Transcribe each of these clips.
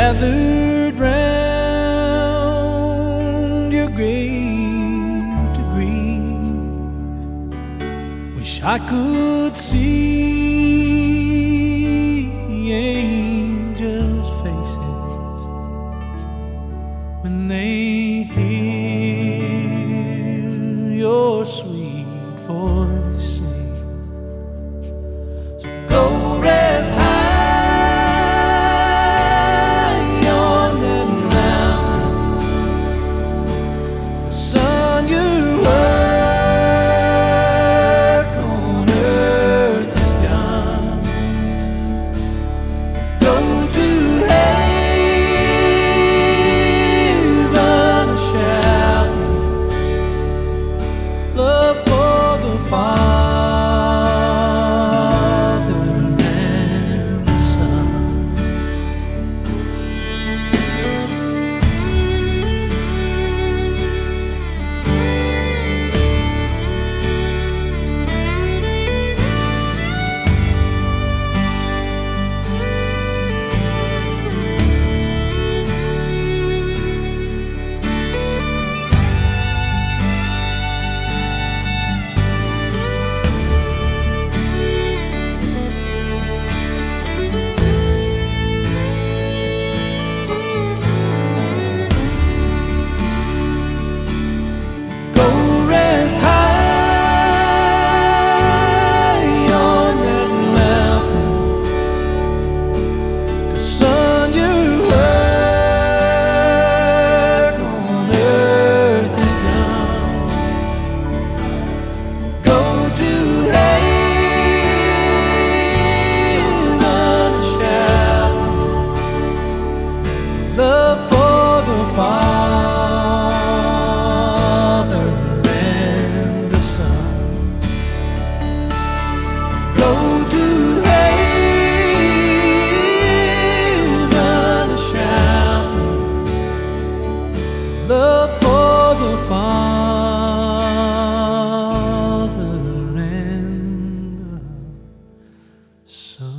Gathered round your grave to grieve. Wish I could see angels' faces when they hear your sweet voice sing. So go rest high on that mountain, 'cause son, your work on earth is done. Go to heaven shouting love for the Father and the Son. Go rest high on that mountain, 'cause son, your work on earth is done. Go to heaven shout love for the Father and the Son. Go to heaven shout love for the Father and the Son.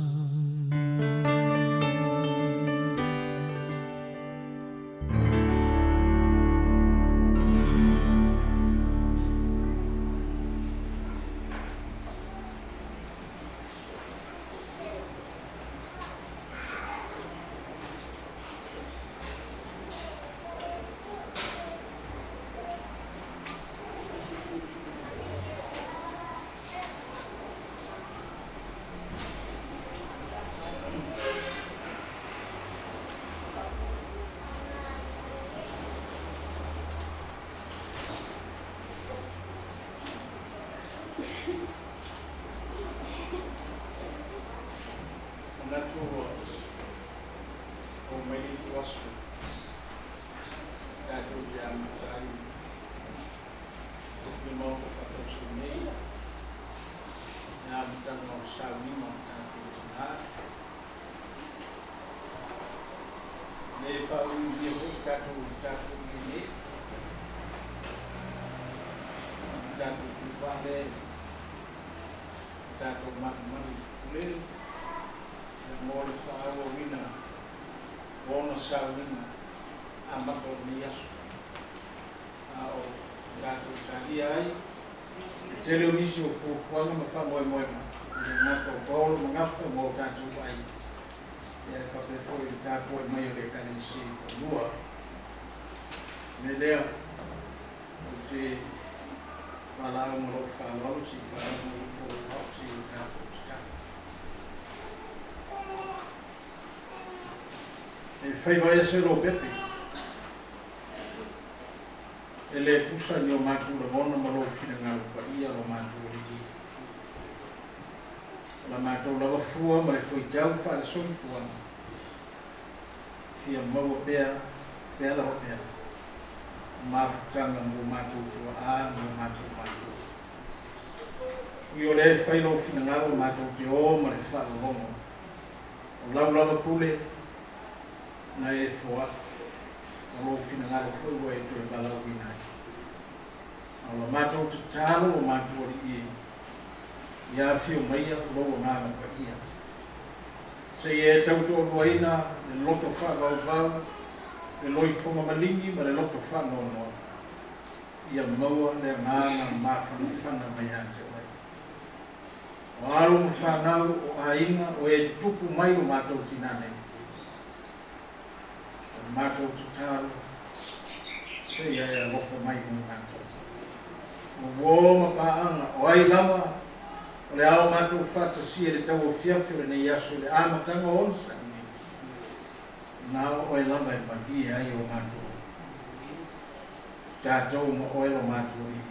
Manatu ua oo mai le itu aso tatou te amata ai le Maota faatausi nei le amataga o le sauniga o tatou tinā. Le faauiuia foi tatou i le tapuaiga nei, le tatou tufa lea i le tatou malumalu i Tufulele mo le faaauauina o ona sauniga amata o lenei aso. A o tatou talia ai le tele o nisi o fuafuaga ma faamoemoega i le gata o paolo ma gafa ma o tatou ai ia e faapea foi le tapuai mai o le Ekalesia i fanua. Me lea ou te valaau ma lou faaaloalo se i faaugu ifo au se i tatou tatalo. E faiva ese Lopepe, e le tusa i o matou lagona ma lou finagalo paia lo matou Alii. O la matou lava fua ma le fuaitau faale-soifuaga, fia maua pea pea lava pea mafutaga mo matou tuaa ma matou matua. Ui o lea e fai lou finagalo matou te o ma le faalologo. O lau lava pule na e foai, o lou finagalo foi ua e toe valaauina ai. A o la matou tatalo o matou alii e, ia afio maia lou Agaga Paia. Seia e tautoaluaina le loto faavauvau, le loifoga maligi ma le loto faanoanoa, ia maua le agaga mafanafana mai ia te Oe. O alo ma fanau, o aiga, o e tutupu mai o matou tinā nei. O le matou tatalo, seia e alofa mai mo matou. O uō ma paaga, o ai lava o le a o matou faatasia i le tauafiafi o lenei aso i le amataga o ona sailiga, na o Oe lava e malie ai o matou tatou ma Oe lo matou Alii,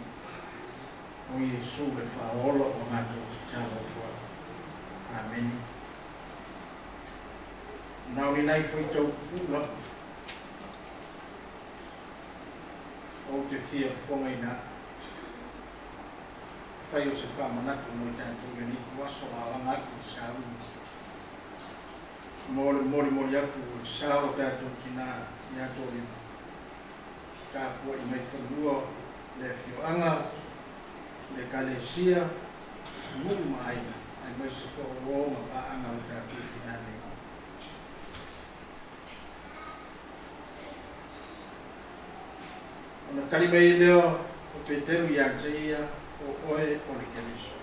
o Iesu le Faaola ua matou tatalo atu ai. Amene. Na o ni nai faitau pupuu lava ou te fia fofogaina atu, e fai o se faamanatu mo i tatou i lenei ituaso a o aga atu i le sauni mo le molimoli atu o le sa o tatou tinā ia Toeaina. Tapuai mai fanua le afioaga, le Ekalesia, nuu ma aiga, aemaise foi o uo ma paaga o le tatou tinā nei. Ona tali mai ai lea o Peteru ia te ia, O oe o le Keriso.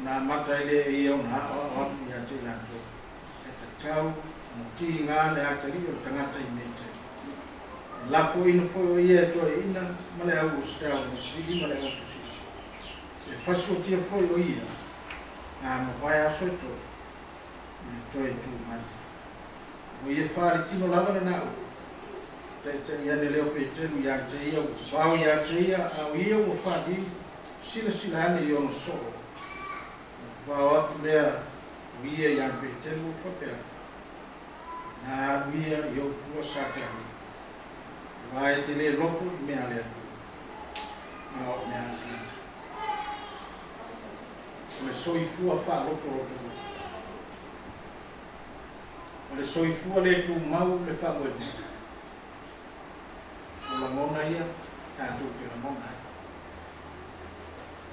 Ona amata ai lea e ia ona aoao atu ia te i latou, e tatau ona tiga le atalii o le tagata i mea tele. E lafoina foi o ia e toeaiina ma le au usitao ma sili ma le au tusisi. E fasuatia foi o ia a mavae aso e tolu i le toe tu mai. Ua ia faaletino lava lena upu, taitai ane lea o Peteru ia te ia, ua vavao ia te ia, a o ia ua faaliu, silasila ane i ona soo. Ona vavao atu lea o ia ia Peteru ua faapea atu, Na alu ia i ou tua Satani, aua e te le loto i mea a le Atua, a o mea a tagata. O le soifua faalotoloto. O le soifua le tumau le faamoemoe. O lagona ia tatou te lagona ai,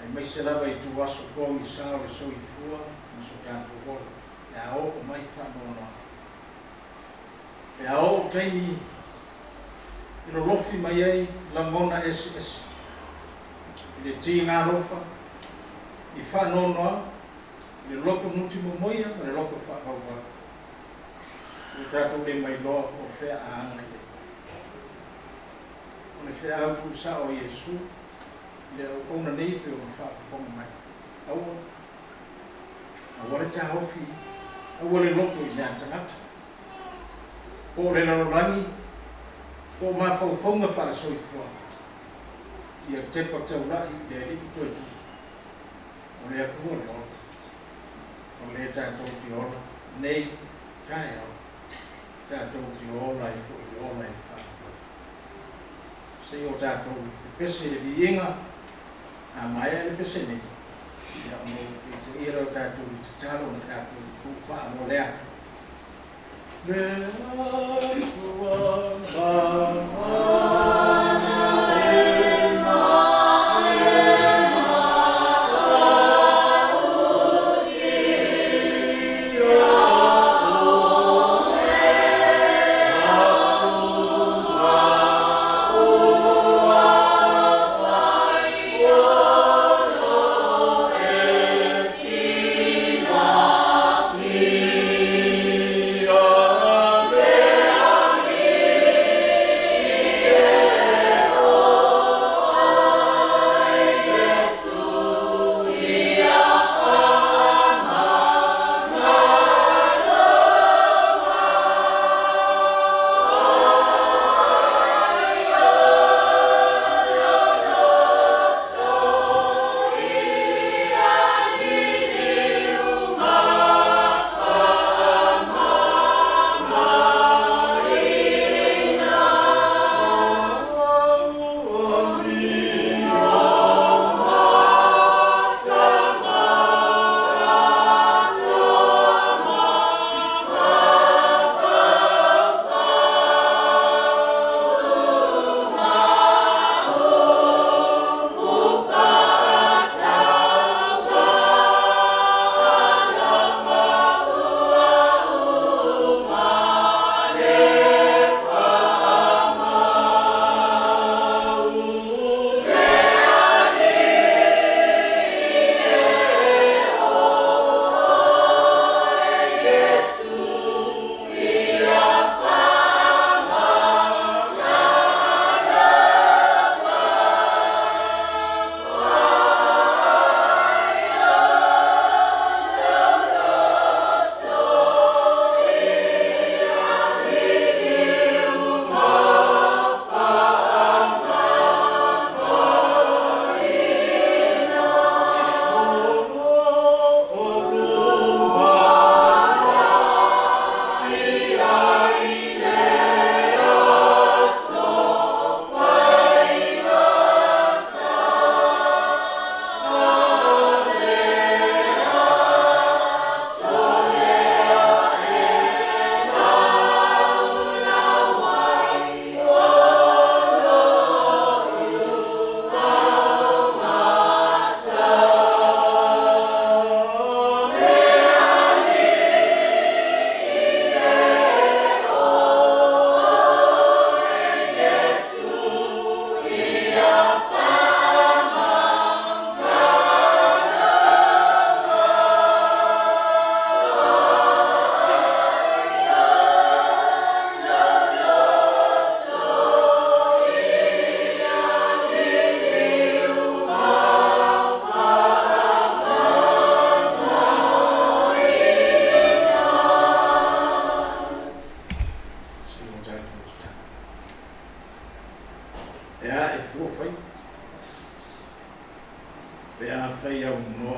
aemaise lava i ituaso pogisa o le soifua ma so tatou ola, pe a oo mai faanoanoaga, pe a oo taimi e lolofi mai ai lagona eseese i le tiga alofa, i faanoanoaga, i le loto mutimomoia ma le loto faavauvau. Ua tatou le mailoa po o fea a aga i ai. O le feau tuusao a Iesu i le auauna nei pei ona faafofoga mai, Aua, aua le taofi, aua le loto i mea a tagata, po o le lalolagi, po o mafaufauga faale-soifuaga, ia tepa taulai i le Alii toe tupu. O le Atua le ola. O lea tatou te ola nei taeao, tatou te ola ai foi i le ola e faapitoa. Se i o tatou pepese i le viiga, a maea le pese nei, ia ona ou teiteia lea o tatou i le tatalo na tatou tuuvaa mo lea. Le Atua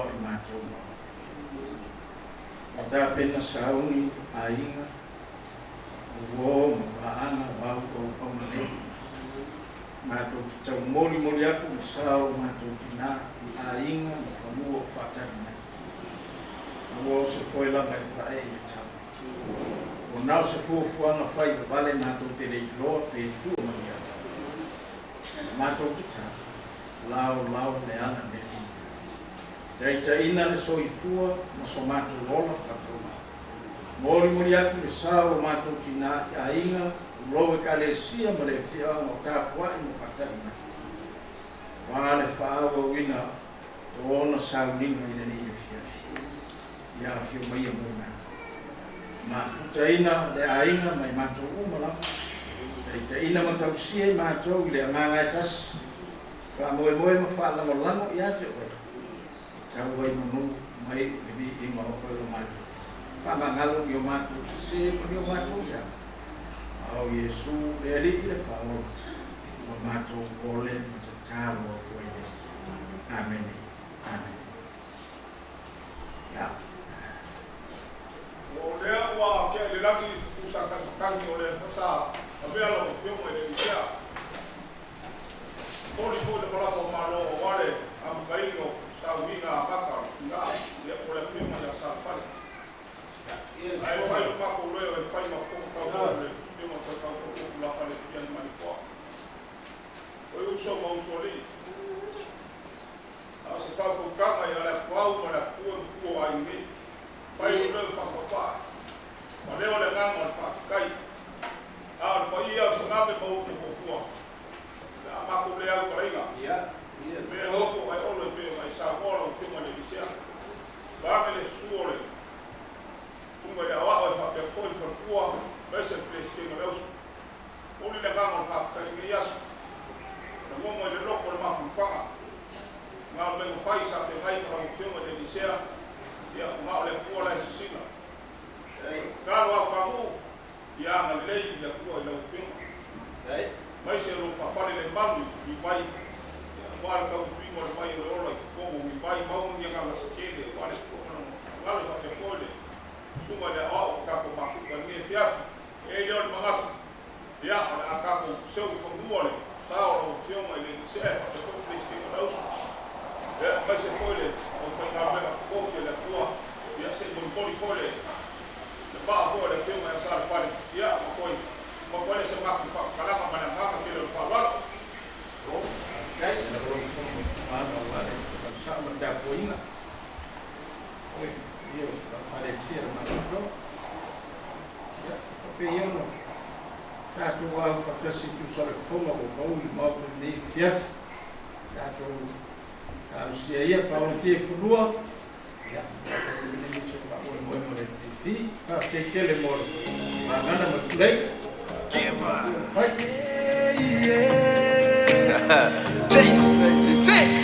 saunoa i matou ma Oe. Ua tapena sauni aiga, o uo ma paaga o au auauna nei. Matou te taumolimoli atu le sao o matou tina i aiga ma fanua o faatali mai. Aua o se foe lava e pae i le tau. Ua na o se fuafuaga fai vavale matou te le iloa pe tua ma ni ata. Na matou tatalo, lao lao le ala mea i. Taitaiina le soifua ma so matou ola faatauvaa. Molimoli atu le sao o matou tina i aiga, tulou Ekalesia ma le afioaga o tapuai ma faatali mai. Aua le faaauauina o ona sauniga i lenei afiafi. Ia afio maia mo i matou. Mafutaina le aiga ma i matou uma lava. Taitaiina ma tausia i matou i le agaga e tasi, faamoemoe ma faalagolago ia te Oe, e tau ai manu mai le viiga o Oe o matou. Faamagalo i o matou sese ma ni o matou ia. A o Iesu le Alii le Faaola, ua matou ole ma tatalo atu ai nei. Amene. Amene. Ia. O lea ua tea i le lagi le fetusa taimatagi o le sa avea lau Afioga i le Elisea. Momoli foi le malama o Malo aua le amataina o sauniga amata o le tina ia po o le Afioga ia Salefale. Ae fai lo matou leo e fai ma fofoga tauau o le Afioga Faitautoa Tulafale Fiame Malietoa. Oi uso ma usoalii. A o se faautautaga ia le Atuau ma le Atua i matua o aiga nei. Fai lou leo faataupaa, ma leo le agaga o le faafetai. A o le paia o Sagave ma upu puapua, o le a matou le autalaina. Mea nofo ae olo e pei ona e saunoa lau Afioga i le Elisea. Vaeane le susu o le Susuga i le Aoao e faapea foi le faletua aemaise le Peresetene o le Auso. Momoli le agaga o le faafetai i lenei aso. Lagona i le loto le mafanafana. Galuega fai sa feagai ma lau Afioga i le Elisea, ia, na o le Atua la e sisina. Tatalo au paguu, ia agalelei le Atua i lau Afioga. Aemaise o lou faafale le malu i vai, ia, aua le tautuiga o le vai o le ola i totonu o ni vai, maua ni agaga se tele, aua le Atua ma lona finagalo e faapea foi le Susuga i le Aoao ua tatou mafuta i lenei afiafi. E le o le manatu, ia, o le a tatou seu i fanua le sa o lau Afioga i le Elisea e faapea foi le Peresetene o le Auso, ia, aemaise foi le aufaigaluega totofi a le Atua, ia, se i molimoli foi le le maa foi o le Afioga ia Salefale, ia, ma toe avatu ai lea se matou faamatalaga ma le agaga tele o le faaaloalo. Malo, faafetai i lau Afioga i le Tama aua le tausaga ma le tapuaiga. Oi, ia o faafaletia le matou. Ia, faapea ia ona tatou aufaatasi e tusa o le fofoga ua maua i le Maota i lenei afiafi. Tatou talosia ia faaolatia i fanua. Ia, tatou lenei se faamoemoe mo le MPP. Faafetai tele mo le vagana ma le tulei. Fai. Chase 96.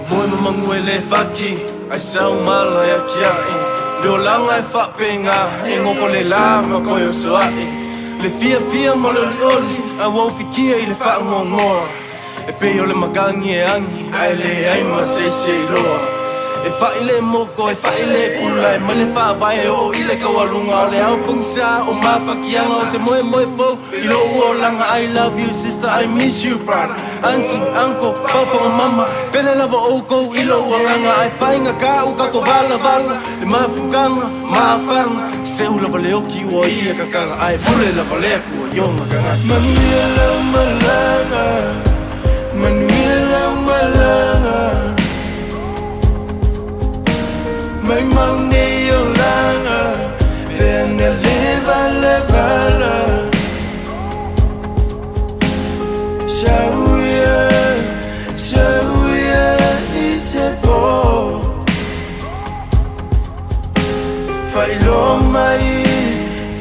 Moe ma magu e le faki ai sau mala e akiaʻi Le olaga e faapenga e gogo le la ma koe osoaʻi Le fiafia ma le olioli a ua ufikia i le faagoagoa E pei o le makagi e agi ae leai ma se isi e iloa E faʻi le moko e faʻi le pula e mai le faavae e oo i le taualuga O le ao pogisa o mafakiaga o se moemoe fou i lou olaga I love you sister I miss you brother Auntie, uncle, papa ma mama Pele lava oukou i lou agaga Ae faigata o tatou valavala Le mafukaga, mafaga Seu lava le oki ua ia kakala Ae pule lava le Atua i ona tagata. Manuia lau malaga, manuia lau malaga Maumau nei olaga pe ana leva levala Sau ia, sau ia i se po Faailoa mai,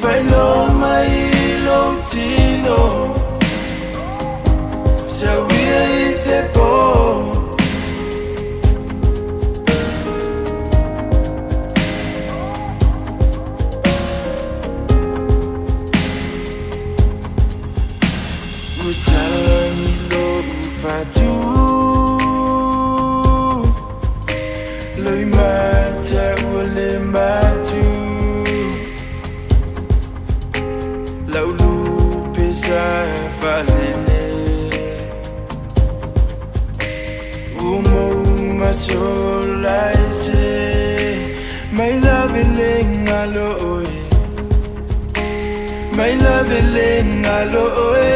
faailoa mai lou tino. matu Loi mata ua le matu Lau lupe sa falele Ua mou masola ese Mai lave le ngalo oe Mai lave le ngalo oe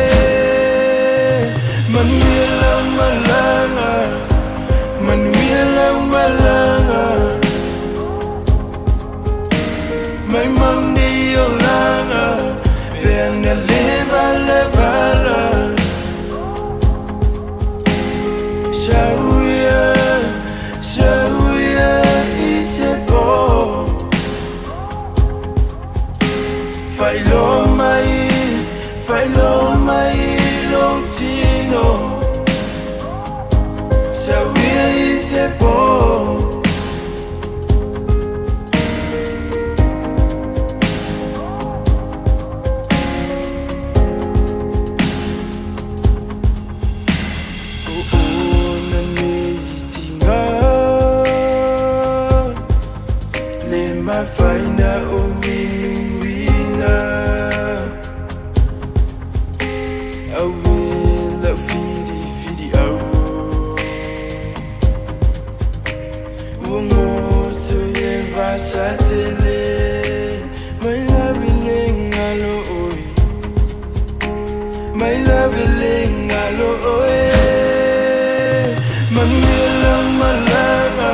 Manuia lau malaga Manuia lau malaga Mai mauni o laga Pe ana leva levala Shauia, shauia i se po Whailo mai, whailo mai lo tino Shauia i se po O ona nei tinga Le mafaina o inuina Au e lau whiri whiri au Ua ngoto i le vasatele Mai lave le ngalo oe Mai lave le ngalo oe Manuia lau malaga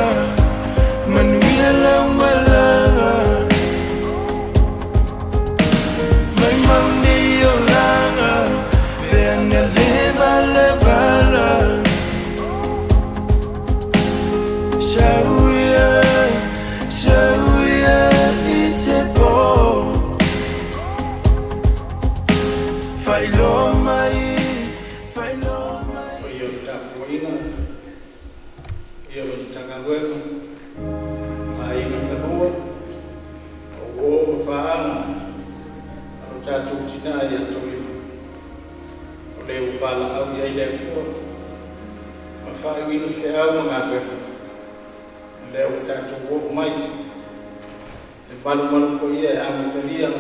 Manuia lau malaga Mai mauni o laga Pe ana leva levala Shauia, shauia i se po Whailo mai, whailo mai O ia o le tapuaiga, ia o le Matagaluega, aiga ma lua, o uō ma paaga a lo tatou tinā ia Tauima, o le ua valaau i ai le Atua ma faaiuina feau ma galuega, o lea ua tatou oo mai le malumalu paia e amatalia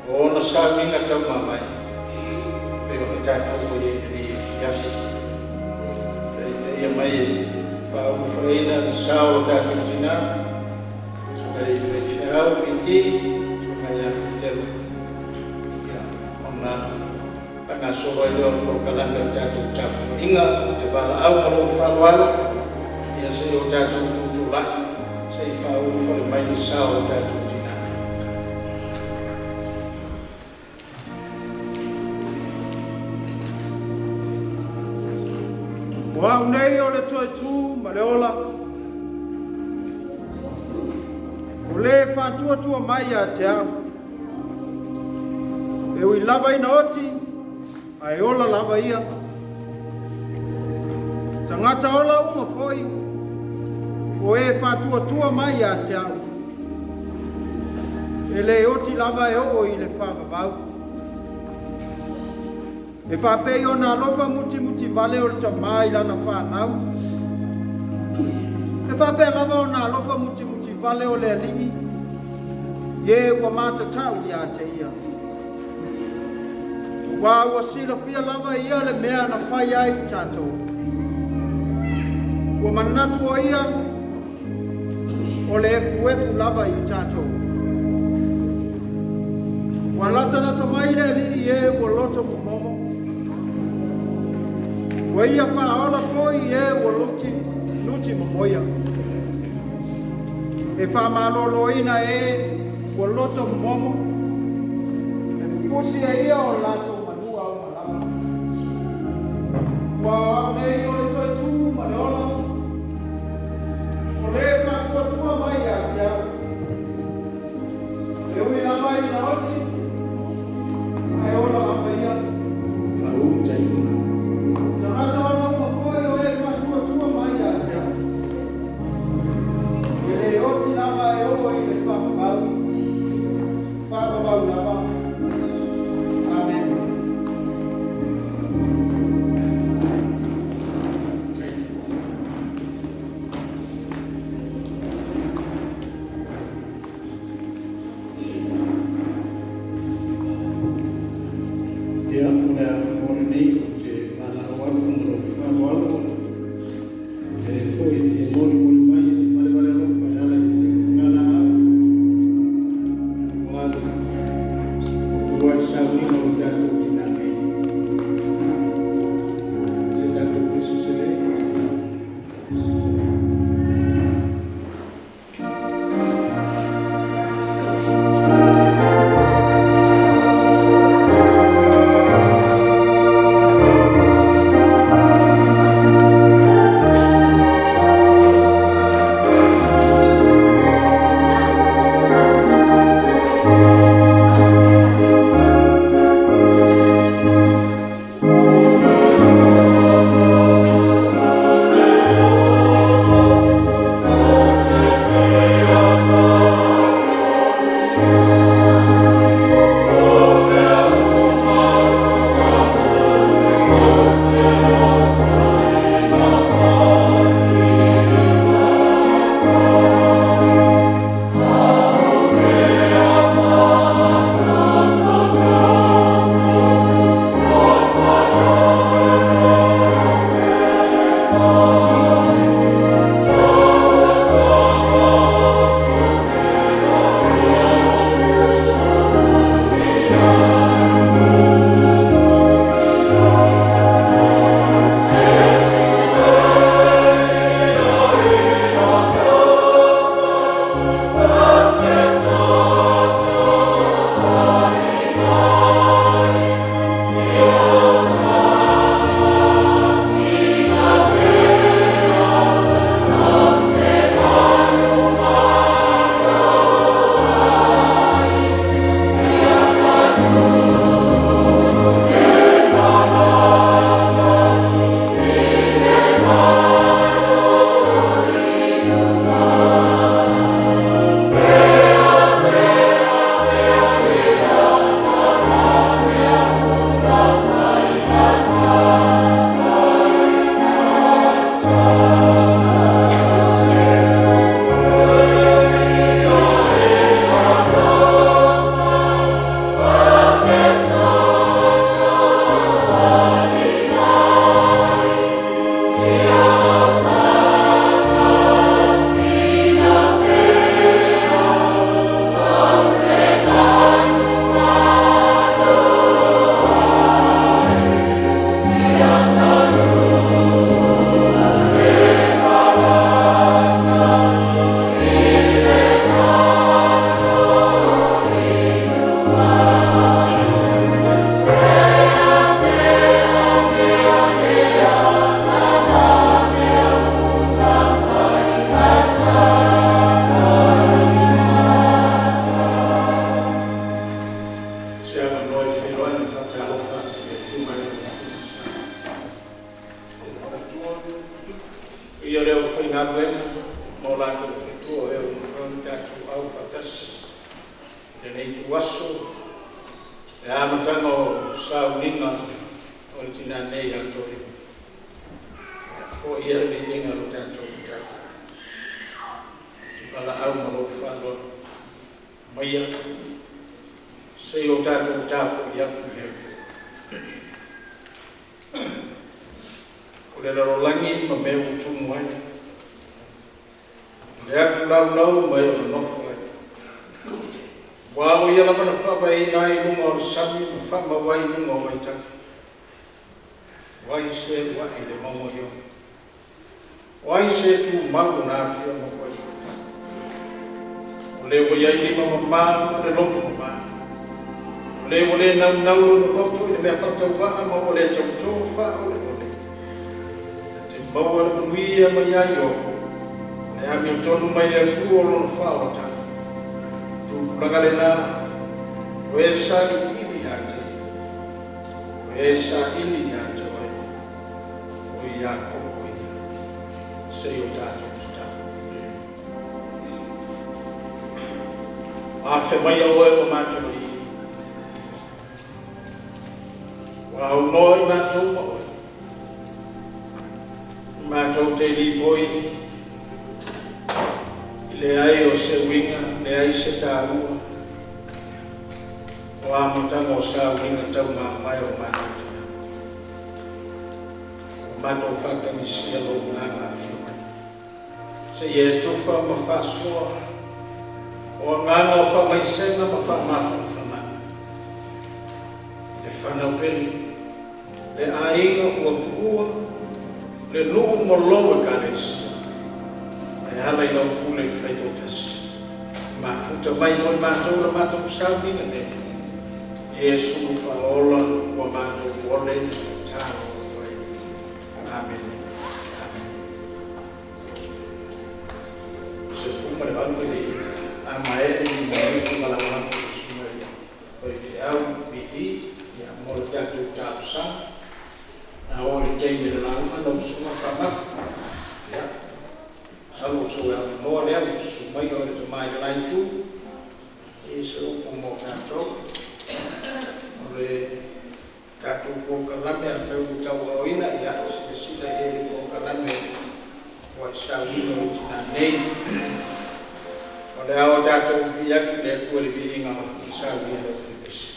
o ona sauniga taumamae pei ona tatou ua i ai i lenei afiafi. Taitaia mai e faaulufaina le sa o lo tatou tinā, susuga i le faifeau Piti, susuga ia Petelo, ia, ona faagasolo ai lea o le polokalame o le tatou tapuaiga. Ou te valaau ma lou faaaloalo, ia se i o tatou tutulai, se i faaulufale mai le sa o lo tatou tinā. O au nei o le toetū ma le ola, o le faatuatua mai ia te au. E ui lava ina oti, ae ola lava ia. Tagata ola uma foi, o e faatuatua mai ia te au. E le oti lava e oo i le faavavau. E faapei ona alofa mutimutivale o le tamā i lana fanau. E faapea lava ona alofa mutimutivale o le alii, i e ua matatau ia te ia. Auā ua silafia lava e ia le mea na fai ai i tatou. Ua manatu o ia o le efuefu lava i tatou. Ua latalata mai le alii i e ua loto momomo. Ua ia faaola foi i e ua luti, luti momoia. E faamaloloina e ua loto momomo. E pupusi e ia o latou manu aumalama. Ua o au nei o le toetū ma le ola, o le faatuatua mai ia te au. E ui lava ina oti, ae ola lava ia. Faaulu taima. Tagata ola uma foi o e faatuatua mai ia te au. E le oti lava e oo i le faavavau, faavavau lava. Amen. Ia le aufaigaluega ma o latou faletua o e ua mafai ona tatou aufaatasi i lenei ituaso, le amataga o sauniga o le tina nei ia Toeaina. Foia le viiga o lo tatou Matai, te valaau ma lou faaaloalo maia se i o tatou tapuai atu i le Atua. O le lalolagi ma mea ua tumu ai, le atu laulau ma e o nonofo ai. Ua o ia lava na faavaeina ai luga o le sami ma faamau ai i luga o vaitafe. O ai se alu ae i le mauga o Iono? O ai se tumau o na afioga paia? O le ua i ai lima mama ma le loto mama. O le ua le naunau lona loto i le mea faatauvaa ma ua le tauto faaoleole. E te maua le manuia mai ia Iono, le amiotonu mai le Atua o lona faaolataga. Tupulaga lena, o e sailiili ia te ia, o e saili ia te oe, o Iakopo ia, se i o tatou tatalo. Afe maia oe ua matou Alii, ua aunoa i matou ma oe, i matou te lipoi i leai o se uiga, leai se tāua, o amataga o sauniga taumamae o matou tina. Ua matou faatagisia lou agaga afio mai. Se i e tufa ma faasoa o agaga o faamaisega ma faamafanafanaga. I le fanau pele, le aiga ua tuua, le nuu ma lou ekalesia, e ala i lau pule faitoatasi. Mafuta mai mo i matou la matou sauniga nei. Iesu faaola ua matou ole tatalo atu ai. Amene. Amene. 18 e le a maea ni minute ma lagolago i susuga i faifeau Pili ia mo le tatou talosaga. Na o i le taimi le lauga lau susuga Faamafu. Ia, masalo o sou avanoa lea ua susu mai o le tama i le la itu i se upu mo tatou. O le tatou polokalame afai ua tauaoina, ia silasila i ai i le polokalame ua i sauina o le tina nei. O le ao tatou viivi'i atu i le Atua i le viiga i saunia e lau faipesi.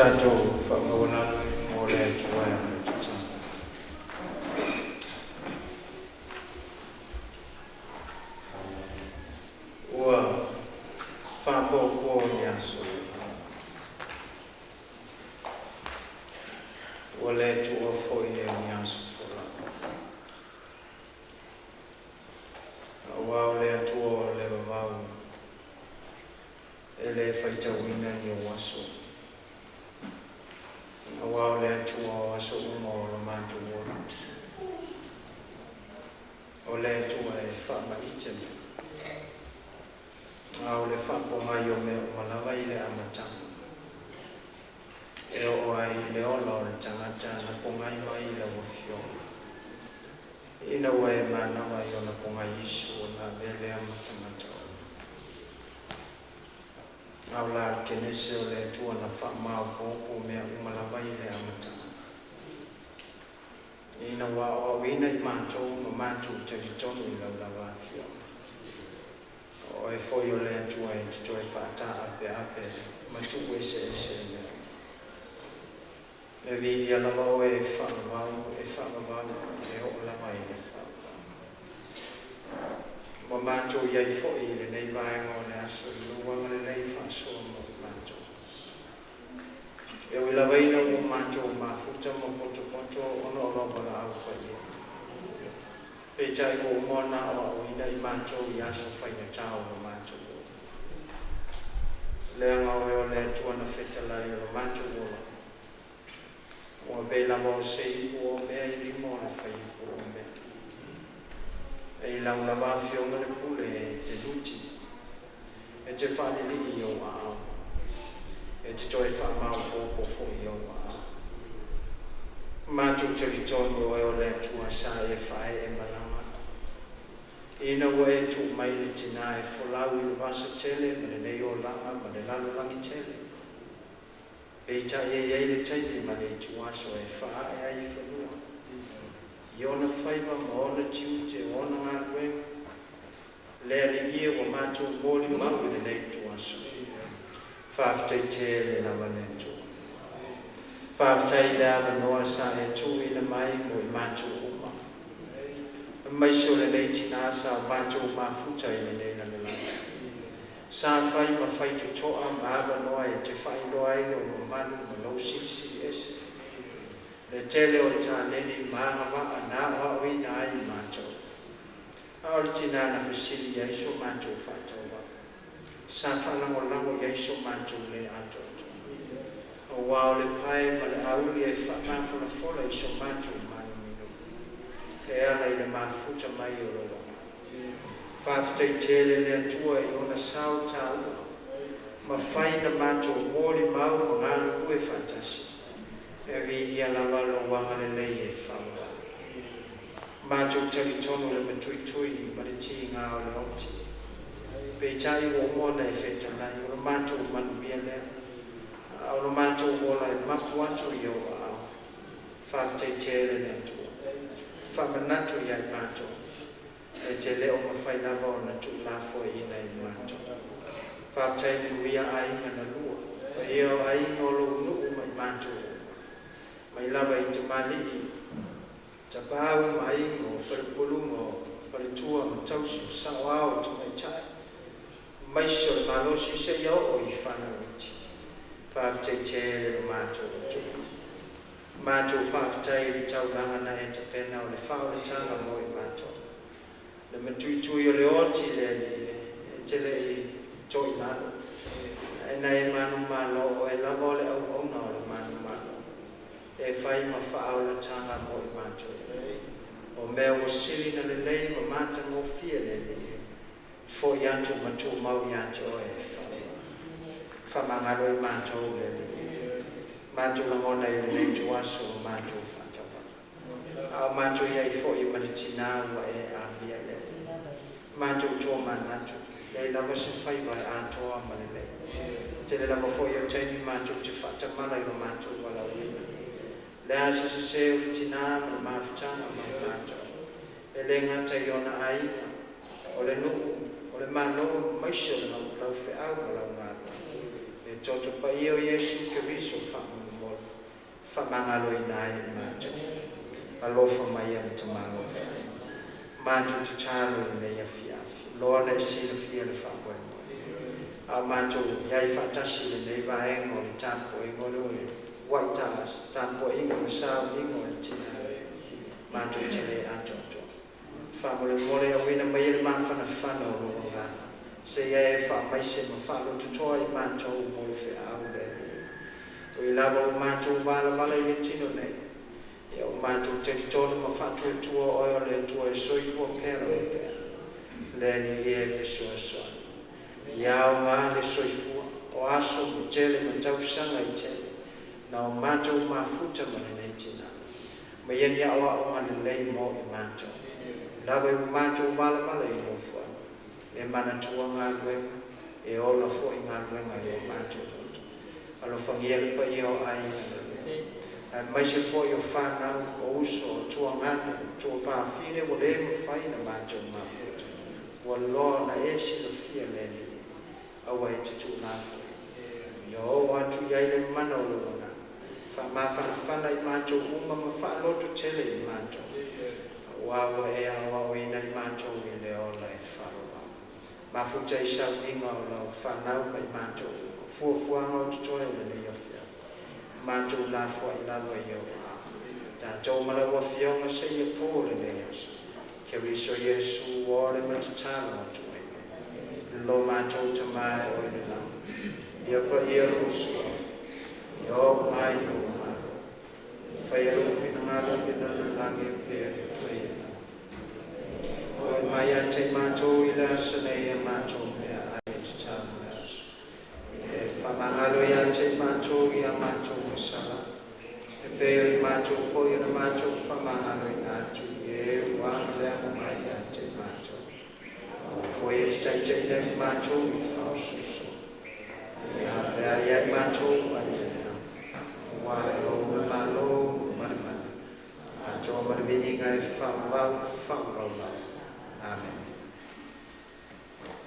Tatou faamaualalo mo le Atua e ana tatalo. Ua faapopo ni aso. Ua le Atua foi e ni aso fola. Aua o le Atua o le vavau e le faitauina ni ou aso. Aua o le Atua o aso uma o lo matou ola. O le Atua e faamaite mai. A o le faapogai o mea uma lava i le amataga. E oo ai i le ola o le tagata na pogai mai i lau afioga. Ina ua e manava i ona pogai isu o na avea lea ma tagata o. A o la le kenese o le Atua na faamaopoopo mea uma lava i le amataga. Ina ua aoaoina i matou ma matou talitonu i lau lava afioga. O oe foi o le Atua e te toe faataapeape ma tuu eseese mea. E viia lava oe e faavavau, e faavavau, e oo lava i le faavavau. Ua matou i ai foi i lenei vaega o le aso i lou agalelei faasoa mo i matou. E ui lava ina ua matou mafuta ma potopoto ona o lau valaau paia. Peitai ua uma ona aoaoina i matou i aso faigata o lo matou ola. Leaga oe o le Atua na fetalai o lo matou ola. Ua pei lava o se ipu o mea i lima o le faiipu o mea. E i lau lava afioga le pule e te luti, e te faalilii i ou aao, e te toe faamaopoopo foi i ou aao. Matou talitonu oe o le Atua sa e faaee malaga. Ina ua e tuu mai le tinā e folau i le vasa tele ma lenei olaga ma le lalolagi tele. Peitai e i ai le taimi ma le ituaso e faaae ai i fanua i ona faiva ma ona tiute o ona galuega. Le Alii e, ua matou molimau i lenei ituaso. Faafetai tele lava le Atua. Faafetai i le avanoa sa e tuuina mai mo i matou uma. Aemaise o lenei tinā sa o matou mafuta i lenei lalolagi. Sa fai ma faitotoa ma avanoa e te faailoa ai lou mamalu ma lou silisili ese. Le tele o taleni ma agavaa na aoaoina ai i matou. A o le tinā na fesili i ai so matou faatauvaa. Sa faalagolago i ai so matou le atoatoa. Aua o le pae ma le auli e faamafolafola i so matou manuminu. E ala i le mafuta mai o lou agaga. Faafetai tele le Atua i ona sao taua. Mafai na matou molimau ma galulue faatasi. E viia lava lou agalelei e faavavau. Matou talitonu le matuitui ma le tiga o le oti. Peitai ua uma ona e fetalai, o lo matou manuia lea. A o lo matou ola e mapu atu i ou aao. Faafetai tele le Atua. Faamanatu ia i matou, e te le o mafai lava ona tuulafoaiina e matou. Faafetai manuia aiga na lua, paia o aiga o lou nuu ma i matou uma. Mai lava i tamalii, tapaau ma aiga o falepoluga o faletua ma tausi o saoao o tamaitai, aemaise o le malosi seia oo i fanau iti. Faafetai tele lo matou Atua. Matou faafetai i le taulaga na e tapena o le faaolataga mo i matou. Le matuitui o le oti le Alii e, e te le i toilalo. Ae na e manumalo, o oe lava o le auauna o le manumalo. E fai ma faaolataga mo i matou. O mea ua sili na lelei ma matagofie le Alii e, foi atu ma tumau ia te oe e faamagalo i matou le Alii. Matou lagona i lenei ituaso o matou faatauvaa. A o matou i ai foi ma le tinā ua e amia le Alii. Matou tomanatu, leai lava se faiva e atoa ma lelei. Tele lava foi o taimi matou te faatamala i lo matou valaauina. Le a se sesē o le tinā ma le mafutaga ma i matou. E le gata i ona aiga, o le nuu, o le Malo, aemaise o le laufeau ma lau galuega. Le toto paia o Iesu Keriso faamolemole, faamagaloina ai i matou. Alofa mai e le Tamalofa. Matou tatalo i lenei afiafi, loa ona e silafia le faamoemoe. A o matou i ai faatasi i lenei vaega o le tapuaiga o le uluai tapuaiga ma sauniga o le tina, matou te le atoatoa. Faamolemole auina mai le mafanafana o lou agaga, seia e faamaise ma faalototoa i matou mo le feau le Alii. Ui lava ua matou valavala i le tino nei, ia ua matou talitonu ma faatuatua Oe o le Atua e soifua pea lava pea. Le Alii e fesoasoani. Ia aoga le soifua, o aso ma tele ma tausaga e tele, na o matou mafuta ma lenei tina, ma ia ni aoaoga lelei mo i matou. Lava i ua matou valavala i nofoaga, e manatua galuega, e ola foi galuega i o matou loto. Alofagia le paia o aiga na aemaise foi o fanau, o uso, o tuagane, o tuafafine ua le mafai na matou mafuta. Ua loa ona e silafia le Alii, aua e te tuulafoaina. Ia oo atu i ai le mana o lou agaga, faamafanafana i matou uma ma faaloto tele i matou, aua ua e aoaoina i matou i le ola e faavavau. Mafuta i sauniga o lau fanau ma i matou uma, fuafuaga o totoe o lenei afiafi, matou lafoai lava i ou aao. Tatou ma lau Afioga seia po lenei aso. Keriso Iesu ua ole ma tatalo atu ai nei. Lo matou Tama e o i le lagi, ia paia lou suafa, ia oo mai lou Malo. Faia lou finagalo i le lalolagi e pei ona faia i lagi. Foai mai ia te matou i le aso nei a matou meaai e tatau mo le aso. E faamagalo ia te matou i a matou fasala, e pei o i matou foi ona matou faamagaloina atu i e ua agaleaga mai ia te matou. Aua foi e te taitaiina i matou i faaosoosoga, ia avea ia i matou mai le leaga, aua e ou le Malo ma le mana, atoa ma le viiga e faavavau faavavau lava. Amene.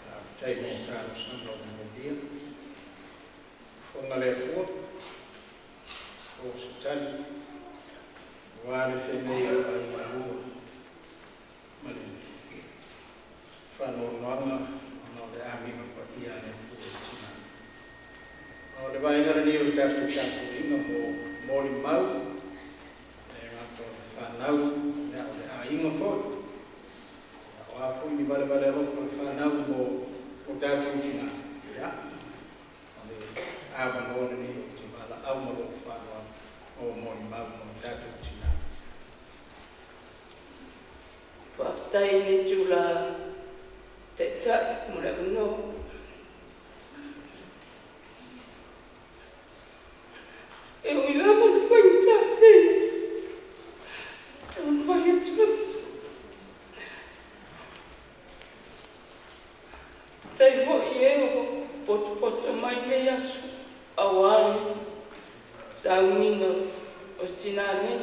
Faafetai mo talosaga ua molia. Fofoga le Atua, o se tali aua le feagai ai o aiga lua ma le faanoanoaga ona o le amiga paia a le Atua i tina. O le vaega lenei o le tatou tapuaiga mo molimau, le gata o le fanau, ia o le aiga foi. Ia, o a foi ni valevale alofa o le fanau mo o tatou tina, ia, o le avanoa lenei ou te valaau ma lou faaaloalo o molimau mo tatou tina. Faafetai i lenei itula Taitai mo le avanoa. E ui lava i le faigata o lenei aso, taumafai atu lava. Faafetai foi i e ua potopoto mai i lenei aso aua le sauniga o le tina nei.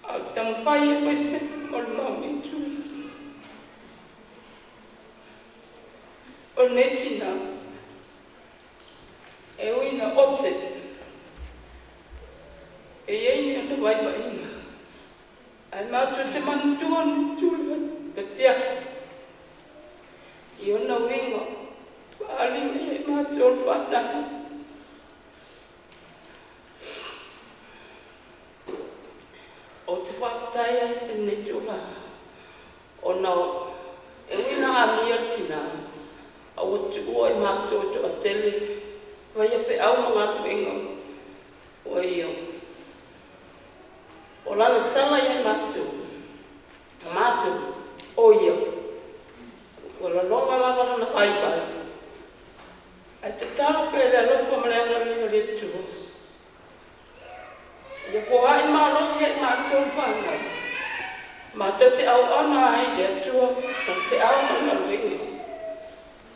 A o le taumafai e fai se molimau i lenei itula. O lenei tina, e ui ina ote, e i ai ni ona vaivaiga, ae matou te manatua lenei itula afiafi i ona uiga faaali mai ia i matou le fanau. Ou te faafetai ai i lenei itula ona e ui ina amia le tina, a ua tuua i matou e toatele faia feau ma galuega ua ia. O lana tala ia i matou, o matou o ia, ua lalona lava lona vaivai. Ae tatalo pea i le alofa ma le agalelei o le Atua, ia foai malosi ia i matou le fanau, matou te auauna ai i le Atua ma le feau ma le galuega.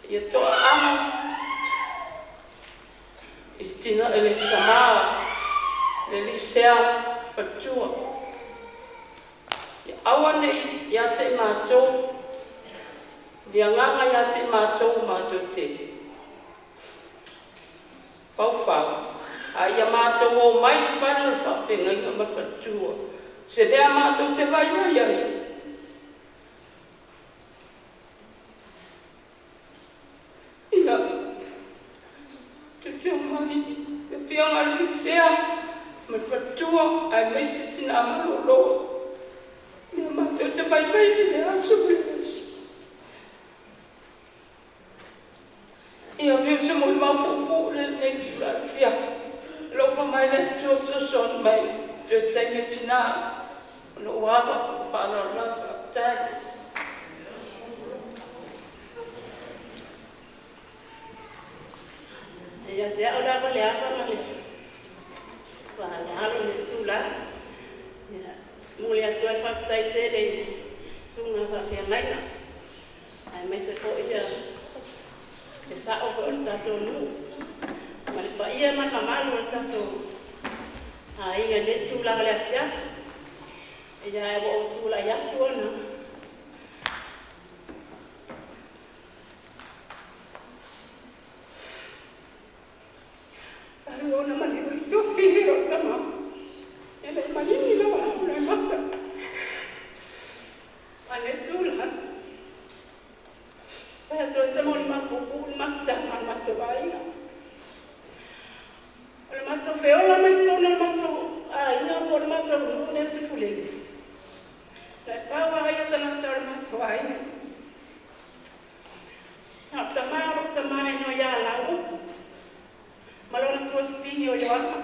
Ia toaaga i le tina i le tama le alii Sea faletua. Ia aua nei ia te i matou ni agaga ia te i matou matou te Faufau, a ia mātou o mai whare o whawhengainga ma whatua. Se mea mātou te vai mai ai. Ia, te teo mai, te whianga lisea, ma whatua, ai mai se tina maloloa. Mea mātou te vai mai i le aso le aso. Ia, whiu se moi mau pupu le nei ki la whia. Lopa mai le tua soson mai le taimi tina no uava whaala lava tai. Ia te au lava le ava ma le whaala le tūla. Ia, muli atu ai whakatai tele sunga whawhiangaina. Ai mai se fo ia e sao o le tātou nuu. Ma le paia ma le mamalu o le tātou aiga le tulaga le afiafi. Ia e ua ou tulai atu ona. Talu ona maliu i tufili o tama. E le malini lawa au le mata. Ane tulaga. Paia toe se mo le mapupu le mafutaga ma le matou aiga. O le matou feola mai totonu o le matou aiga po o le matou nuu le Tufulele. Na e pau ai o tagata o le matou aiga. Na o tamā o lou tamā e noa iā lau ma lona tuafifigi o Ioaga.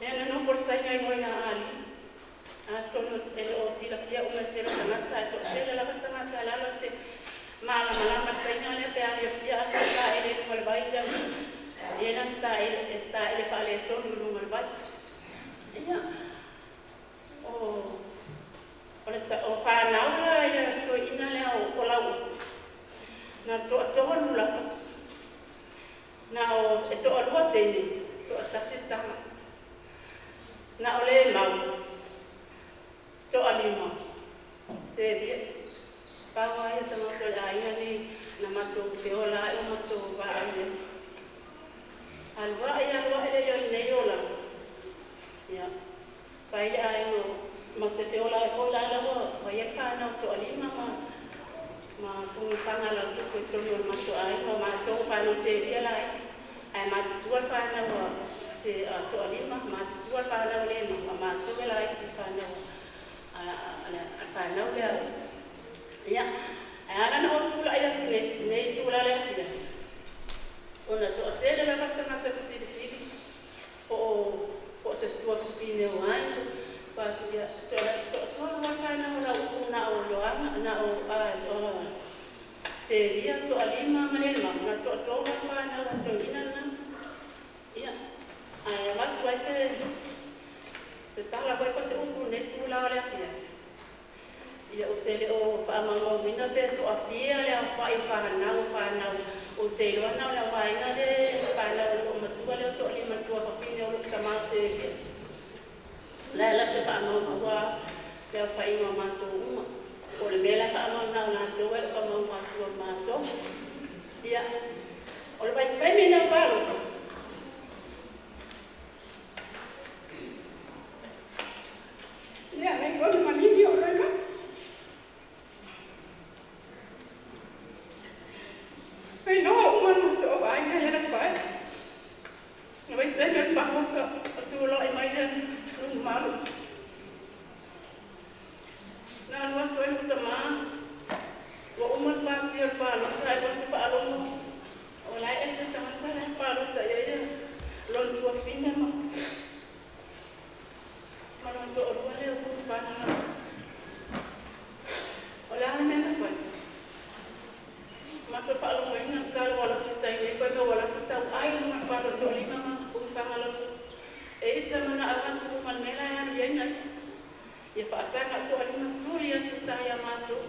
Lea na nofo le saiga i moe ali. Atonu e le o silafia uma le tele o tagata e toatele lava tagata e lalo te malamalama le saiga lea pe ali afia asa taele i luga o le vai ia. Ia na taele e taele faaletonu i luga o le vai. Ia o o le o whanau la ia toeina lea o lau. Na toatolu lava. Na o e toalua teine, toatasi tama. Na o le mau, toalima. Se via. Pau ai o tagata o le aiga nei na matou feola ai o matou vaai ai. Alua'i alua'i le ia o lenei olaga. Ia, pai le aiga o ma te feola ai foi la ua ua ia le whanau toalima ma pugifaga lautupu i totonu o le matou aiga o matou whanau selia laiti. Ae matutua le whanau a se toalima, matutua le whanau le ma matou e laiti whanau a whanau lea. Ia, ae ala na ou tulai atu nei tula le afia. Ona toatele lava tagata fesilisili po o se situa fafine o ai pa atu ia toatolu lava whanau o lau na o Ioaga na o Selia toalima ma le mau na toatolu whanau a toeina na. Ia, ae avatu ai se tala foi po se upu nei tula o le afia. Ia o te le o whaamangauina pe toafia le au whai whanau o te iloa na o le au vaenga le whanau o loo matua le o toalima tua fafine o loo tamā Selia. La la te whaamaumaua le au whainga o mātou uma. O le mea la whaamaunau latou e lo whamau mātua mātou. Ia, o le vaitaimi nei o paloka. Ia, nei o le malini o le mata. Ai noa uma le matou aiga ia na pai. Na vaitaimi o le paloka o tulai mai le lugu malu. Na alu atu ai lou tamā. Ua uma le pati o le palota ai lona faalogo. O la e ese tagata lea palota ia ia lona tuafine ma lona toalua lea o putupaga. O le a le mea na fai. Matou faalogoina le tala ua alu atu tai nei fai mea ua alu atu tau ai luga o le palota toalima ma putupaga lautupu. E ita mana avatu uma le mea la e alu i ai nai. Ia faasaga toalima tuli atu tai ia matou.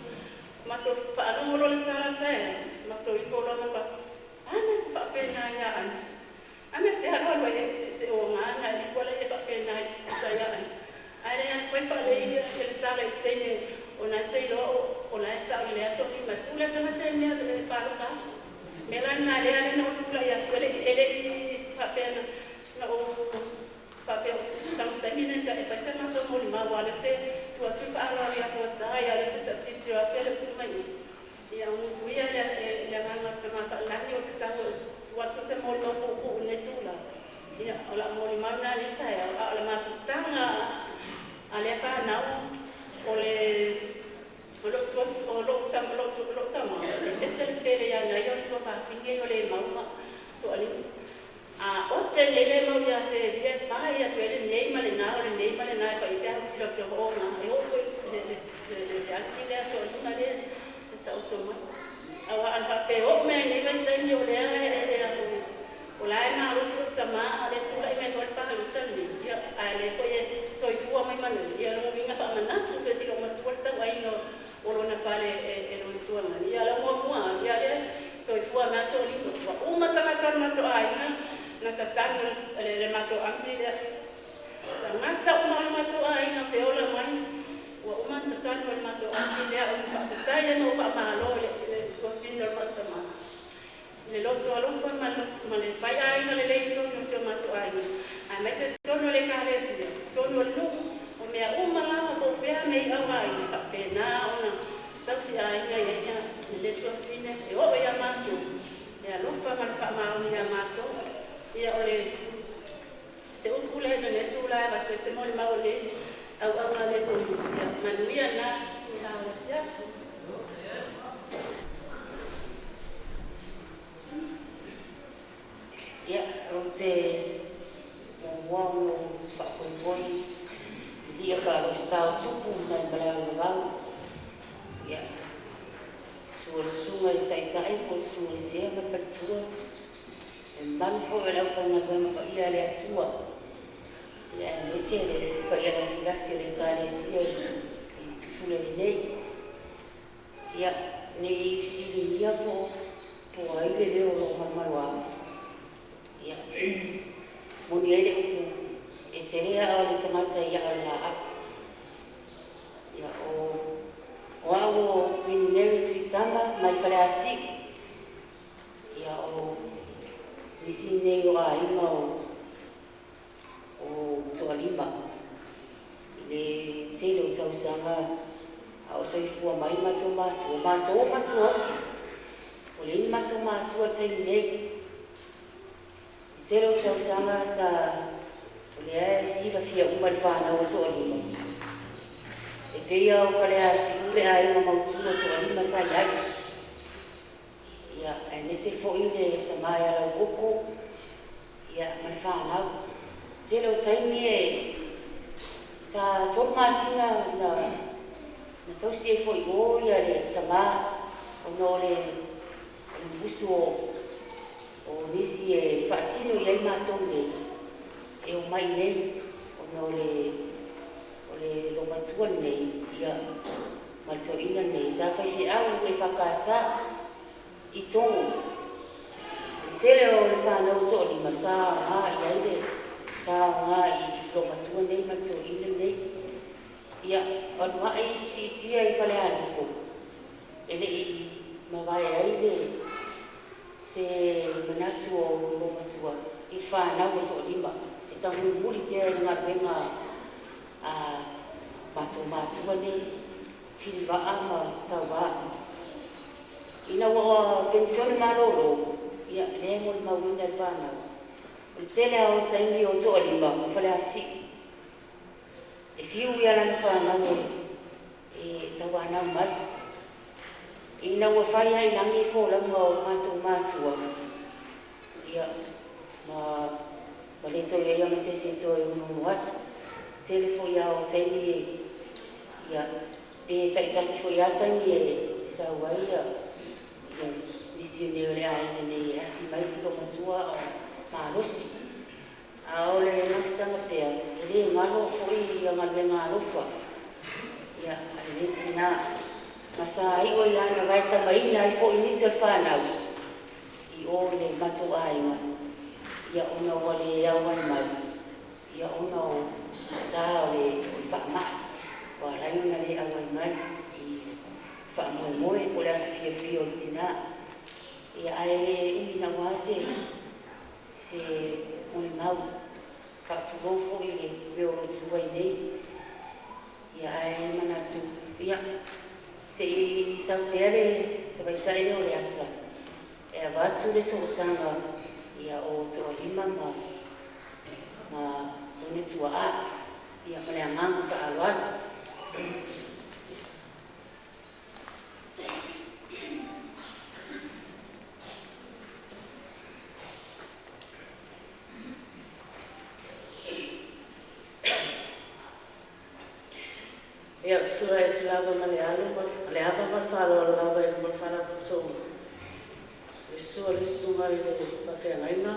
Matou faalogo loa le tala le taeao. Matou ifo loa ma papa. Ana te faapena ia aunty. Ame te alu alu ai e te o ngā na ifo le e faapena i tai ia aunty. Ai le ana fai faale ia te le tala i teine o nai te iloa o la e sao le ato lima. Pule tagata e mea e paloka. Mea la lena lea le na ou tula'i atu e le'i faapea na ou faapea sau taimi na sa e fai sa matou molimau a le te tuu atu le faaaloalo ia Fuata ia le te ta'atilitilo atu e le tuu mai ia o musuia le le agaga o le tama fa'alagi o te tau tuu atu se molimau puupuu i lenei tulaga. Ia o la'u molimau lena lea taeao a o le mafutaga a lea fanau o le o lo'u o lo'u tama lo'u tama e ese le pele ia na ia o le tuafafine o le mau ma to'alima a o te nei le mau ia se lia fai atu e lenei ma lenā o lenei ma lenā e fa'i pe au tilo te ho'oga e oo foi le le le le ati lea to'alima lea e ta'oto mai auā a le fa'apea o'o mea nei vaitaimi o lea e e o la e malosi lo'u tamā a le tula'i mai foi le paluta lenei ia ae lē foi e soifua mai manui ia loga uiga fa'amanatu pe si lo'u matua le tau'aiga o lona fale e lona tuagani ia lau muamua ia lea soifua mea to'alima ua uma tagata o le matou aiga na tatanu le matou amti lea tagata uma o le matou aiga feola mai ua uma tatanu o le matou amti lea o fa'afetai ai ma ua fa'amālō le tuafina o le matou tamā le loto alofa ma le faiaiga lelei tonu o si o matou aiga ae mai te tonu o le ekalesia tonu o le nuu o mea uma lava po o fea mea i auaiga fa'apena ona tausi aiga ia ia le tuafine e oo iā matou e alofa ma le fa'amaoni iā matou ia o le se upu lea lenei tulae avatu e se molimau o lenei auauga le tonu ia manuia na ia afiafi. Ia, ou te muamua ona ou faapoipoi i li'a fa'aloisā o tupu mai le malae o Lavau. Ia, sua le susuga i le ta'ita'i po o le susuga i le sea ma le faletua, le mamalu foi o le aufaigaluega paia a le Atua. Ia, aemaise le paia lasilasi o le Ekalesia i Tufulele nei. Ia, ne i fesiligia po o ai le leo o lo'o malumaluā. Ia, moni ai le upu e tele aa o le tagata i aa o le laau. Ia, o au o Winnie Mary Tuitama mai Faleasi'u. Ia, o nisi nei o aiga o To'alima i le tele o tausaga a o soifua mai matou matua, matou o matua uti. O le ini matou matua le taimi nei. I tele o tausaga sa o lea e silafia uma le fanau a To'alima. E peia o Faleasi'u le aiga mautū o To'alima sa iai. Ia, aemaise foi le tamā ia Laukoko, ia, ma le fanau. Tele o taimi e sa 3 masina na tausi ai foi o ia le tamā ona o le musu o nisi e fa'asino i ai matou nei e o mai nei ona o le lomatua lenei ia ma le to'aina lenei sa faife'au e fakasā i Togo. Le tele o le fanau o To'alima sa aogā i ai le sa aogā i lomatua nei ma le to'aina lenei. Ia, alua'i si'itia i Falealupo e le'i mavae ai le se manatu o lomatua i le fanau o To'alima e taumulimuli pea i le galuega a matou matua nei filiva'a ma tauvā. Ina ua penisione malōlō, ia lea e molimauina e le fanau o le tele a o taimi o To'alima o Faleasi'u e fiu ia lana fanau e tauanau mai. Ina ua fai ai lagi folauga o matou matua, ia ma ma le toe ai ona se isi e toe onono atu. Tele foi a o taimi ia pe ta'itasi foi a taimi e sau ai ia ia nisi nei o le aiga nei e asi mai si matua o malosi. A o le mafutaga pea e lē galo fo'i ia galuega alofa ia a lenei tinā ma sa i'a ia na vaetamaina ai fo'i nisi o le fanau i o i le matou aiga ia ona ua le auai mai ia ona o sa o le fa'ama'i ua alai ona le auai mai i fa'amoemoe po le aso fiafia o le tinā. Ia ae le umi naua se se molimau faatulou foʻi i le mea o loo tu ai nei. Ia ae manatu ia seʻi sau pea le tamaitaʻi lea o le ata e avatu le sootaga ia o toalima ma ma lona tuaa ia ma le agaga faaaloalo. Ia, tulai atu lava ma le alo ma le ava ma le faaaloalo lava i luma o le Faalapotopotoga i le susu o le susuga i le faafeagaiga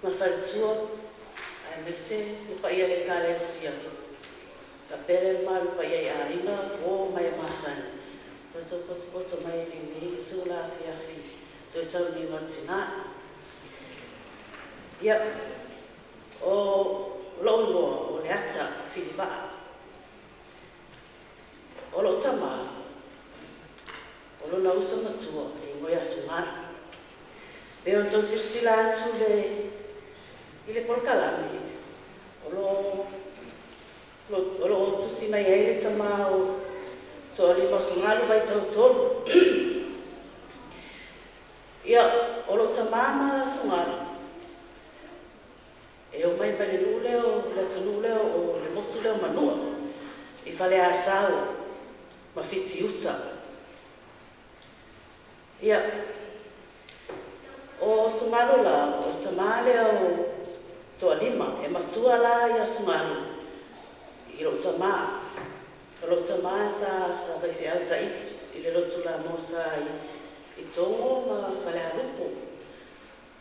ma le faletua, aemaise le paia o le Ekalesia, faapea le mamalu paia i aiga, uo ma e masani, tatou potopoto mai i lenei itula afiafi toe sauniga o le tina. Ia, o lou igoa o Leata Filivaa. O lou tamā, o lona uso matua e igoa ia Sugalu. Pei ona tou silasila atu i le i le polokalame, o lo o lo o tusi mai ai le tamā o Toalima o Sugalu vaitau 3. Ia, o lou tamā ma Sugalu, e omai mai le nuu lea o le atunuu lea o le motu lea o Manua i Faleasao ma Fitiuta. Ia, o Sugalu la, o le tamā lea o Toalima, e matua la ia Sugalu i lou tamā. O lou tamā sa sa faifeau taiti i le lotu Lamua sa i i Togo ma Falealupo.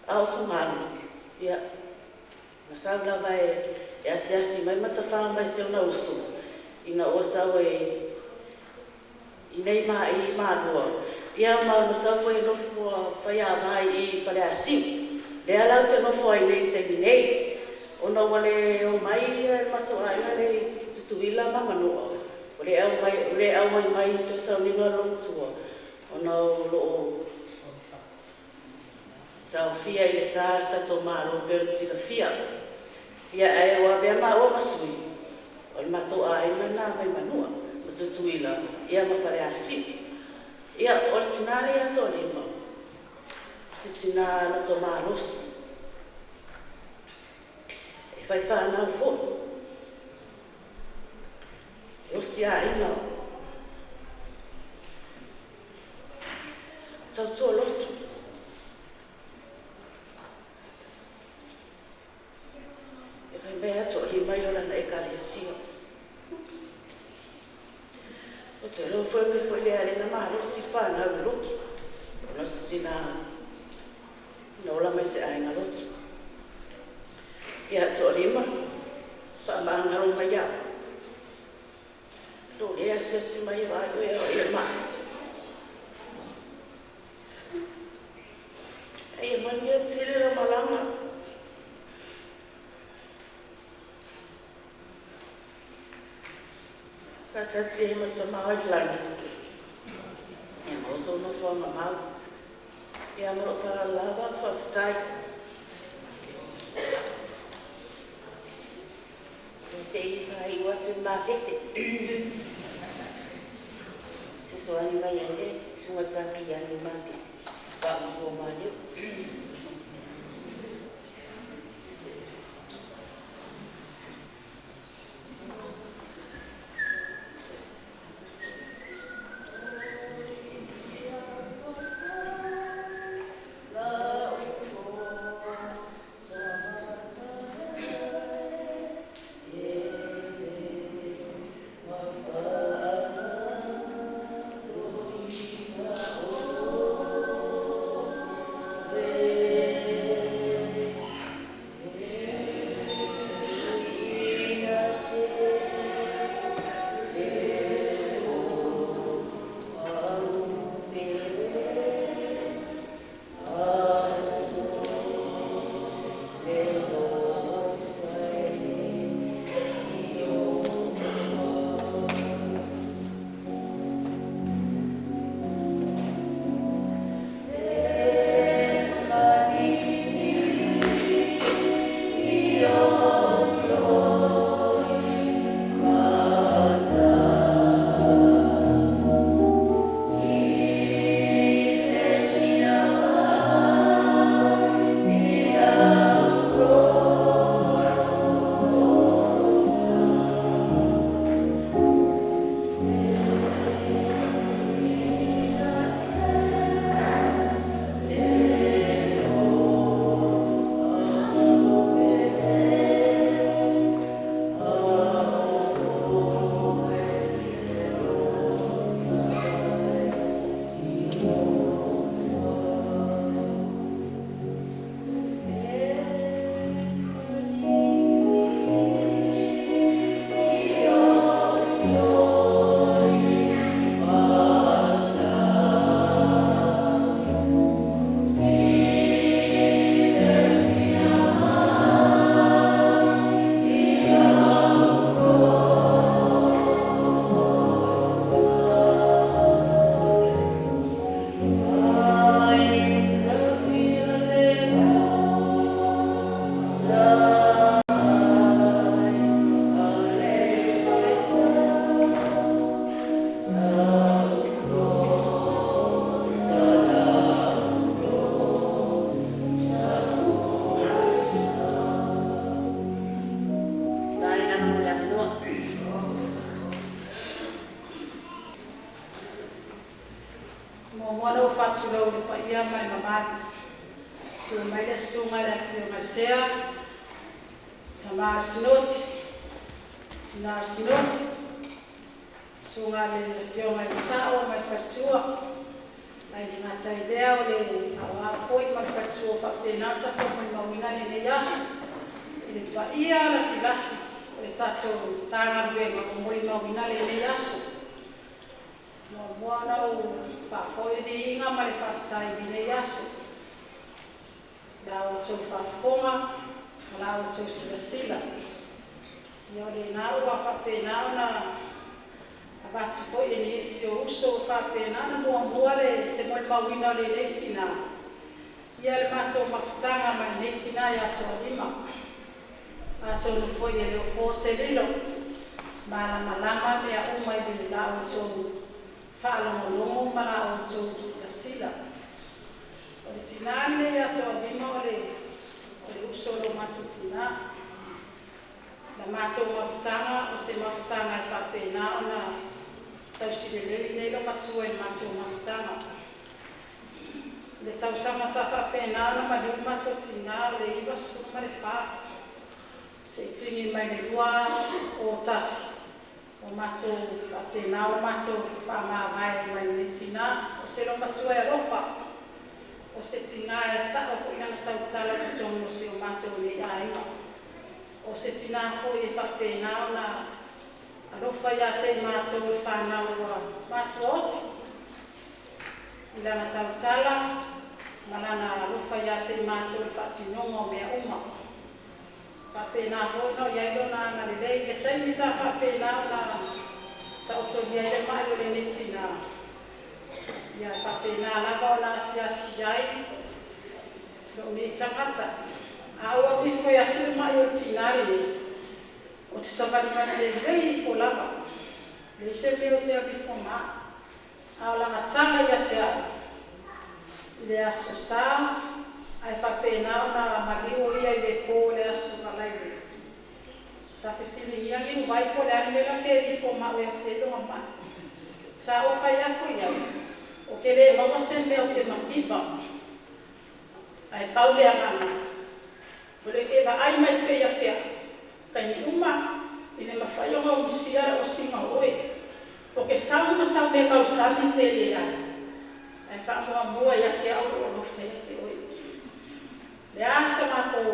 A o Sugalu, ia, na sau lava e e asiasi mai ma tafā mai i si ona uso ina ua sau e i nei ma i Malua, ia ma na sau foi e nofo ua fai ava i i Faleasiu. Lea la ou te nofo ai nei i le taimi nei, ona ua le omai le matou aiga lea i Tutuila ma Manua, ua le aumai ua le auai mai i toe sauniga o le olomatua, ona o lo o taofia i le sa le tatou Malo pei ona silafia. Ia ae ua avea maua ma sui o le matou aiga lena mai Manua ma Tutuila ia ma Faleasiu. Ia o le tina lea ia Toalima, o se tina loto malosi, e fai fanau foi, e osi aiga, tautua lotu. E fai mai lava Toalima ia o lana Ekalesia. Ou te iloa foi o le mea foi lea e ala ai ona malosi le fanau i le lotu, ona o se tina na ola mai i se aiga lotu. Ia, Toalima, faamagalo mai au. Lou le asiasi mai e vaai oe a o e mai. Ae ia manuia tele lau malaga. Faatasi ai ma le Tama i le lagi. Ia maua sou nofoaga mau. Ia ma lou faaaloalo lava, faafetai. Ia se i faaiu atu le ma pese. Fesoasoani mai ai le susuga Taki ia le ma pese. Faamutua ma leo. faatulou i le paia ma le mamalu. Susu mai le susuga i le Afioga i Sea, Tama o le Sinoti, Tina o le Sinoti, Susuga i le Afioga i le Sao ma le Faletua, ae le gata i lea o le aoao foi ma le faletua ua faapena ona tatou molimauina lenei aso i le paia lasilasi o le tatou Matagaluega ua molimauina lenei aso. Muamua ona ou faafoi le viiga ma le faafetai i lenei aso i la outou faafofoga ma la outou silasila. Ia o lena ua faapena ona avatu foi e nisi o uso ua faapena ona muamua le se molimauina o lenei tinā, ia le matou mafutaga ma lenei tinā ia Toalima. Atonu foi e le o po se lilo, malamalama mea uma i le la outou faalogologo ma la outou silasila. O le tinā lenei ia Toalima o le o le uso o lo matou tinā. Na matou mafutaga o se mafutaga e faapena ona tausi lelei nei loumatua i le matou mafutaga. I le tausaga sa faapena ona maliu le matou tinā o le 94 se'i tigi mai le 2001 ua matou faapena ua matou faamavae mai lenei tinā. O se loumatua e alofa, o se tinā e sa'o foi lana tautala i totonu o si o matou nei aiga. O se tinā foi e faapena ona alofa ia te i matou le fanau ua matuaoti i lana tautala ma lana alofa ia te i matou i le faatinoga o mea uma. Faapena foi ona i ai lona agalelei i le taimi sa faapena ona taotolia ai le ma'i o lenei tinā, ia faapena lava ona asiasi ai lou nei tagata. A ou alu ifo e asi le ma'i o le tinā lenei, ou te savalivali lelei ifo lava, leai se mea ou te alu ifo ma a'u. A o lana tala ia te a'u i le aso Sa ae faapena ona maliu o ia i le po o le Aso Faraile, sa fesiligia Niuvai po o le a le mea la te ifo ma a'u e asi ai lona ma'i. Sa ou fai atu i ai, ou te lē maua se mea ou te mativa, ae pau le agaga o le te vaai mai pea ia te a'u taimi uma i le mafai ona ou misia lau asiga o oe. O ke sau ma sau mea tausami pe leai, ae faamuamua ia te a'u lou alofa ia te oe. Le a se matou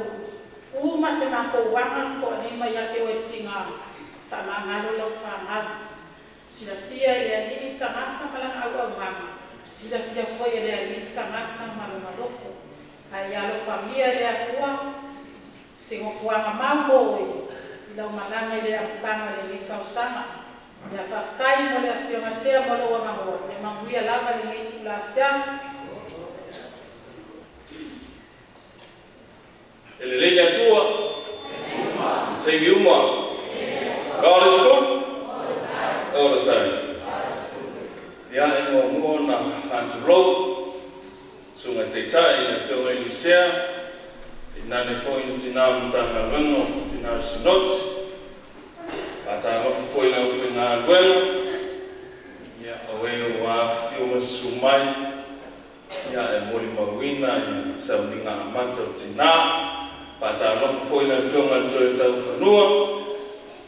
ū ma se matou aga toalima ia te oe le tiga faamagalo lau fanau. Silafia e le Alii le tagata ma lana auaunaga, silafia foi e le Alii le tagata ma lona loto. Ae ia alofagia e le Atua se nofoaga mau mo oe i lau malaga i le amataga o lenei tausaga. Ia faafetai mo le Afioga Sea mo lou avanoa, ia manuia lava lenei itula afiafi. E lelei le Atua i taimi uma. God is good all the time. Ia, e muamua ona faatulou susuga i taitai i le Afioga i Lusea, tainane foi ni tinā o Matagaluega o Tinā o Sinoti. Faatalofa foi i le aufaigaluega, ia, o e ua afifio ma susu mai, ia, e molimauina i sauniga amata o tinā. Faatalofa foi i le Afioga i le Toetaufanua,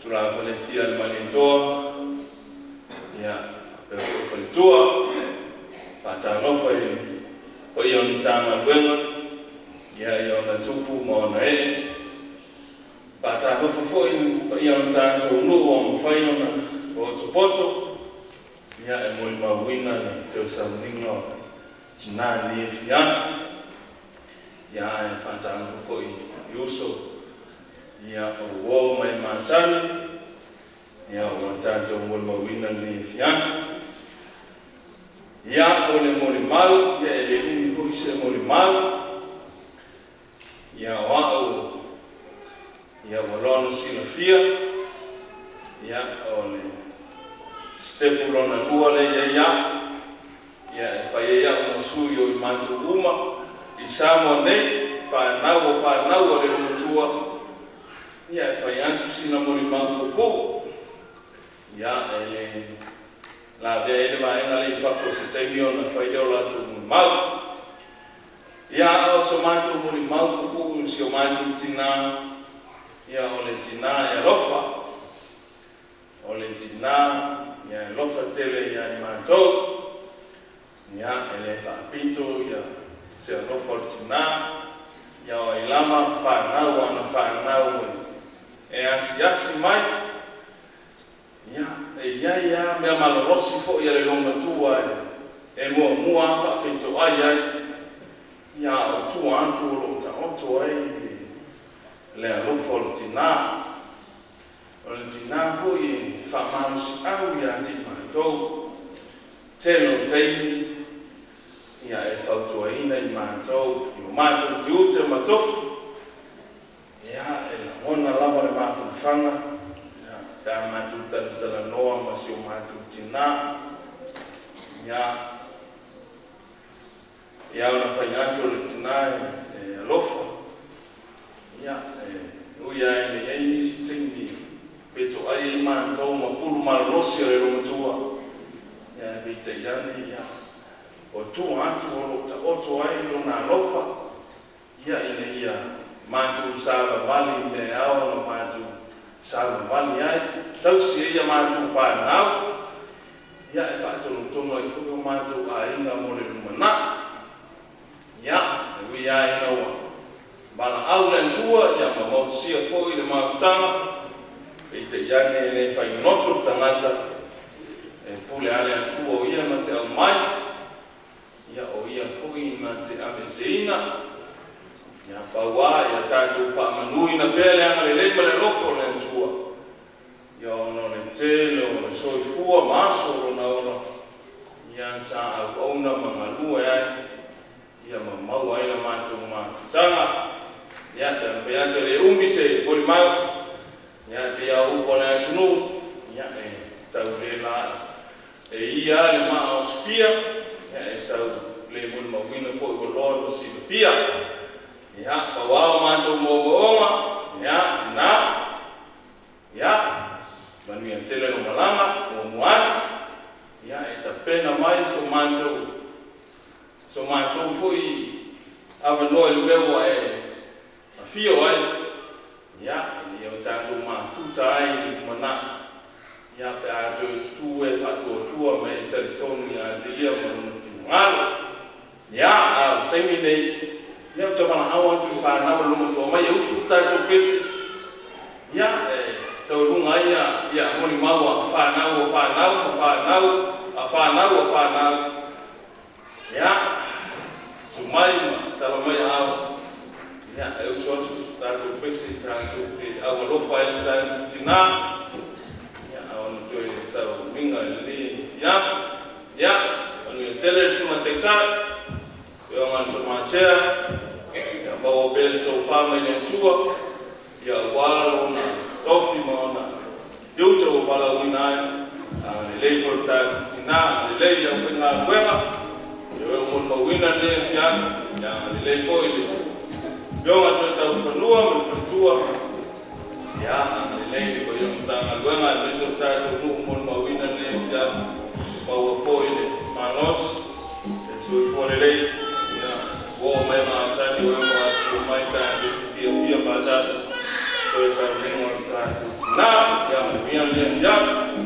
Tulafale fia le Malietoa, ia, faapea foi faletua. Faatalofa i le paia o le Matagaluega, ia, i ona tupu ma ona ee. Faatalofa foi i le paia o le tatou nuu ua mafai ona potopoto, ia, e molimauina le toe sauniga o tinā i lenei afiafi. Ia, ae faatalofa foi i uso, ia, o uo ma e masani, ia, ua tatou molimauina lenei afiafi. Ia, o le molimau, ia, e le umi foi se molimau. Ia, o a'u, ia, ua loa ona silafia, ia, o le sitepu lona lua lea i ai a'u, ia, e fai ai a'u ma sui o i matou uma i Samoa nei, fanau o fanau a le loumatua. Ia, e fai atu sina molimau puupuu. Ia, e le lavea ai le vaega lea i fafo i se taimi ona fai lea o latou molimau. Ia, a o so matou molimau puupuu i si o matou tinā, ia o le tinā e alofa, o le tinā e alofa tele ia i matou. Ia, e le faapito ia se alofa o le tinā, ia o ai lava fanau a na fanau e asiasi mai, ia, e i ai lava mea malolosi foi a le loomatua e muamua lava faafetoai ai, ia a o tua atu o lo o taoto ai le alofa o le tinā. O le tinā foi e faamalosiau ia te i matou. Tele o taimi, ia e fautuaina i matou i o matou tiute ma tofi, ia e lagona lava le mafanafana, ia pe a matou talatalanoa ma si o matou tinā. Ia, ia ona fai atu o le tinā e alofa, ia e ui lava ina i ai nisi taimi fetoai ai matou ma pulu malolosi o le loomatua, ia e peitai ane, ia o tua atu o lo o taoto ai lona alofa, ia ina ia matou savavali i mea e ao ona matou savavali ai, tausi ai a matou fanau, ia e faatonutonu ai foi o matou aiga mo le lumanai. Ia, e ui lava ina ua valaau le Atua, ia ma motusia foi le mafutaga, peitai ane e le faigloto le tagata, e pule lava le Atua o ia na te aumai, ia o ia foi na te aveeseina. Ia pau lava ia tatou faamanuina pea le agalelei ma le alofa o le Atua, ia ona o le tele o le soifua ma aso o lona ola, ia sa auauna ma galue ai, ia ma maua ai la matou mafutaga. Ia, pe a mafai atu e le umi se molimau, ia pei lava o upu a le atunuu, ia e tau le la e ia le maa osofia, ia e tau le molimauina foi ua loa ma silafia. Ia, pau lava o matou moomooga, ia, tinā, ia, manuia tele lau malaga, muamua atu, ia e tapena mai so matou foi avanoa i le mea ua e afio ai, ia, ina ia o tatou mafuta ai i le lumanai, ia pe a toe tutū e faatuatua ma e talitonu ia te ia ma lona finagalo. Ia, a o le taimi lenei, ia ou te valaau atu i le fanau a le loomatua mai e usu le tatou pese, ia, e taualuga ai ia molimau a fanau a fanau ma fanau a fanau a fanau. Ia, susu mai ma tala mai aao, ia e usu atu tatou pese tatou te aualofa ai i le tatou tinā, ia a ona toe sauniga i lenei afiafi. Ia, manuia tele le susuga taitai, Afioga i le Tomasea, ia maua pea le tofa mai le Atua, ia aua lona tofi ma ona tiute ua valaauina ai. Agalelei foi le tatou tinā, agalelei le aufaigaluega, ia oe ua molimauina lenei afiafi, ia agalelei foi le Afioga toe taufanua ma le faletua, ia agalelei le paia o Matagaluega aemaise o le tatou nuu molimauina lenei afiafi, maua foi le malosi, le soifua lelei, ia ua oo mai masani o e ua afifio mai tatou te fiafia faatasi toe sauniga o le tatou tinā. Ia manuia lenei afiafi.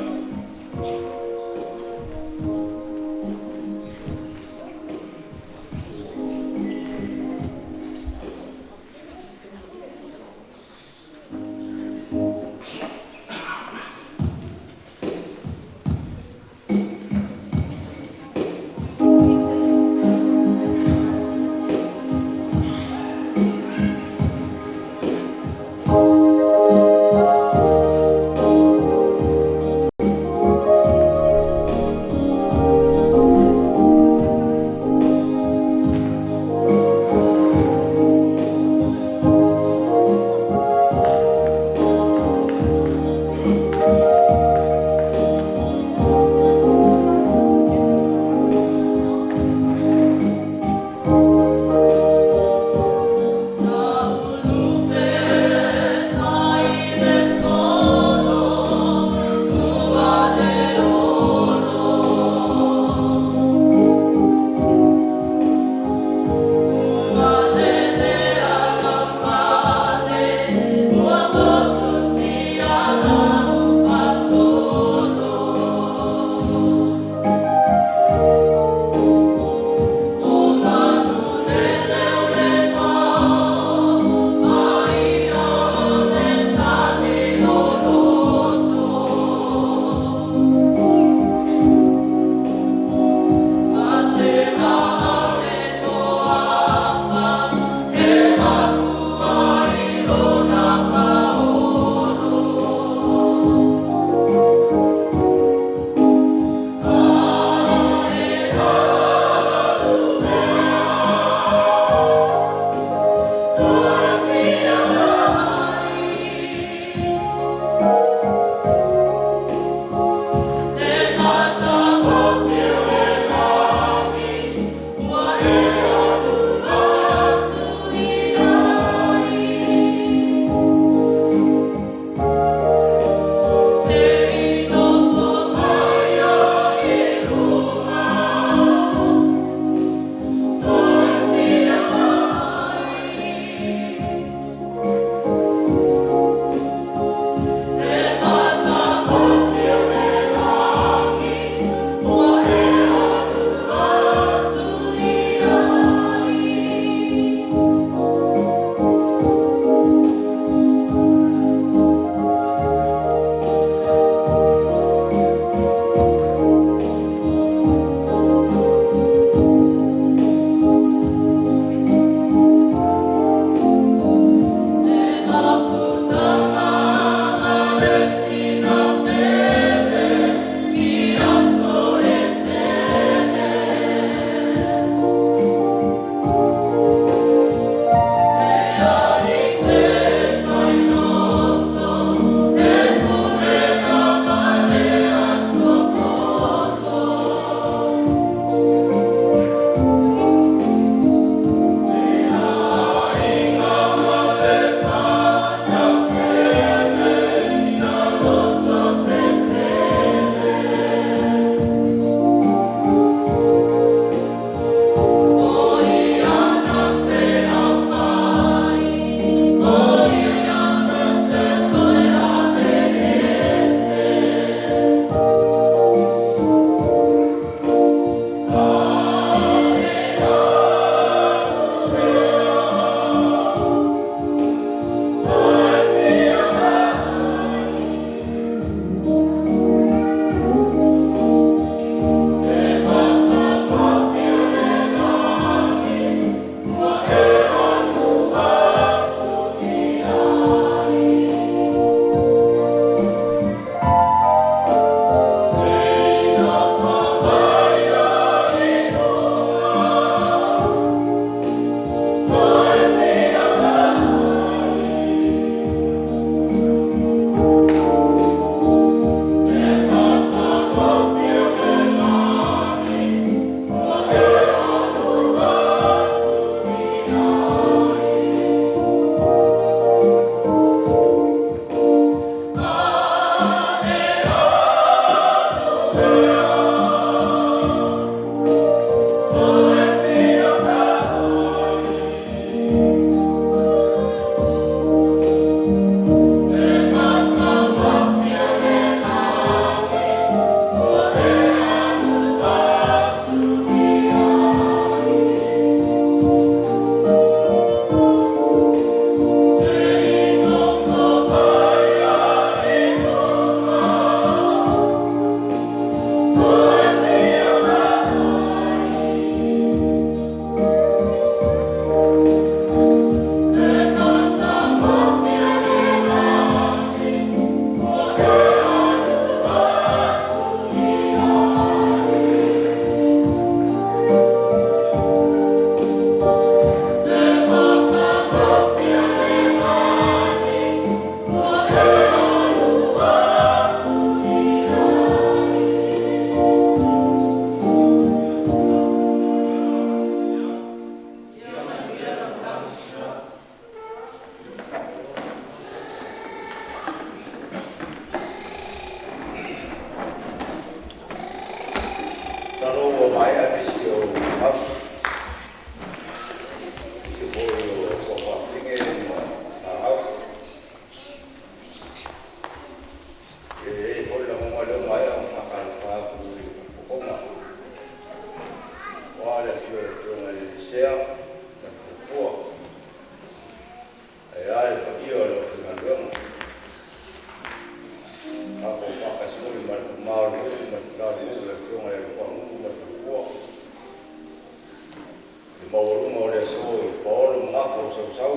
aso i paolo ma gafa o sausau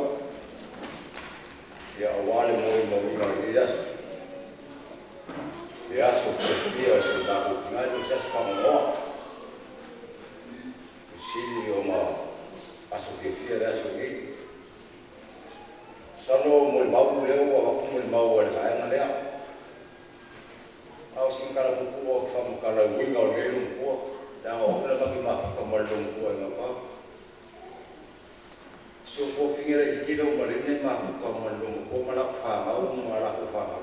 ia auā le molimauina o lenei aso. Le aso fiafia o si o tatou tina e le o se aso fagogoa. Sili ona aso fiafia le aso lenei. Masalo molimau lea ua avatu molimau a le vaega lea. A o sina tala puupuu ou te faamatala i uiga o lenei loomatua, leaga o au na matou mafuta ma le loomatua i gauta. Si ou tuafafine laitiiti lea ua malele na mafuta ma le loomatua ma latou fanau ma latou fanau.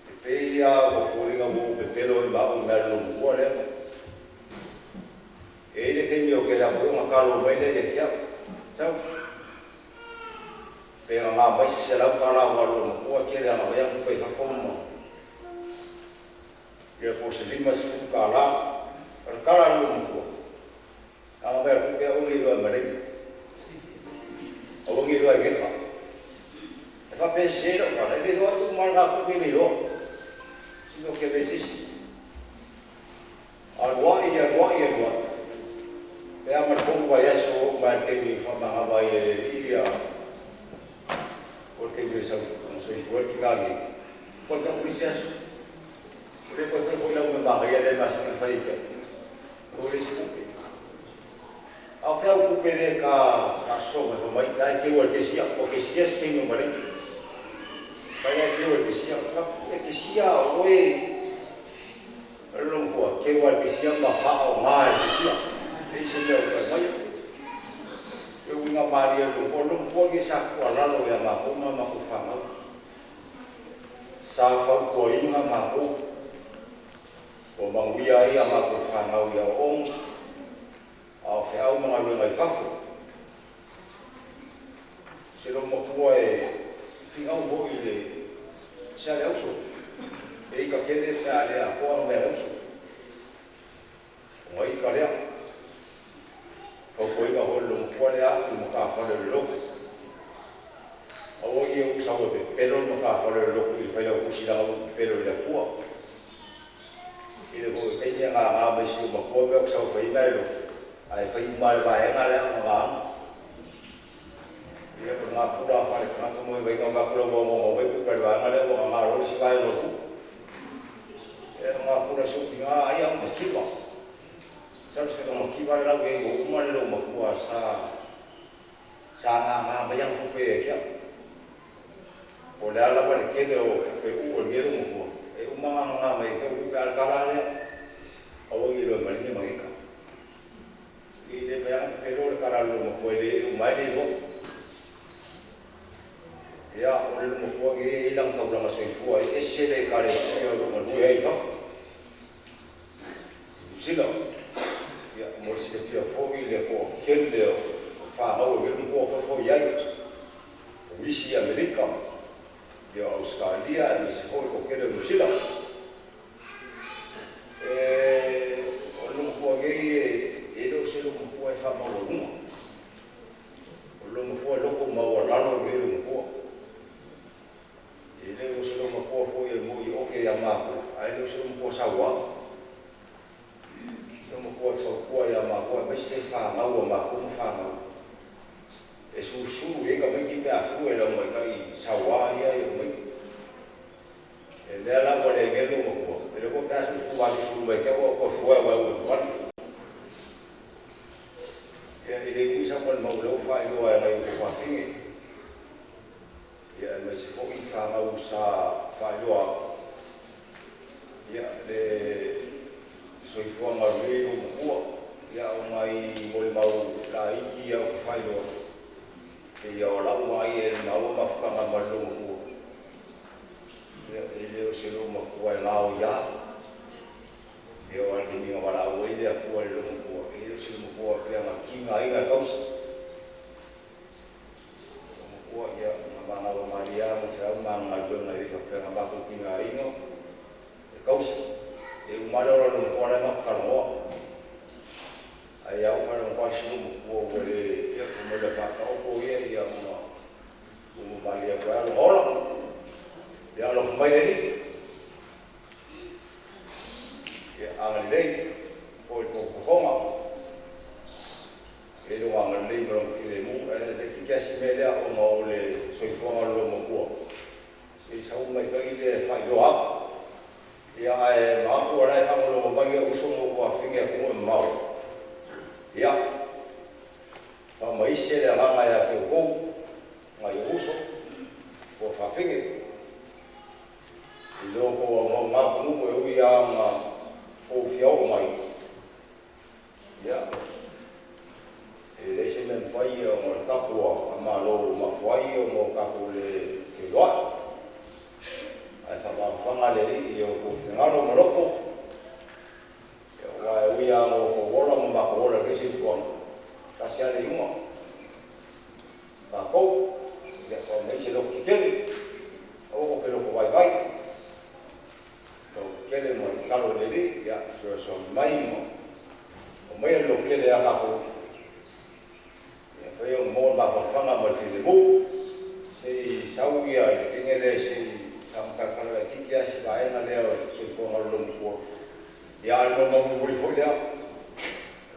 E pei lava ua foliga ua ou pepelo ai ma au i mea a le loomatua lea. E i ai le taimi ou te alu atu ai ona talo mai lea ia te au, Tau, pe gagā mai se $100 aua le loomatua e tele ana mai ana tupe i fafo ma ia po o se $50. O le tala a le loomatua, a mai a le tupe aua ne i iloa e Maleni, aua ne i iloa e Geka. E faapea e sese lau tala, e le iloa atu uma lava lena tupe e le iloa. Sina ou te avea i se isi. Alu ai, alu ai, alu ai. Pe a ma le 3 vaiaso ua oo mai lava i le taimi e faamanava ai e le alii ia o le taimi e soifua ai le tina lenei. Ua toe fai atu le isi aso. Ua le toe faia foi lau mea manaia lea e masani ona fai ia te au. Ua leai se tupe. A o fea au tupe lea e ta faasoso mai fai mai la e teu ai le kesia, ua kesia se taimi o Maleni. Fai la e teu ai le kesia. E kesia oe o le loomatua, teu lava i le kesia ma faaaoga e le kesia. E leai se mea o toe aumaia. E uiga malie i le loomatua. O le loomatua lenei sa tuualalo ia matou ma matou fanau. Sa fautuaina matou ua manuia ai a matou fanau i aoaoga a o feau ma galuega i fafo. Se loomatua e finau foi i le se a le auso. E ita tele pe a le atoa na mea a le auso. Ona ita lea. Fautuaina foi e le loomatua lea au i le matafale o le lotu. Aua ne i ou sau e pepelo le matafale o le lotu i le failautusi leaga ua ou pepelo i le Atua. I le foi taimi e gaga mai si ou matua mea ou te sau e fai ai mea a le lotu, ae fai uma lava e le vaega lea ona gaga. Ia po o le natura faale-tagata mo le vaaiga vaeatu lau uagogo mai pe le vaega lea ua gaga loa le isi vaega o le tupe. Ia o natura i si ou tina ai au mativa. Masalo se mativa le lau i ai ua uma le loomatua sa sa gaga mai ana tupe ia te au. Po o le a lava le tele o tupe uu a lenei loomatua, e uma ona gaga mai ia te au tupe, a o le tala lava lea, aua ne i iloa e Maligi ma Geka. I le mea ana pepelo le tala a le loomatua e le uma ai le iloa. Ia, o le loomatua lenei e i ai lana taulaga soifua e ese le Ekalesia o lo o galue ai i fafo i Niu Sila. Ia, mo le silafia foi le toatele o fanau e velu toa fafo i ai, o nisi i Amerika, ia o Ausetalia aemaise foi le toatele o Niu Sila. E, o le loomatua nei e le o se loomatua e faamaualuga. O le loomatua e loto maualalo lenei loomatua. E le o se loomatua foi e moi oke ia matou, ae le o se loomatua sauā. Se loomatua e fautua ia matou aemaise fanau a matou ma fanau. E susulu i ai tamaiti pe a fua i laumaitai sauā ia e tamaiti. E lea la ua le nei le loomatua, e le iloa pe a susulu vasusulu mai te au au toe fua e uae ua vale. Ia, e le umi sau molimau lea ua faailoa e nai ou tuafafine. Ia, aemaise foi fanau sa faailoa atu, ia, le soifuaga o lenei loomatua. Ia, o nai molimau laiti ia ou te faailoa, pei o lau vaai e maua mafutaga ma le loomatua. Ia, e le o se loomatua e gaoia. Ia, aua o le taimi na valaau ai le Atua i le loomatua, e le o se loomatua pei ona tigaina e tausi. Loomatua, ia, na manava malie lava ma feau ma ana galuega e le i faapea na matou tigaina e tausi. E uma lava le ola o le loomatua la e matou talanoa. Ae a ou faalogo atu lava si loomatua ua le, ia, fai mai o le a faataoto ia, ia ma ua mamalie atu ai lona ola. Ia alofa mai le Alii. Ia agalelei foi i le tou fofoga. E le agalelei ma lona filemu, ae se kiki lava si mea lea ona o le soifuaga o le loomatua. Se i sau mai foi lea e faailoa atu. Ia ae manatu o la e faalogologo mai uso ma ou tuafafine i atunuu e mamao. Ia, faamaise le agaga ia te outou, nai ou uso, tuafafine, i lo outou aumau i na atunuu e ui lava ina outou fia oo mai, ia, e leai se mea e mafai ona o le tapu a Malo ua mafua ai ona o tatou le feiloai. Ae faamafanafana le Alii i o outou finagalo ma loto, aua e ui lava ina outou ola ma matou ola i lenei soifuaga, e tasi lava le iuga. Tatou, ia faamaise loto tetele, aua tou te loto vaivai, loto tetele ma tatalo i le Alii, ia fesoasoani mai ma aumaia le lototele ia tatou, ia mafai ona maua le mafanafana ma le filemu, se i sau ia i le teine lea se i faamatalatala laitiiti lava si vaega lea o le soifuaga o le loomatua. Ia a o le molimau mulimuli foi lea,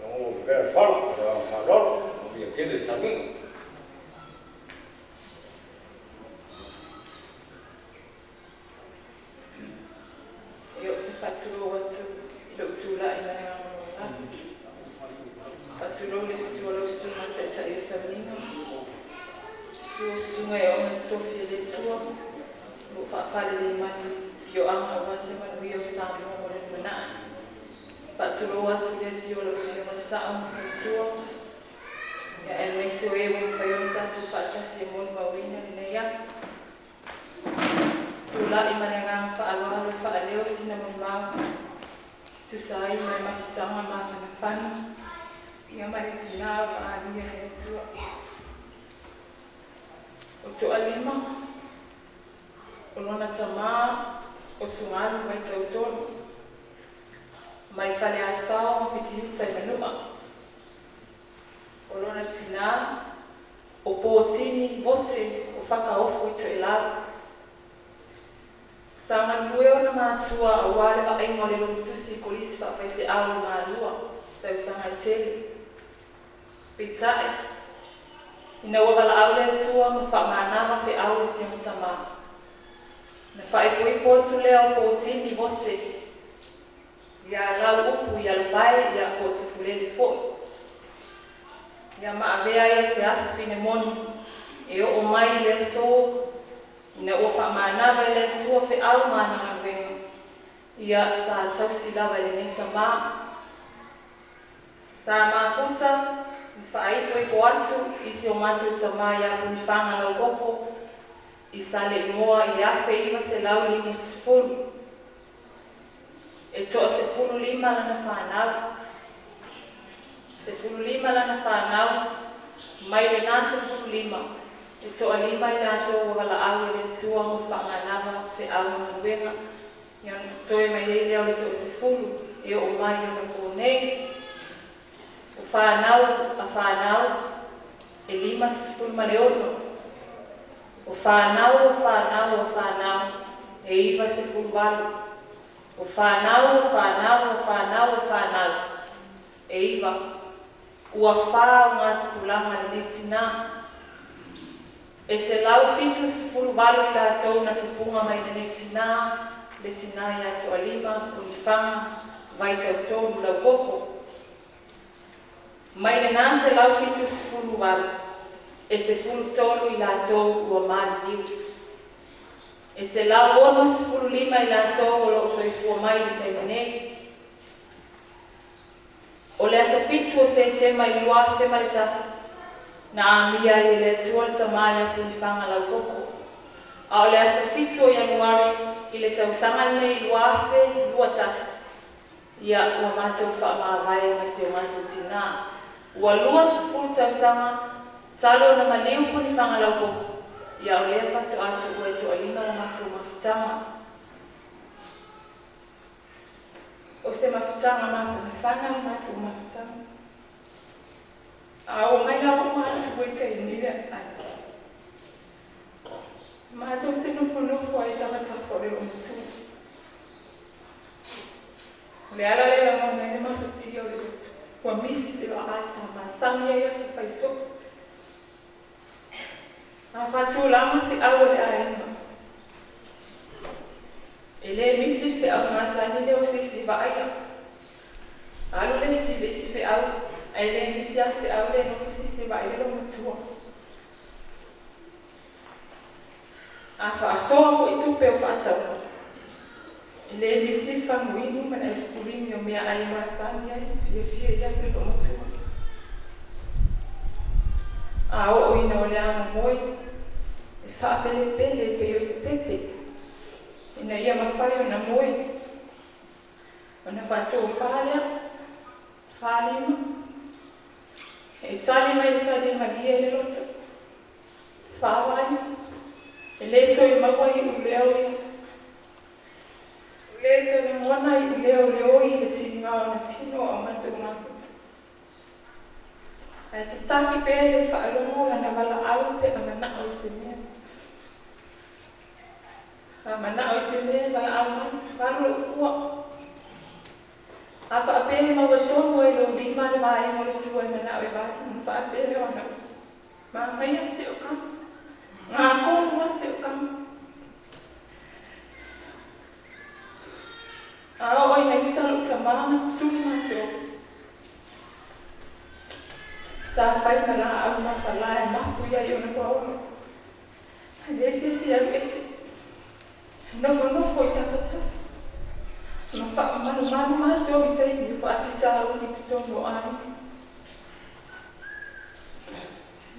ona ua pepela le fala, ma le agaga faaaloalo, manuia tele le sauniga. Ia ou te faatulou atu i lou tulai ma le agaga maualalo. Faatulou le susu o lau susuga i le Taitai o Sauniga, susu o susuga e oo mai tofi e le Atua, o lo o faafalelemalu i afioaga aua se manuia o Samoa mo le lumanai. Faatulou atu i le afio o lau Afioga i le Sao ma le Faletua, ia aemaise o e ua mafai ona tatou faatasi e molimauina lenei aso. Tulai ma le agaga faaaloalo e faaleo sina molimau e tusa ai ma le mafutaga mafanafana ia ma le tinā ua alia e le Atua. O Toalima, o lona tamā o Sugalu mai Tautolu, mai Faleasao ma Fitiuta i Manua. O lona tinā, o Potini Vote o Fakaofo i Toelau. Sa galulue ona matua aua le vaaiga o le logotusi i kolisi faafaifeau i Malua tausaga e tele. Peitai, ina ua valaau le Atua ma faamanava feau i si ona tamā, na faaipoipo atu lea o Potini Vote ia lau upu ia Lopae ia po o Tufulele foi. Ia ma avea ai o se afafine moni e oo mai i le aso ina ua faamanava e le Atua feau ma ana galuega, ia sa tausi lava e lenei tamā. Sa mafuta ma faaipoipo atu i si o matou tamā ia Punifaga Laukoko i Saleimoa i le 1950. E toa-15 lana fanau. 15 lana fanau, mai lenā 15, e toalima i latou ua valaau e le Atua ma faamanava feau ma galuega, ia ona totoe mai ai lea o le toasefulu e oo mai i ona po nei. O fanau a fanau, e 56. O fanau o fanau o fanau, e 98. O fanau o fanau o fanau o fanau, e 9. Ua fa ogatupulaga lenei tinā. E 178 i latou na tupuga mai lenei tinā, le tinā ia Toalima, Punifaga, Vaitautolu, Laukoko. Mai lenā 178, e 13 i latou ua maliliu. E 165 i latou o lo o soifua mai i le taimi nei. O le aso 7 o Setema i le 2001, na amia ai e le Atua le tamā ia Punifaga Laukoko. A o le aso 7 o Ianuari i le tausaga lenei 2021, ia ua matou faamavae ma si o matou tinā. Ua 20 tausaga talu ona maliu Punifaga Laukoko, ia o lea faatoa tuua e toalima la matou mafutaga. O se mafutaga mafanafana la matou mafutaga. A oo mai la ua matua i taimi lea ai. Matou te nofonofo ai i tafatafa o le loomatua. O le ala lea e lagona ai le mafatia o le loto. Ua misi le vaai sa masani ai aso faisoo. A faatulaga feau o le aiga. E lē misi le feau masani lea o se isi vaaia. Alu le isi le isi feau, ae lē misi lava le feau lea e nofo se isi e vaai ai lou matua. A faasoa foʻi tupe o faatauga, e lē misi le faguinu ma le aisikulimi o meaai masani ai fiafia i atu le loomatua. A oo ina o le agamoe, e faapelepele pei o se pepe, ina ia mafai ona moe. Ona faatofā lea, 45, e tali mai le talimalie le loto. 48, e lē toe maua iuleo ia. Ua lē toe lagona iuleo le oi i le tiga o ona tino a o matou mafuta. Ae tataki pea i le faalogo lana valaau pe a manao i se mea. A manao i se mea e valaau mai, 8 lou pua. A faapea e maua tonu ai i lou lima le vaega o le tua e manao e valu, ona faapea lea o ana upu, Manaia se o kama. Ngā kōrua se o kama. A oo ina ita lou tamā ma tutuli matou. Sa fai ma laau mafala e mapu i ai ona paolo. Ae leai se isi e alu ese. Nofonofo i tafatafa. Ma faamalumalu matou i taimi o faafitauli i totonu o aiga.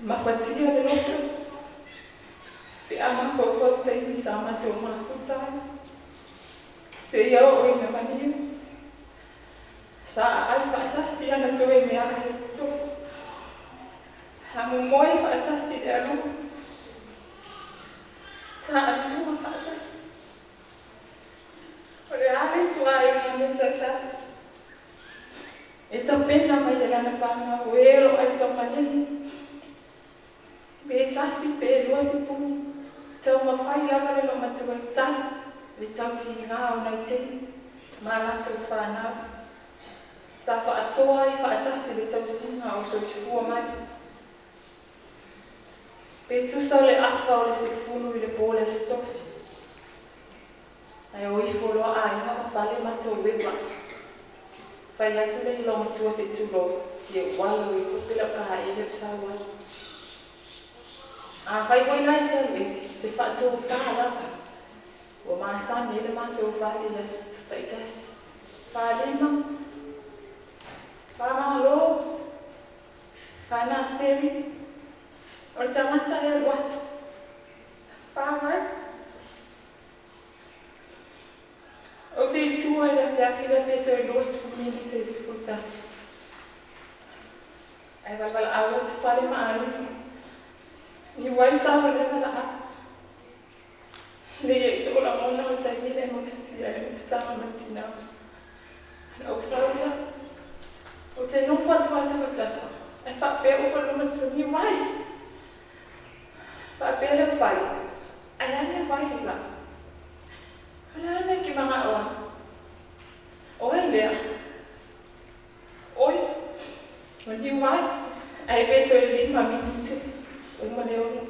Mafatia le loto pe a mafaufau i taimi sa matou mafuta ai. Seia oo ina maliu. Sa aai faatasi ana toe meaai e toto. Amomoe faatasi i le aluga. Sa alua faatasi. O le a le ituaiga mea taitasi e tapena mai e lana fanau e o lo o aitamalī pe tasi pe 20, taumafai lava le loomatua e tali le tautiga o nai teine ma latou fanau. Sa faasoa ai faatasi le tausiga o soifua mai. Pe tusa o le afa o le 10 i le po o le Aso Tofi, ae o ifo loa aiga ma fale matou eva. Fai atu le loomatua se i tulou, fia ualo i lupe lau kaele o sau ai. Afai foi la e te alu ese, ou te faatofā lava. Ua masani ai le matou fale i aso taitasi. 5, Faamalo, Fanaseri, o le tagata e alu atu. 48, Ou te i tua i le afiafi lea pe toe 20 minute i 11. Ae valavalaau atu fale ma aiga. Ni wai sa o lea valaau. Le ia i soo lagona o le taimi lea e motusia ai le mafutaga ma le tinā. Ona ou sau lea, ou te nofo atu lava tafatafa, ae faapea upu a le loomatua, Ni wai! Faapea lea o fai, Ae a le vai la? O le a le mea e te manao ai? O ai lea? Oi, ua niu ai, ae pe toe 5 minute, uma le 6.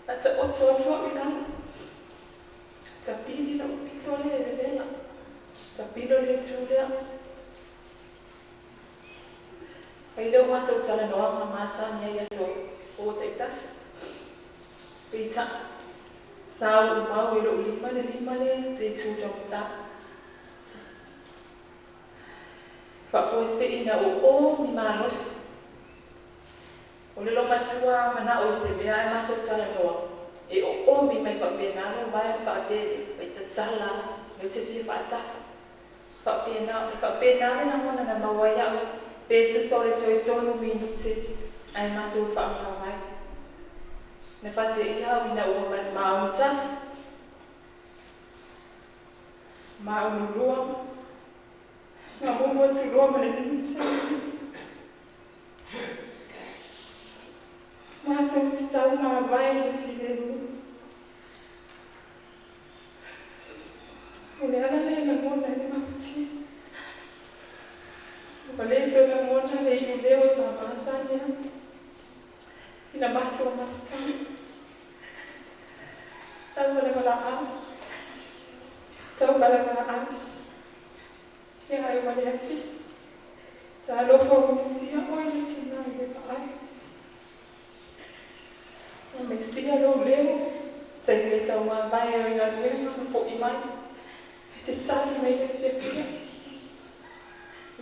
Faataoto atu au i lalo. Tapili lou pito lea i le vela. Tapilo le itu lea. Fai lea o matou talanoaga masani ai i aso o taitasi. Peitai, sa ou mau i lou lima le lima lea i le itu taugata. Faafoeseʻi ina ua o ni malosi. O le loomatua manao i se mea ae matou talanoa, e oomi mai faapena lou vae ona faapea lea, vai tatala mai te fia faatafa. Faapena, e faapena le lagona na maua ai au pe tusa o le toe 3 minute ae matou faamavae. Na faateia au ina ua maunu tasi, maunu lua, maunu atu loa ma le minute. Matou te taumavae i le filemu. O le ala lea e lagona ai le mafatia. valaau, tauvalavala'au. Ia ai ua leai se isi. Talofa ua misia oe le tinā i le vaai. Ua mesia lou leo, taimi e taumavae ai galuega ma fo'i mai, e te tali mai le fiafia.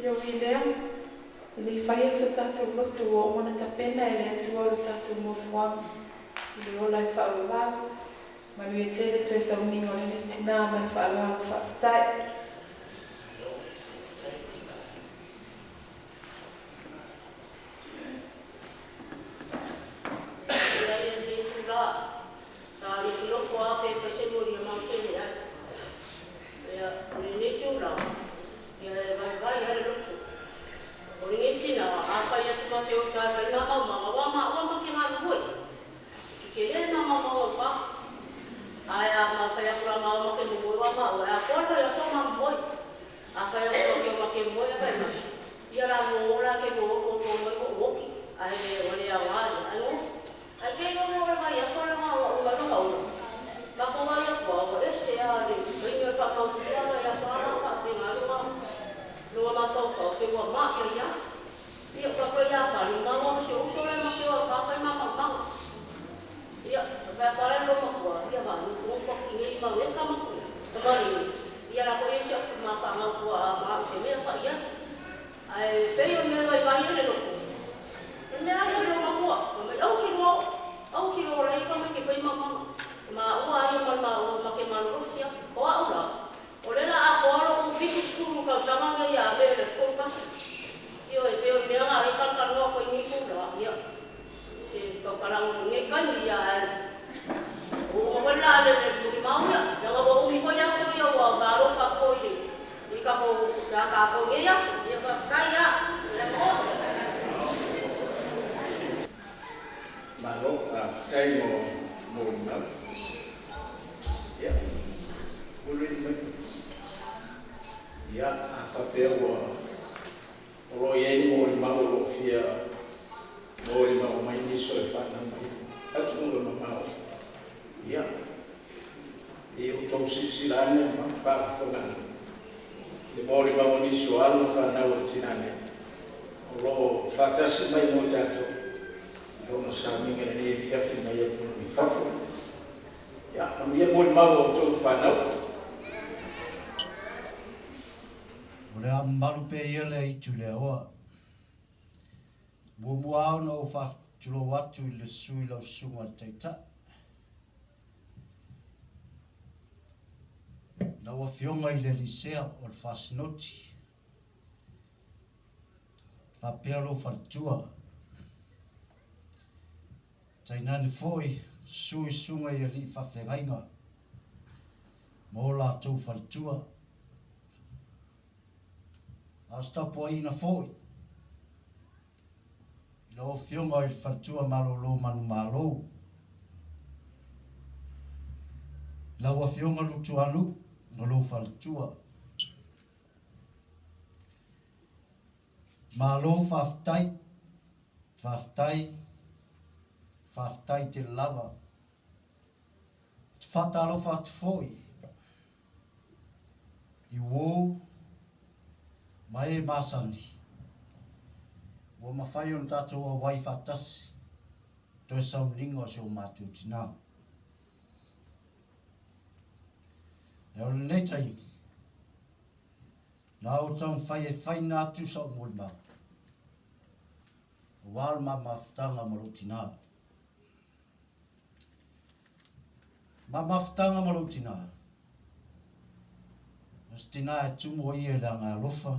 Ia ui lea, e le i faia so tatou loto ua uma ona tapena e le Atua lo tatou nofoaga i le ola e faaauau. Manuia tele toe sauniga o lenei tinā ma le faaaloalo. Faafetai. O le a mamalu pea ia le aitu i le aoa. Muamua lava ona ou faatulou atu i le susu i lau susuga i le Taitai. Lau Afioga i le Lisea o le Faasinoti, faapea lou faletua, tainane foi susu i susuga i alii faafeagaiga ma o latou faletua. A o se tapuaiga foi i lau Afioga i le Faletua Malolo Manumalo, lau Afioga Lutuanu ma lou faletua. Malo faafetai, faafetai, faafetai tele lava. Ou te faatalofa atu foi i uō ma e masani ua mafai ona tatou auai faatasi toe sauniga o si o matou tinā. E o lenei taimi, na ou taumafai e faina atu sa'u molimau, aua le ma mafutaga ma lou tinā. Ma mafutaga ma lou tinā, o se tinā e tumu o ia i le aga alofa,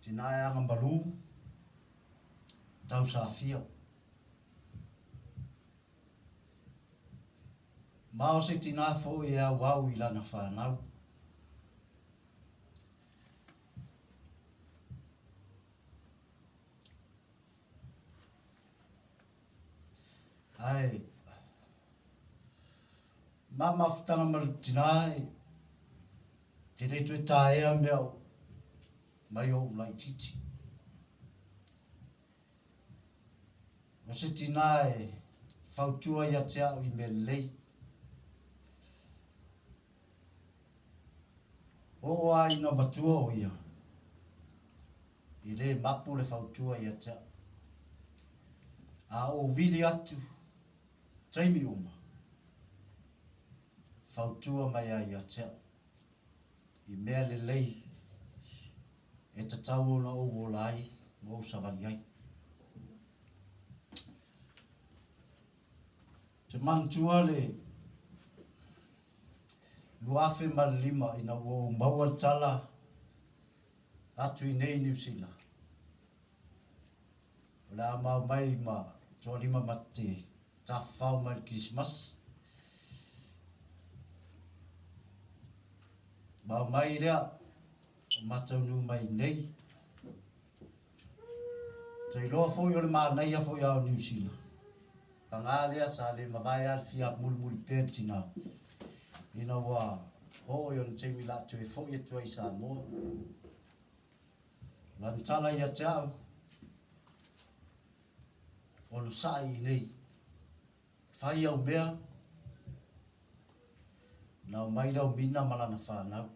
tinā e aga malū, tausafia. Ma o se tinā foi e auau i lana whānau. Ae, ma mafutaga ma le tinā e, te le toe taea mea o mai o laititi. O se tinā e Fautua ia te a'u i mea lelei. Oo a ina matua o ia, i lē mapu le fautua ia te a'u. A ou vili atu, taimi uma, fautua mai ai ia te a'u i mea lelei e tatau ona ou ola ai ma ou savali ai. Te manatua le 2005 ina ua ou maua le tala atu i nei Niu Sila. O le a mao mai ma toalima ma te tafafao mai le Kirisimasi. Mao mai lea o mataunuu mai nei. Tailoa foi o le manaia foi a o Niu Sila. Pagā lea sa le mavae a le fia mulimuli pea le tinā. Ina ua oo i ona taimi la toe fo'i atu ai i Samoa. Lana tala ia te a'u, onosa'i i nei. Fai au mea, na omai lau mina ma lana fanau.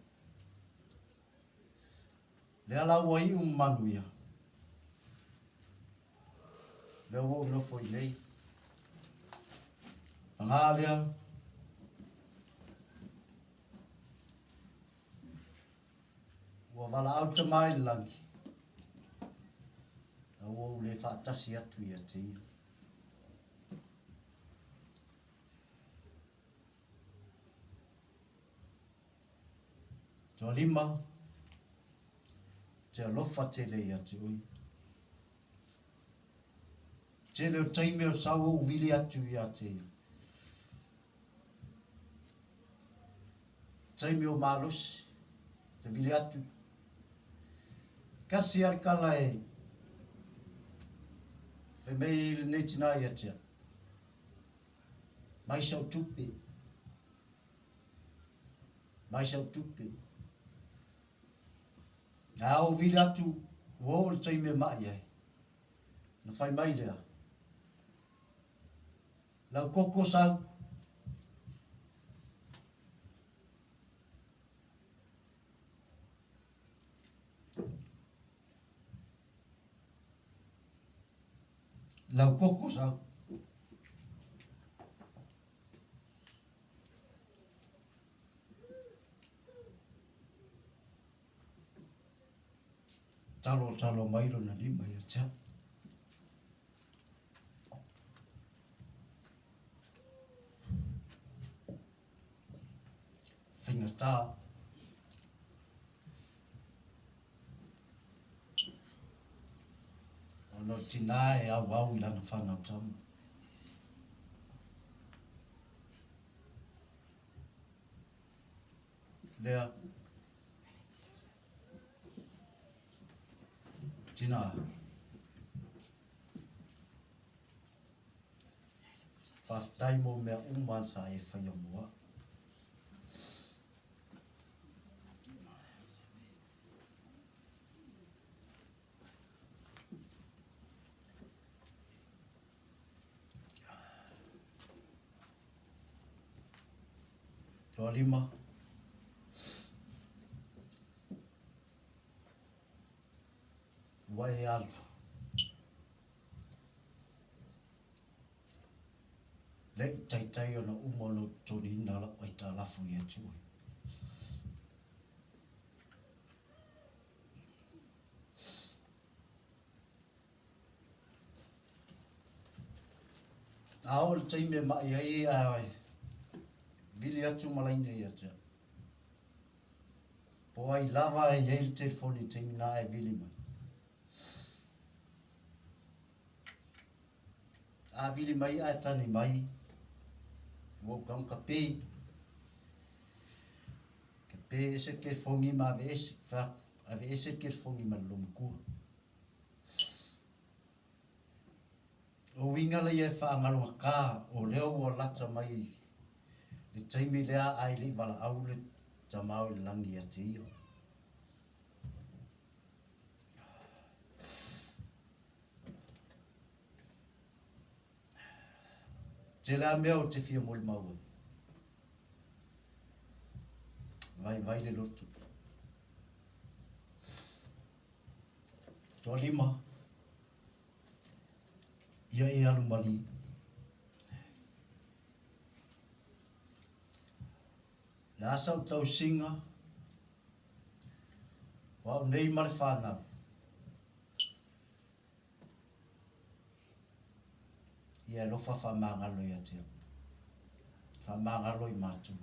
Lea la ua iu ma manuia. Lea ua ou nofo i nei. Pagā lea, ua valaau tamā i le lagi, a ua ou le faatasi atu ia te ia. Tualima, te alofa tele ia te oe. Tele o taimi o sau ou vili atu ia te ia. Taimi o malosi, te vili atu. Kasi a le kala e fai mai lenei tinā ia te au. Mai sau tupe. Mai sau tupe. A ou vili atu, ua oo le taimi e ma'i ai. Na fai mai lea. Lau koko sau. Lau koko sau. Talo talo mai lona lima ia te au. Faigata. Ona o le tinā e auau i lana whanau tama. Lea, tinā. Faafetai mo mea uma sa e faia mo a'u. Toalima. Ua e alu. Le i taitai ona uma ona ou totogiina lau aitalafu ia te oe. A oo le taimi e ma'i ai ae vili atu ma laina ia te au. Po ai lava e i ai le telefoni i le taimi na ae vili mai. A vili mai ae tani mai, ua ou tago ka pe. Ka pe ese le telefoni ma ave ese, fai atu, ave ese le telefoni ma le loomatua. O uiga laia e faagalogata o lea ua lata mai le taimi lea ae le i valaau le Tama o i le lagi ia te ia. Tele a mea o te fia molimau ai. Vaivai le loto. Toalima, ia e alu mali. Le asa o tausiga, o au nei ma le whanau. Ia e lofa whamangalo ia te au. Whamangalo i mātou.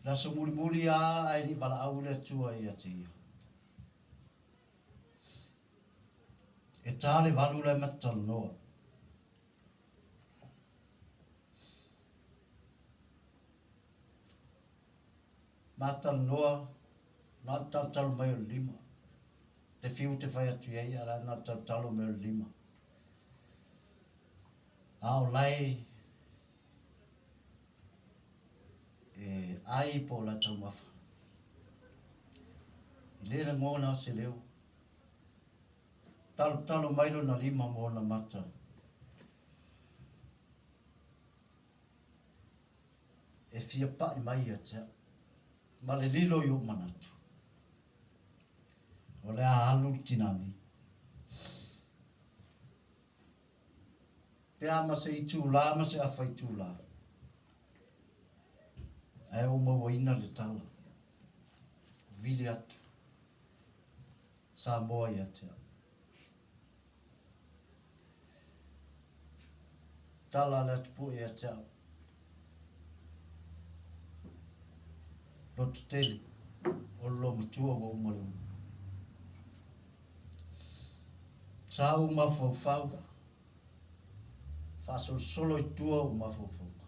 Le aso mulimuli a ae li valaau le Atua ia te ia. E tā le 8 la e matalanoa. Matalanoa, na o le talotalo mai o le lima. Te fiu te fai atu i ai, a la na o le talotalo mai o le lima. A o lae e ai po o la taumafa. I le lagona o se leo, talotalo mai lona lima mo ona mata. E fia pa'i mai ia te au, ma le lilo i ou manatu. O le a alu le tinā nei. Pe a ma se itulā ma se afa itulā, ae ou mauaina le tala, vili atu, Samoa ia te au. Tala le atu poe ia te au. Loto tele, o le loa matua ua uma le ulu. Sa ou mafaufau, faasolosolo i tua ou mafaufauga.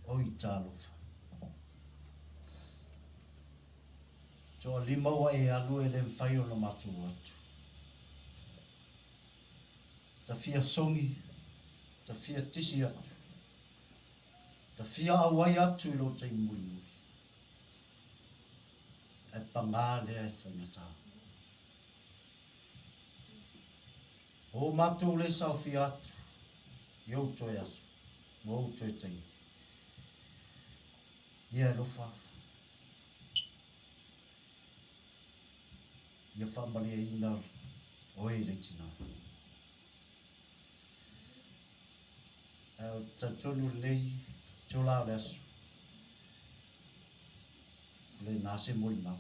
Oi talofa. Toalima ua e alu e le mafai ona matou atu. Ta fia sogi, ta fia tisi atu, ta fia auai atu i lou taimi mulimuli. Ae pagā lea e faigata. O matou le saofia atu i ou toe aso ma ou toe taimi. Ia e alofa, ia faamalieina oe i le tinā. Ae o talitonu lenei itulā o le aso, o lenā se molimau.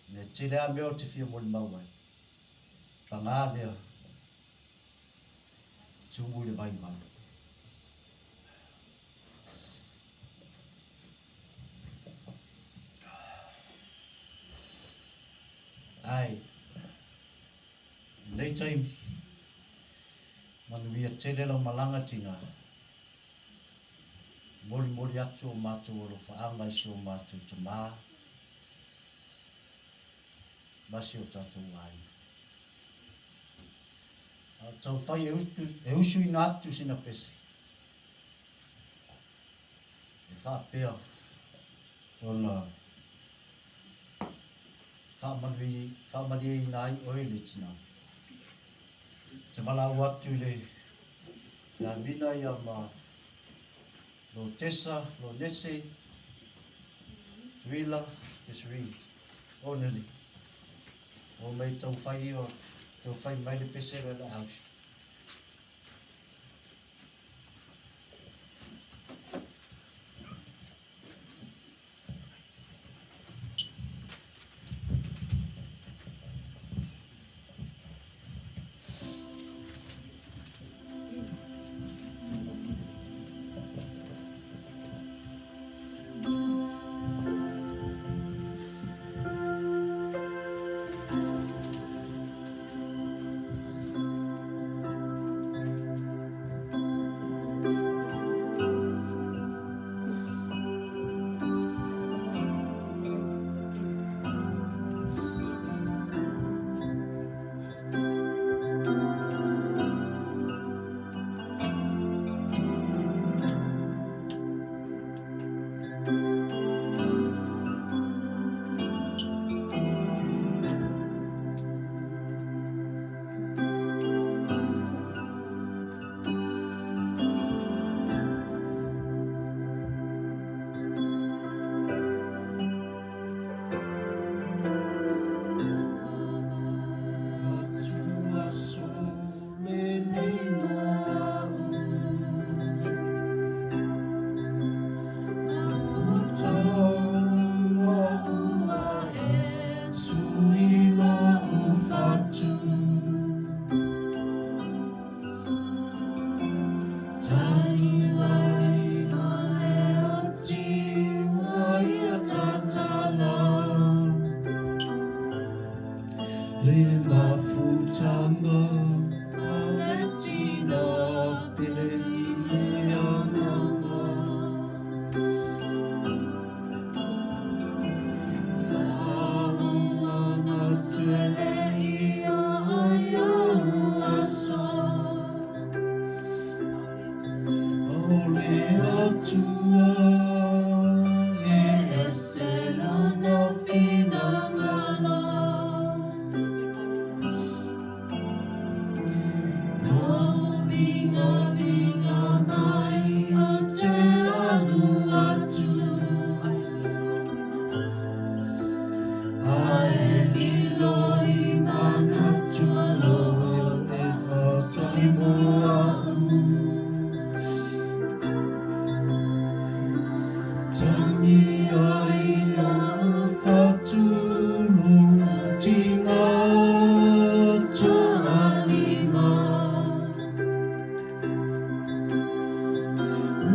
Mea tele a mea o te fia molimau ai. Pagā lea, tumu i le vaivai. Ae, lenei taimi, manuia tele lau malaga tinā. Molimoli atu o matou alofaaga i si o matou tamā ma si o tatou aiga. A o taumafai e usu, e usuina atu sina pese, e faapea ona faamalieina ai oe le tinā. Te valaau atu i le ia Mina ia ma lo Tessa, lo Nese, Tuila, Desiree, o Nelly. O mai taumafai o taumafai mai le pese lea o le a usu.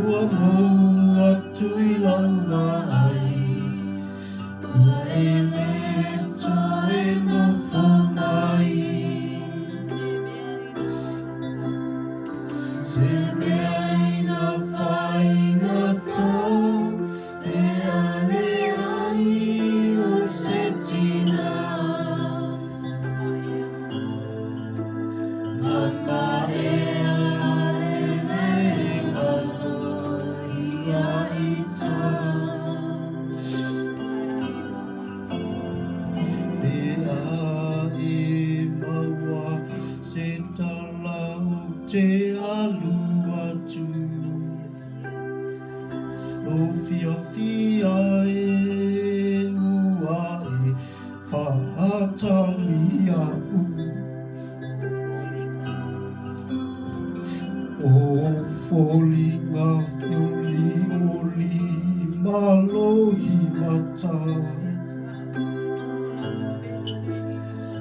Ua mou atu i lau vaai, ua e le toe nofo mai. Se mea ina faigata, pe a leai o se tina. Mama ea e le ngalo ia ita. Pe a e maua se tala o te alu atu. Lo fiafia e ua e whaatalia u. O foliga fioli oli malohi mata.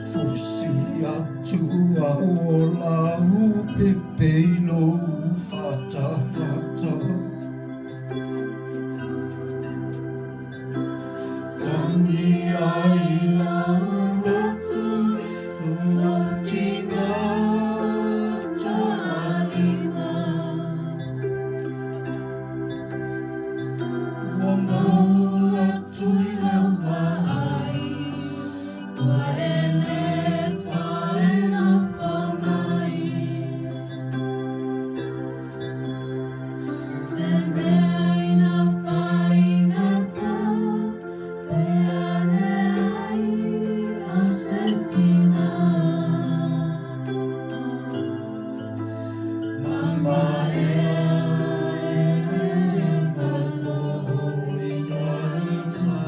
Fusi atu a o lau pepe i lou fatafata. Tangi ai lau lotu, lou tina toalima. Ua mou atu i lau vaai, ua e le toe nofo mai. Se mea ina faigata, pe a leai o se tina. Mama ea e le ngalo ia ita.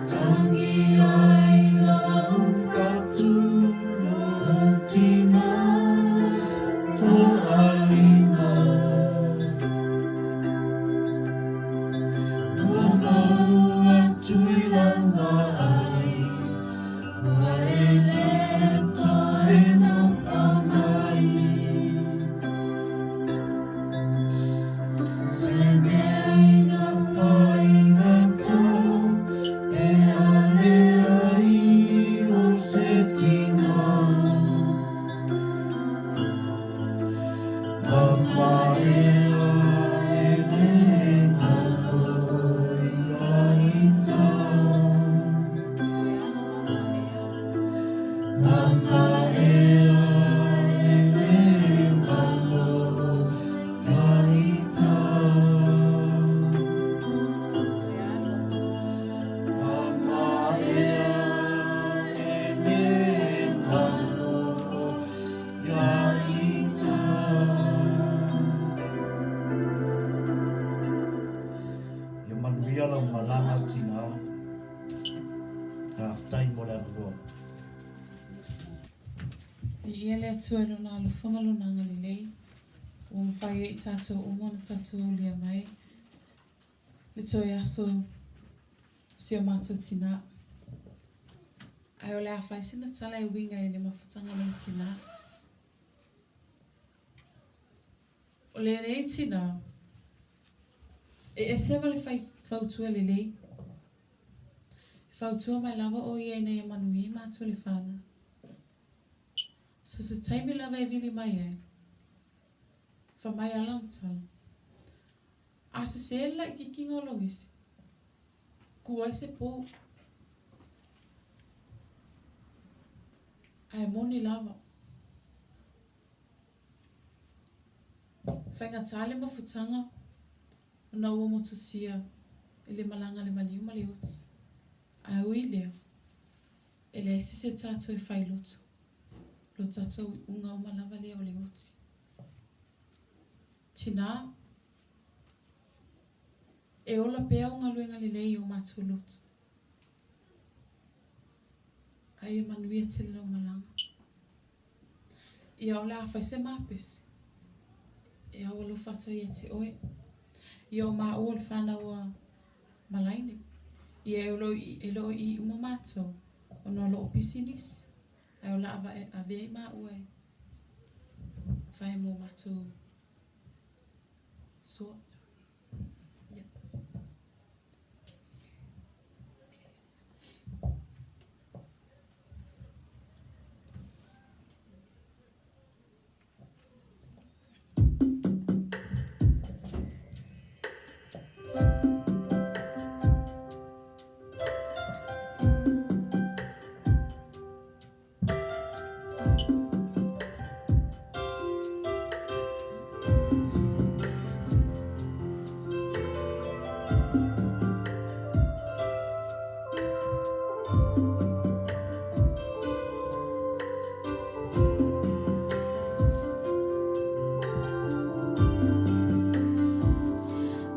Tangi ai lau fatu, lou tina toalima. Ua mou atu i lau vaai, ua e le toe nofo mai. Se mea ina faigata, pe a leai o se tina. Mama ea e le ngalo ia ita. Mama ea e le ngalo ia ita. Mama ea e le ngalo ia ita. Ia manuia lau malaga tina. Faafetai mo le avanoa. Viia le Atua i lona alofa ma lona agalelei, ua mafai ai i tatou uma ona tatou aulia mai le toe aso si o matou tinā. Ae o le a fai sina tala e uiga i le mafutaga nei tinā. O lenei tinā, e ese ma le fautua lelei. E fautua mai lava o ia ina ia manuia i matou le fanau. So se taimi lava e vili mai ai, fai mai a lana tala, A sesē le laitiitiga o lou ese, ku ai se pou. Ae moni lava. Faigata le mafutaga ona ua motusia i le malaga a le maliu ma le oti. Ae ui lea, e leai se isi o tatou e failoto, lo tatou iuga uma lava lea o le oti. Tinā, e ola pea au galuega lelei i o matou loto. Ae ia manuia tele lau malaga. Ia o le a fai se mapese, e au alofa atu ai ia te oe. Ia o maua o le fanau a Malaine. Ia e le o i uma matou, ona o loo pisinisi, ae o le a avea i maua e. fai mo matou soa. Ia.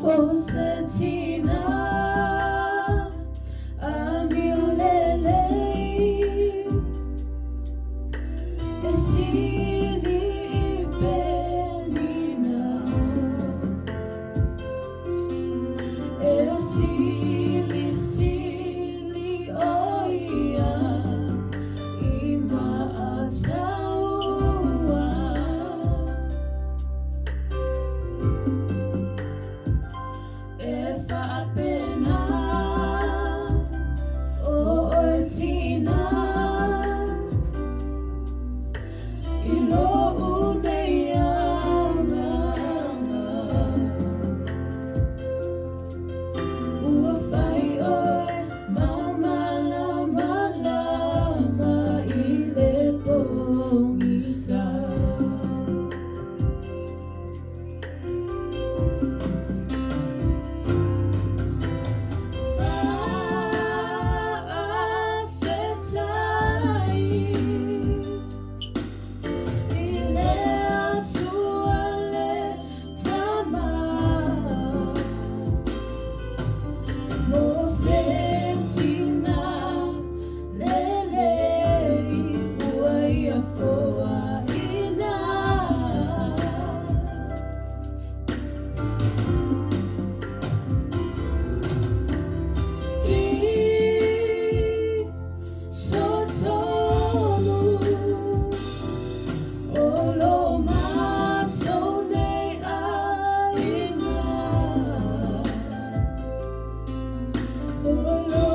O se tina amio lelei e sili penina e sili sili oia i maataua. E whaapena o oe tina i lo unei anganga. Ua whai oe mamalama lama i le pongisa. Fa'afetai i le atua le tama mo se tina lelei ua ia foaina. I totonu o lo matou nei aiga. O lo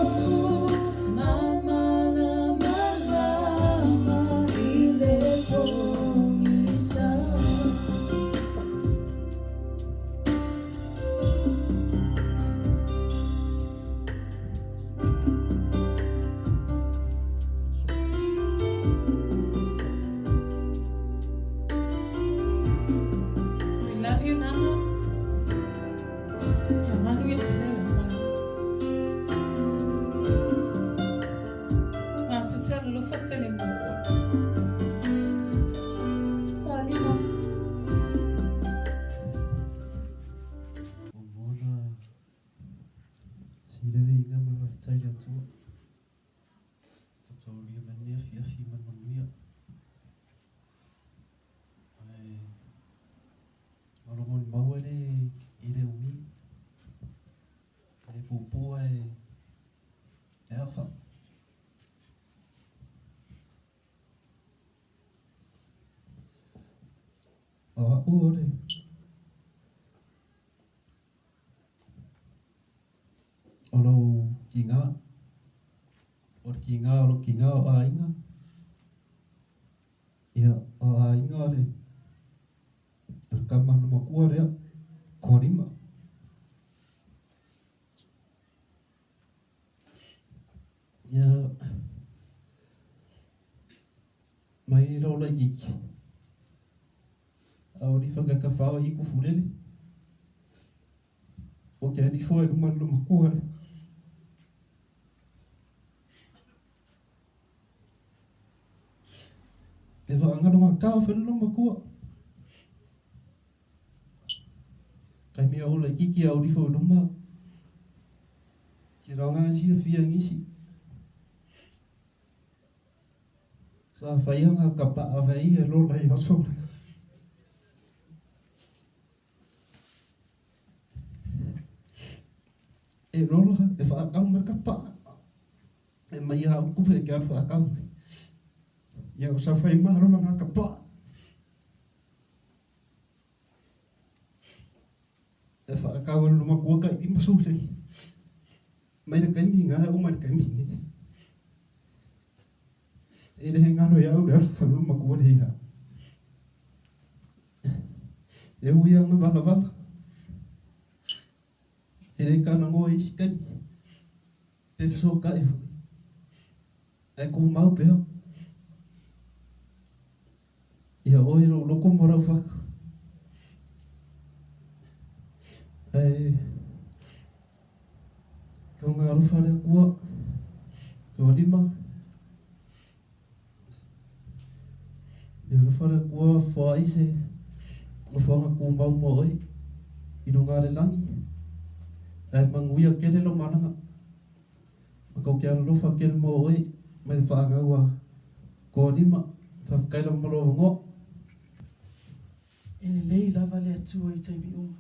mamalamalama i le pogisa. We love you, Nana. Ia manu ia tele le mala. Matou te alolofa tele mo oe. Faalima. Ona sila viiga ma le faafetai le Atua tataulia mai lenei afiafi ma le manuia ae o lo molimau e le i le umi e le puupuu ae e afa. O a'u o le o lou kigā o le kigā o lou kigā o aiga ia o aiga le o le kama na makua lea koalima. Ia mai lou laitiiti a o lifa kakafao i kufulele o ke alifo e luma le makua le. E vaagalo gakā o fele lo makua. Kai mea o laitiiti a o lifo e luma. Ke laoga silafia gisi. Sa faiaga kapaa fai e lola i aso. E lola e whaakau mai kapaa. E mai a ukupe e ke aru whaakau mai. Ia o sa whai mahalo ngā kapaa. Faakau e lona matua kai 50 sene. Mai le taimi lena e oo mai le taimi lenei. E le he galo ia au le alofa o lona matua le ia. E ui lava ina valavala, e le kalagoa i isi taimi, pe fesootai foi, ae tumau pea. Ia oe lou loto ma lau fatu. Ae tauga alofa le Atua, toalima. Ia alofa le Atua foai se nofoaga tumau mo oe i luga o le lagi. Ae manuia tele lau malaga. Ma tou te alolofa tele mo oe mai le faanau a Toalima. Faafetai lava mo lou avanoa. E lelei lava le Atua i taimi uma.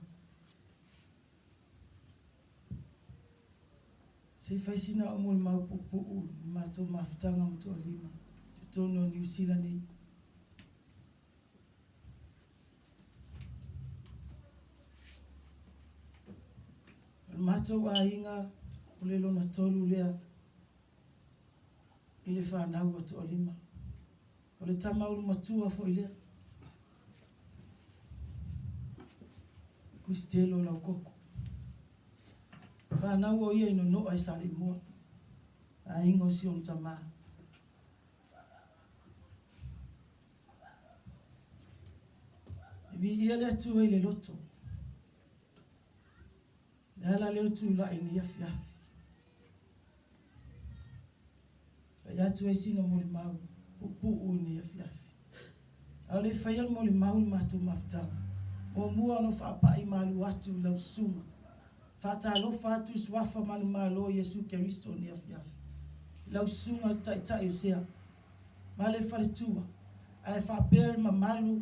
Se i fai sina au molimau puupuu i le matou mafutaga ma Toalima i totonu o Niu Sila nei. O le matou aiga o le lona tolu lea i le fanau a Toalima. O le tama ulumatua foi lea. Kusitelo Laukoko. Fanau o ia i Nono'a i Saleimoa, aiga o si ona tamā. E viia le Atua i le loto. Le ala lea o le tulai i lenei afiafi. Fai atu ai sina molimau puupuu i lenei afiafi. A o le i faia le molimau i le matou mafutaga, muamua ona ou faapai malu atu i lau susuga. Faatalofa atu i Suafa manumalo o Iesu Keriso i lenei afiafi. I lau susuga le Taitai o Sea ma le faletua, ae faapea le mamalu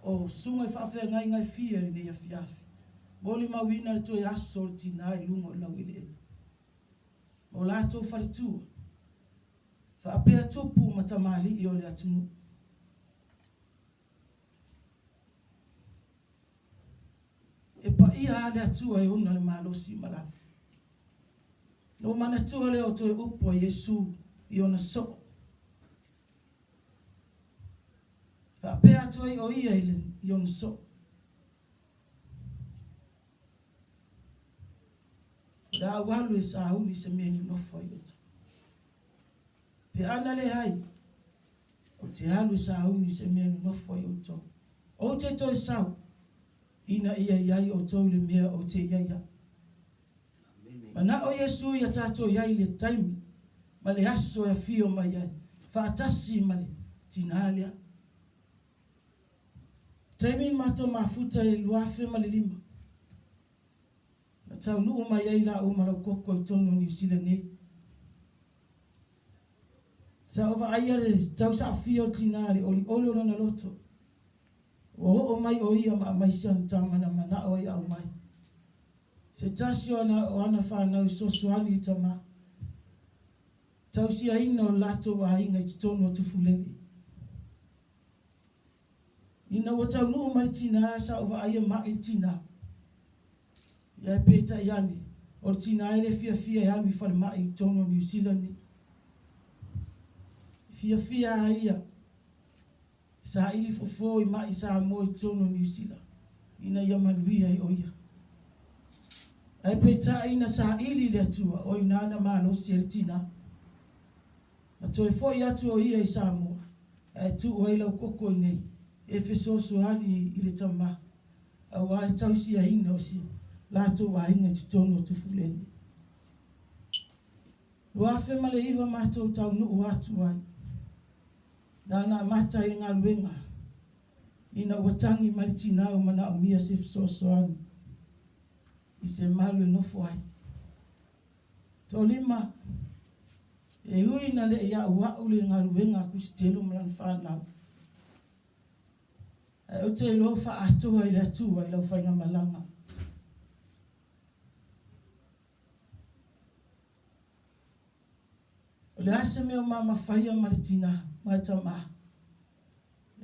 o susuga i faafeagaiga e fia i lenei afiafi. Molimauina le toe aso o le tinā i luga o le laueleele. Ma o latou faletua, faapea tupu ma tamalii o le atunuu. E paia lava le Atua e ona le malosi ma lava. Na ou manatua lea o toe upu a Iesu i ona soo. Faapea atu ai o ia i ona soo. O le a ou alu e sauni se mea e nonofo ai outou. Pe ana leai, ou te alu e sauni se mea e nonofo ai outou. Ou te toe sau, ina ia i ai outou i le mea ou te i ai au. Mana'o Iesu ia tatou i ai i le taimi ma le aso e afio mai ai, faatasi ma le tinā lea. Taimi na matou mafuta i le 2005, na taunuu mai ai laua ma Laukoko i totonu o Niu Sila nei. Sa ou vaaia le tausaafia o le tinā i le olioli o lona loto. Ua oo mai o ia ma aumai si ana tama na mana'o ai aumai. Se tasi o ana fanau i fesoasoani i le tama. Tausiaina o le latou aiga i totonu o Tufulele. Ina ua taunuu mai le tinā, sa ou vaaia ma'i le tinā. Ia e peitai ane, o le tinā e le fiafia e alu i falemai i totonu o Niu Sila nei. E fiafia a ia e saili fofo i ma'i Samoa i totonu o Niu Sila, ina ia manuia ai o ia. Ae peitai ina saili le Atua, o i ina na malosi ai le tinā. Na toe foi atu o ia i Samoa, ae tuu ai Laukoko i nei e fesoasoani i le tama, aua le tausiaina o si latou aiga i totonu o Tufulele. 2009 matou taunuu atu ai. Na ona amata ai le galuega ina ua tagi mai le tinā ua manaomia se fesoasoani i se malu e nofo ai. Toalima, E ui ina le i a'ua'u le galuega a Kusitelo ma lana fanau, ae ou te iloa ua faaatoa i le Atua i lau faigamalaga. O le a se mea o mama faia ma le tinā ma le tamā,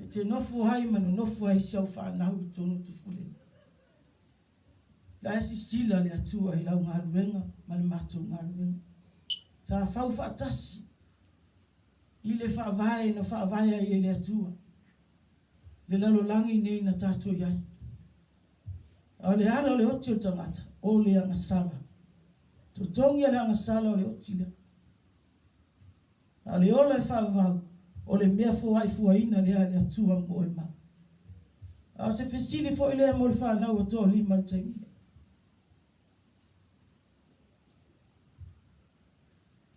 e te nofo ai ma nonofo ai si au fanau i totonu o Tufulele. La e sisila le Atua i lau galuega ma le matou galuega. Sa fau faatasi i le faavae na faavae ai e le Atua le lalolagi nei na tatou i ai. A o le ala o le oti o le tagata, o le agasala. Totogi a le agasala o le oti lea. A o le ola e faavavau, o le mea foaifuaina lea a le Atua mo oe ma au. A o se fesili foi lea mo le fanau o toalima i le taimi nei.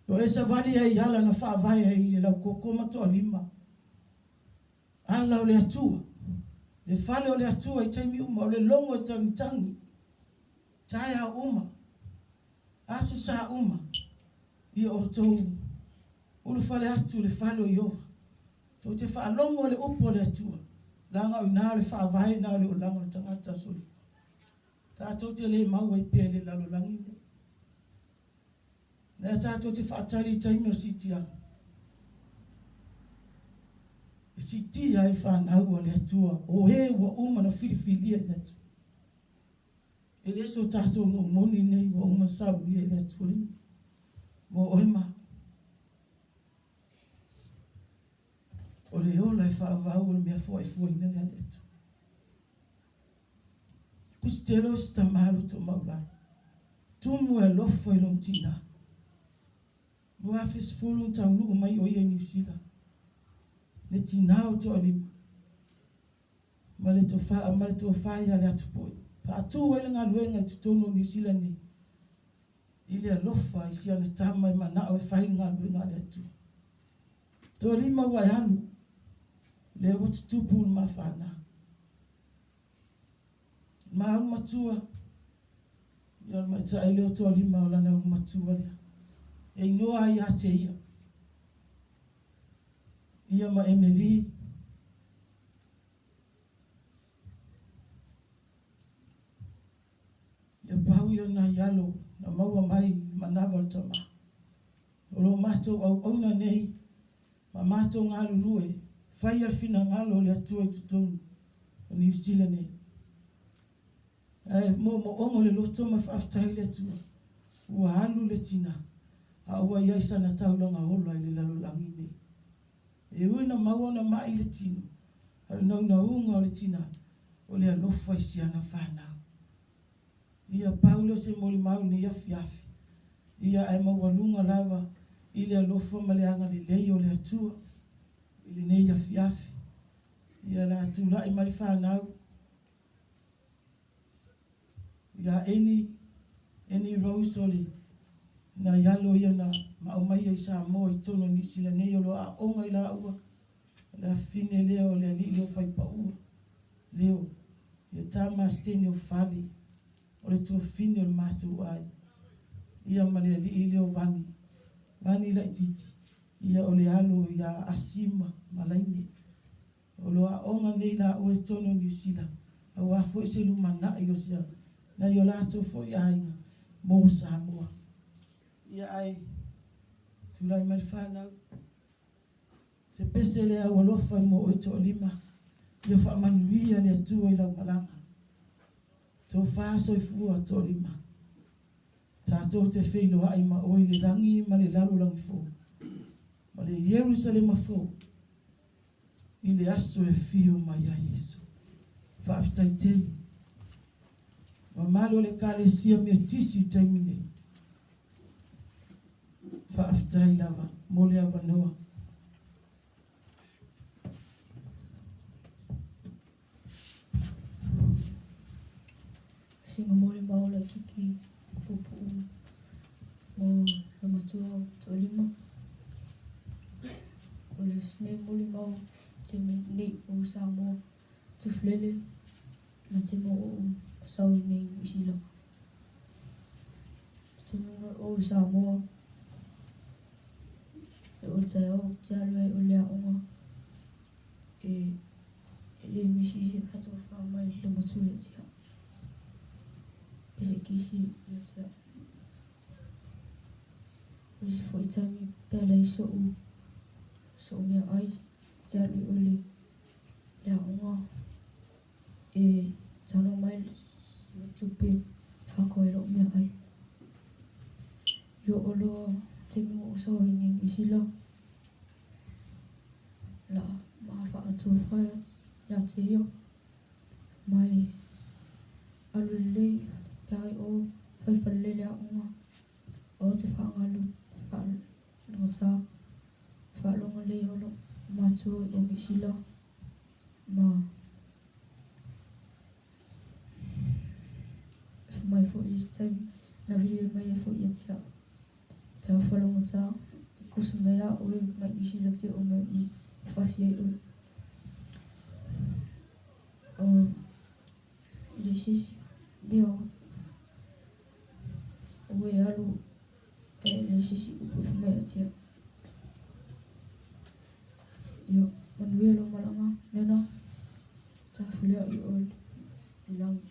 O e savali ai i ala na faavae ai e lau koko ma toalima. Ala o le Atua, le fale o le Atua i taimi uma, o le logo e tagitagi, taeao uma, aso sa uma, ia outou ulufale atu i le fale o Ieova, tou te faalogo i le upu a le Atua, leaga o i ina o le faavae na o le olaga o le tagata soifua. Tatou te le mau ai pea i le lalolagi lenei. Lea tatou te faatali i taimi o siitiaga. E siitia ai fanau a le Atua, o e ua uma na filifilia i le Atua. E le so tatou nuu moni nei ua uma saunia i le Atua lenei. Mo oe ma au. O le ola e faavau o le mea foaifuaina lea a le Atua. Kusitelo si tama loto maulalo. Tumu e alofa i lona tinā. 2010 na taunuu mai o ia i Niu Sila. Le tinā o toalima. Ma le tofa, ma le tofa ia le atupoe. Faatu ai le galuega i totonu o Niu Sila nei. I le alofa i si ana tama e manao e fai le galuega a le Atua. Toalima ua e alu. Lea ua tutupu le mafana. Ma ulu matua, ia o le maitaʻi lea o toalima o lana ulu matua lea. E inoa ai ia te ia. Ia ma Emily. Ia pau ia nai alo na maua mai i le manava o le tamā. O lo matou auauna nei ma matou galulue, faia le finagalo o le Atua i totonu o Niu Sila nei. Ae moomooga o le loto ma faafetai i le Atua, ua alu le tinā, a ua i ai sana taulaga ola i le lalolagi nei. E ui na maua ona maʻi i le tino, a o le naunauga o le tinā, o le alofa i si ana fanau. Ia pau lea o se molimau i lenei afiafi, ia ae maualuga lava i le alofa ma le agalelei o le Atua i lenei afiafi. Ia la tulai mai le fanau ia Eni, Eni Rose o le nai alo ia na maaumaia i Samoa i totonu o Niu Sila nei o lo o aoga i laua, o le afine lea o le alii leo Faipaua, leo, ia tama Steni o Fale, o le tuafine o le matou aiga, ia ma le alii leo Vani, Vani Laititi, ia o le alo ia Asima ma Laine. O lo o aoga nei laua i totonu o Niu Sila, aua foi se lumanai o sia nai o latou foi aiga mo Samoa. Ia ae tulai mai le fanau, se pese lea ua alofa mo oe toalima, ia faamanuia le Atua i lau malaga. Tofa soifua toalima. Tatou te feiloai ma oe i le lagi ma le lalolagi fou, ma le Ierusalema fou, i le aso e afio mai ai Iesu. Faafetai tele. Mamalu o le Ekalesia Metotisi i taimi nei. Faafetai lava mo le avanoa. Sina molimau laitiiti puupuu mo le matua o toalima. O le isi nei molimau taimi nei o Samoa Tufulele na taimi o ou sau i nei Niu Sila. O taimi o Samoa e o le taeao ou te alu ai o le aoga e le misi se faatofa mai le matua ia te au. E se kisi ia te au. O isi foi taimi pe a leai so'u meaai ou te alu i o i le aoga e talanoa mai le tupe uso i nei New Zealand. La ma whaatofa ia te ia. Mai alu lelei pe ai o whaiwhalele le aonga. O te whaangalu whaalongata. Whaalonga le olo matua o New Zealand. Ma mai fo i se taimi na vili mai e fo ia te au. Pe a whalongata, kusa mai a oe mai New Zealand te o mai i whasi ai oe. O i le sisi mea o e alu e le sisi upu i mai a te au. Ia, manuia lo malanga, nena, ta fulea i o le langi.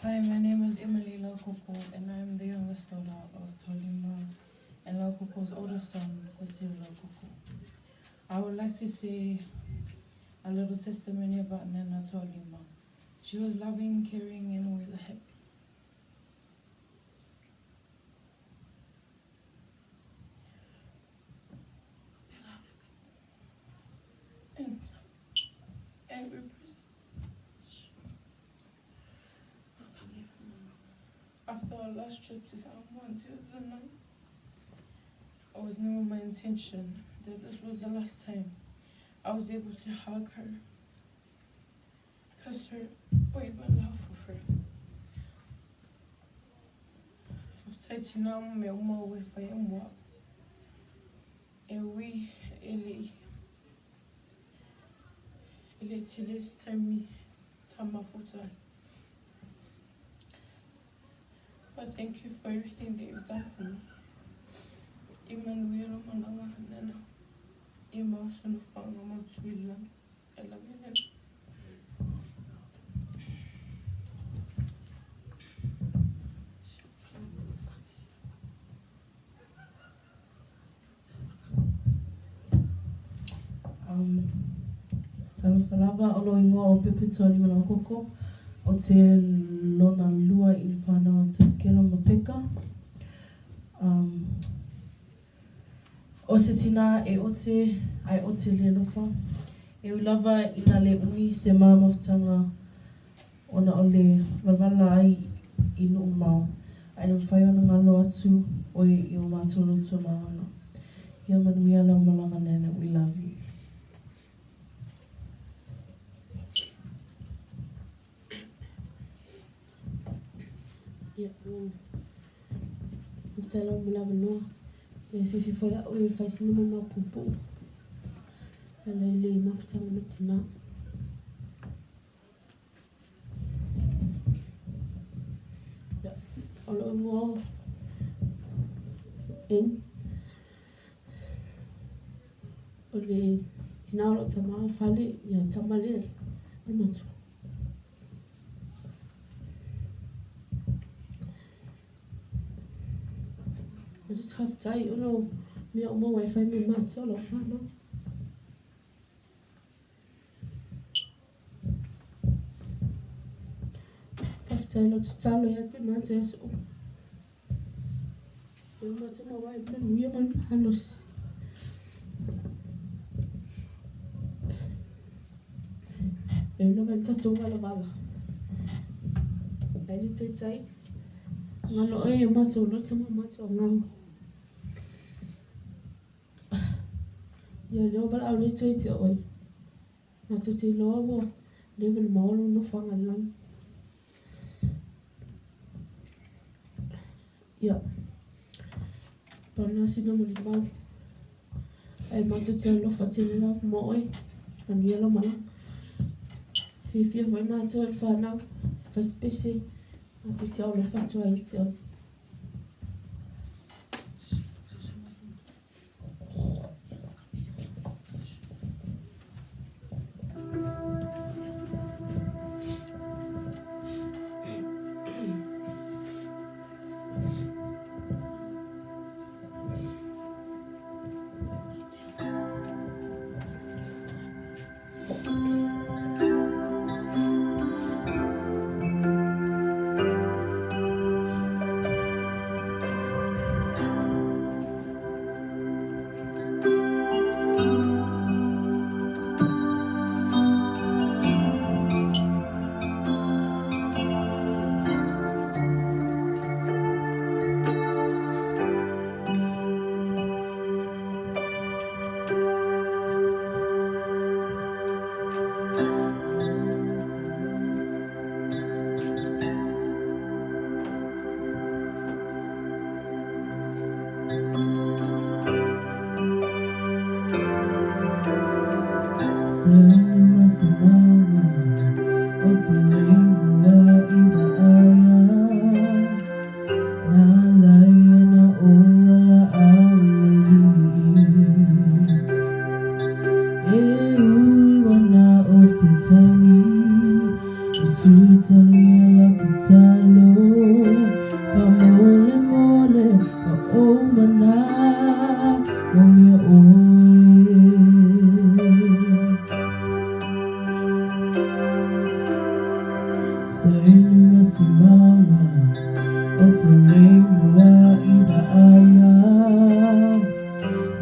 Hi, my name is Emily Laukoko, and I am the youngest daughter of Tolima and Laukoko's older son, Jose Laukoko. I would like to say a little testimony about Nana Tolima. She was loving, caring, and always happy. And angry person. After our last trip to Samoa in 2009, it was never my intention that this was the last time I was able to hug her, kiss her, or even laugh with her. Fufutaitina me uma we whaemua. E ui ele ele tele taimi tamafuta. But thank you for everything that you've done for me. Emmanuel Malanga Nana. Emma Sonofanga Matuila. I love you, Nana. Talofa lava o lo ingoa o Pepe Tualima Laukoko o te lona lua i le whanau o Tafkelo ma Peka. O se tina e ote, ai ote le lofa. E ulava ina le umi se maa mafutanga ona o le walwala ai i nuu mau. Ai le mwhai ona ngalo atu oe i o mātou loto maanga. Ia manuia lau malanga nene, we love you. Ia, mafutala o malava noa. E fifi foi au e whaisina mo mau pupu. Ala i le mafutanga me tina. Ia, o lo ingoa en. O le tina o lo tama whale, ia tama le matua. O te whaftai, ono mea o mau wifi me mātua lo whanau. Whaftai lo te talo ia te mātua ia so. Ia mātua ma wai me nuia man halos. E una man tato wala wala. Ai le taitai. Ngalo e mātua lo te mātua ngau. Ia leo wala au le tui te oi. Mā te te loa wa lewe le maolo no whanga lang. Ia. Pauna sina mo le mau. Ai mā te te alofa te le lava mo oi. Manuia lo mana. Whiwhia foi mātua le whanau. Whaspese. Mā te te au le whatua i te au. taimi I sutalia lau tatalo Whamole mole ma o mana O mea oe. Sa ilu si maunga O te lei mua i vaaya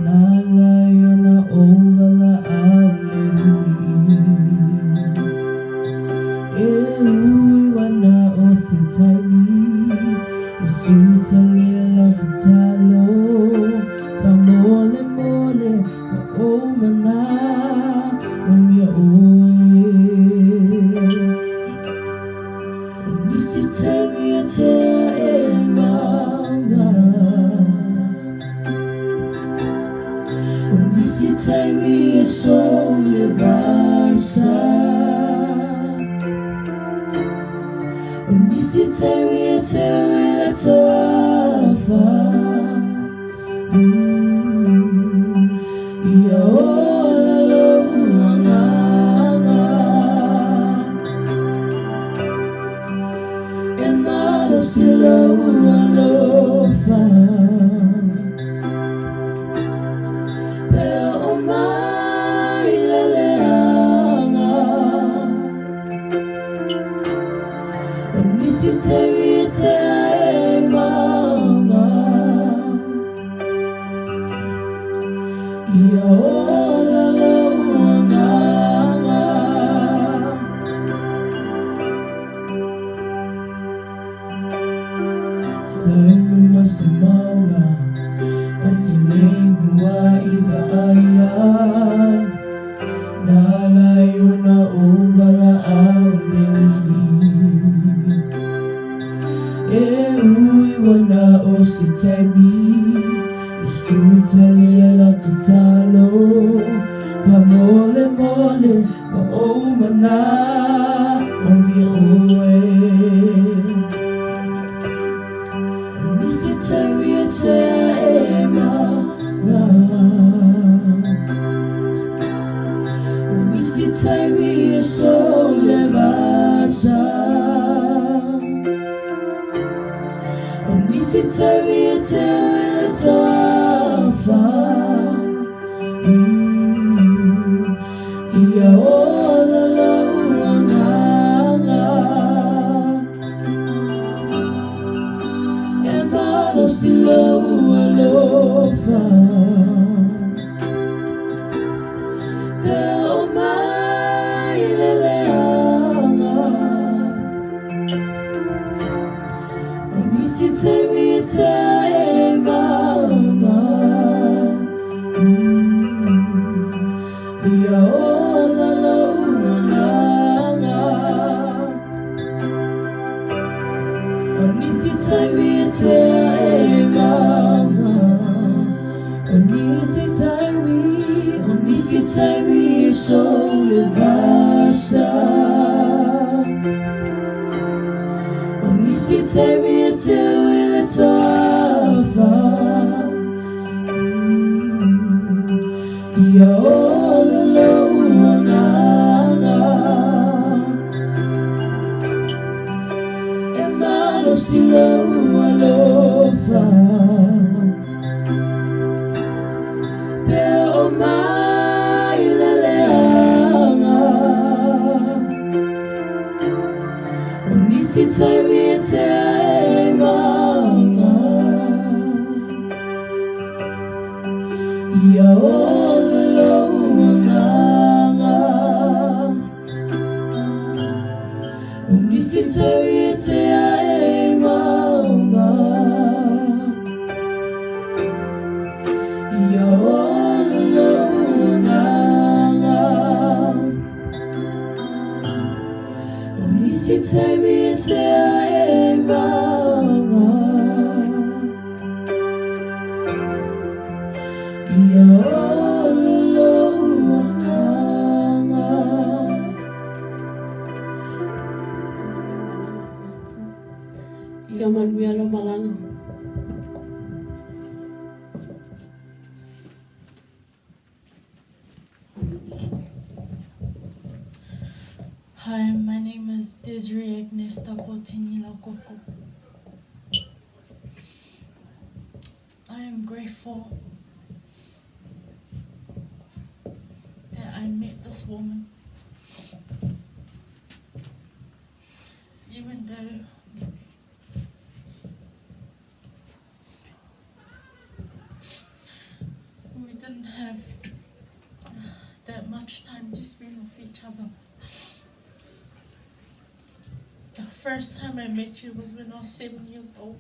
Nā lai ona o wala au le hui E ui wana o se taimi I sutalia lau tatalo Whamole mole ma o mana O mea oe. Nisi taimi e te e maunga O nisi taimi e sole vasa O nisi taimi e te uila toafa Ia ola lou agaga E malosi lou alofa Pea o mai le leaga O nisi taimi e te e maunga Ia ola lou agaga Sa ilu ma si maunga O te lei mua i vaaya Nā lai ona o wala au le lihi E ui wana o se taimi I sutalia lau tatalo Whamole mole ma o mana O mea oe. O nisi taimi e te e maunga O nisi taimi e sole vasa O nisi taimi e te uila toafa Ia ola lou agaga E malosi lou alofa Pea o mai le leaga O nisi taimi e te e maunga Ia ola lou agaga O nisi taimi e te e maunga O nisi taimi, o nisi taimi e sole vasa O nisi taimi e te uila toafa Ia ola lou agaga E malosi lou alofa Pea o mai le leaga O nisi taimi e te e maunga Ia ola lou agaga O nisi taimi e te e maunga Ia ola lou agaga O nisi taimi e te e maunga Ia ola lou agaga Ia manuia lau malaga. Hi, my name is Desiree Agnesta Potini Laukoko. I am grateful that I met this woman. Even though we didn't have that much time to spend with each other. The first time I met you was when I was 7 years old.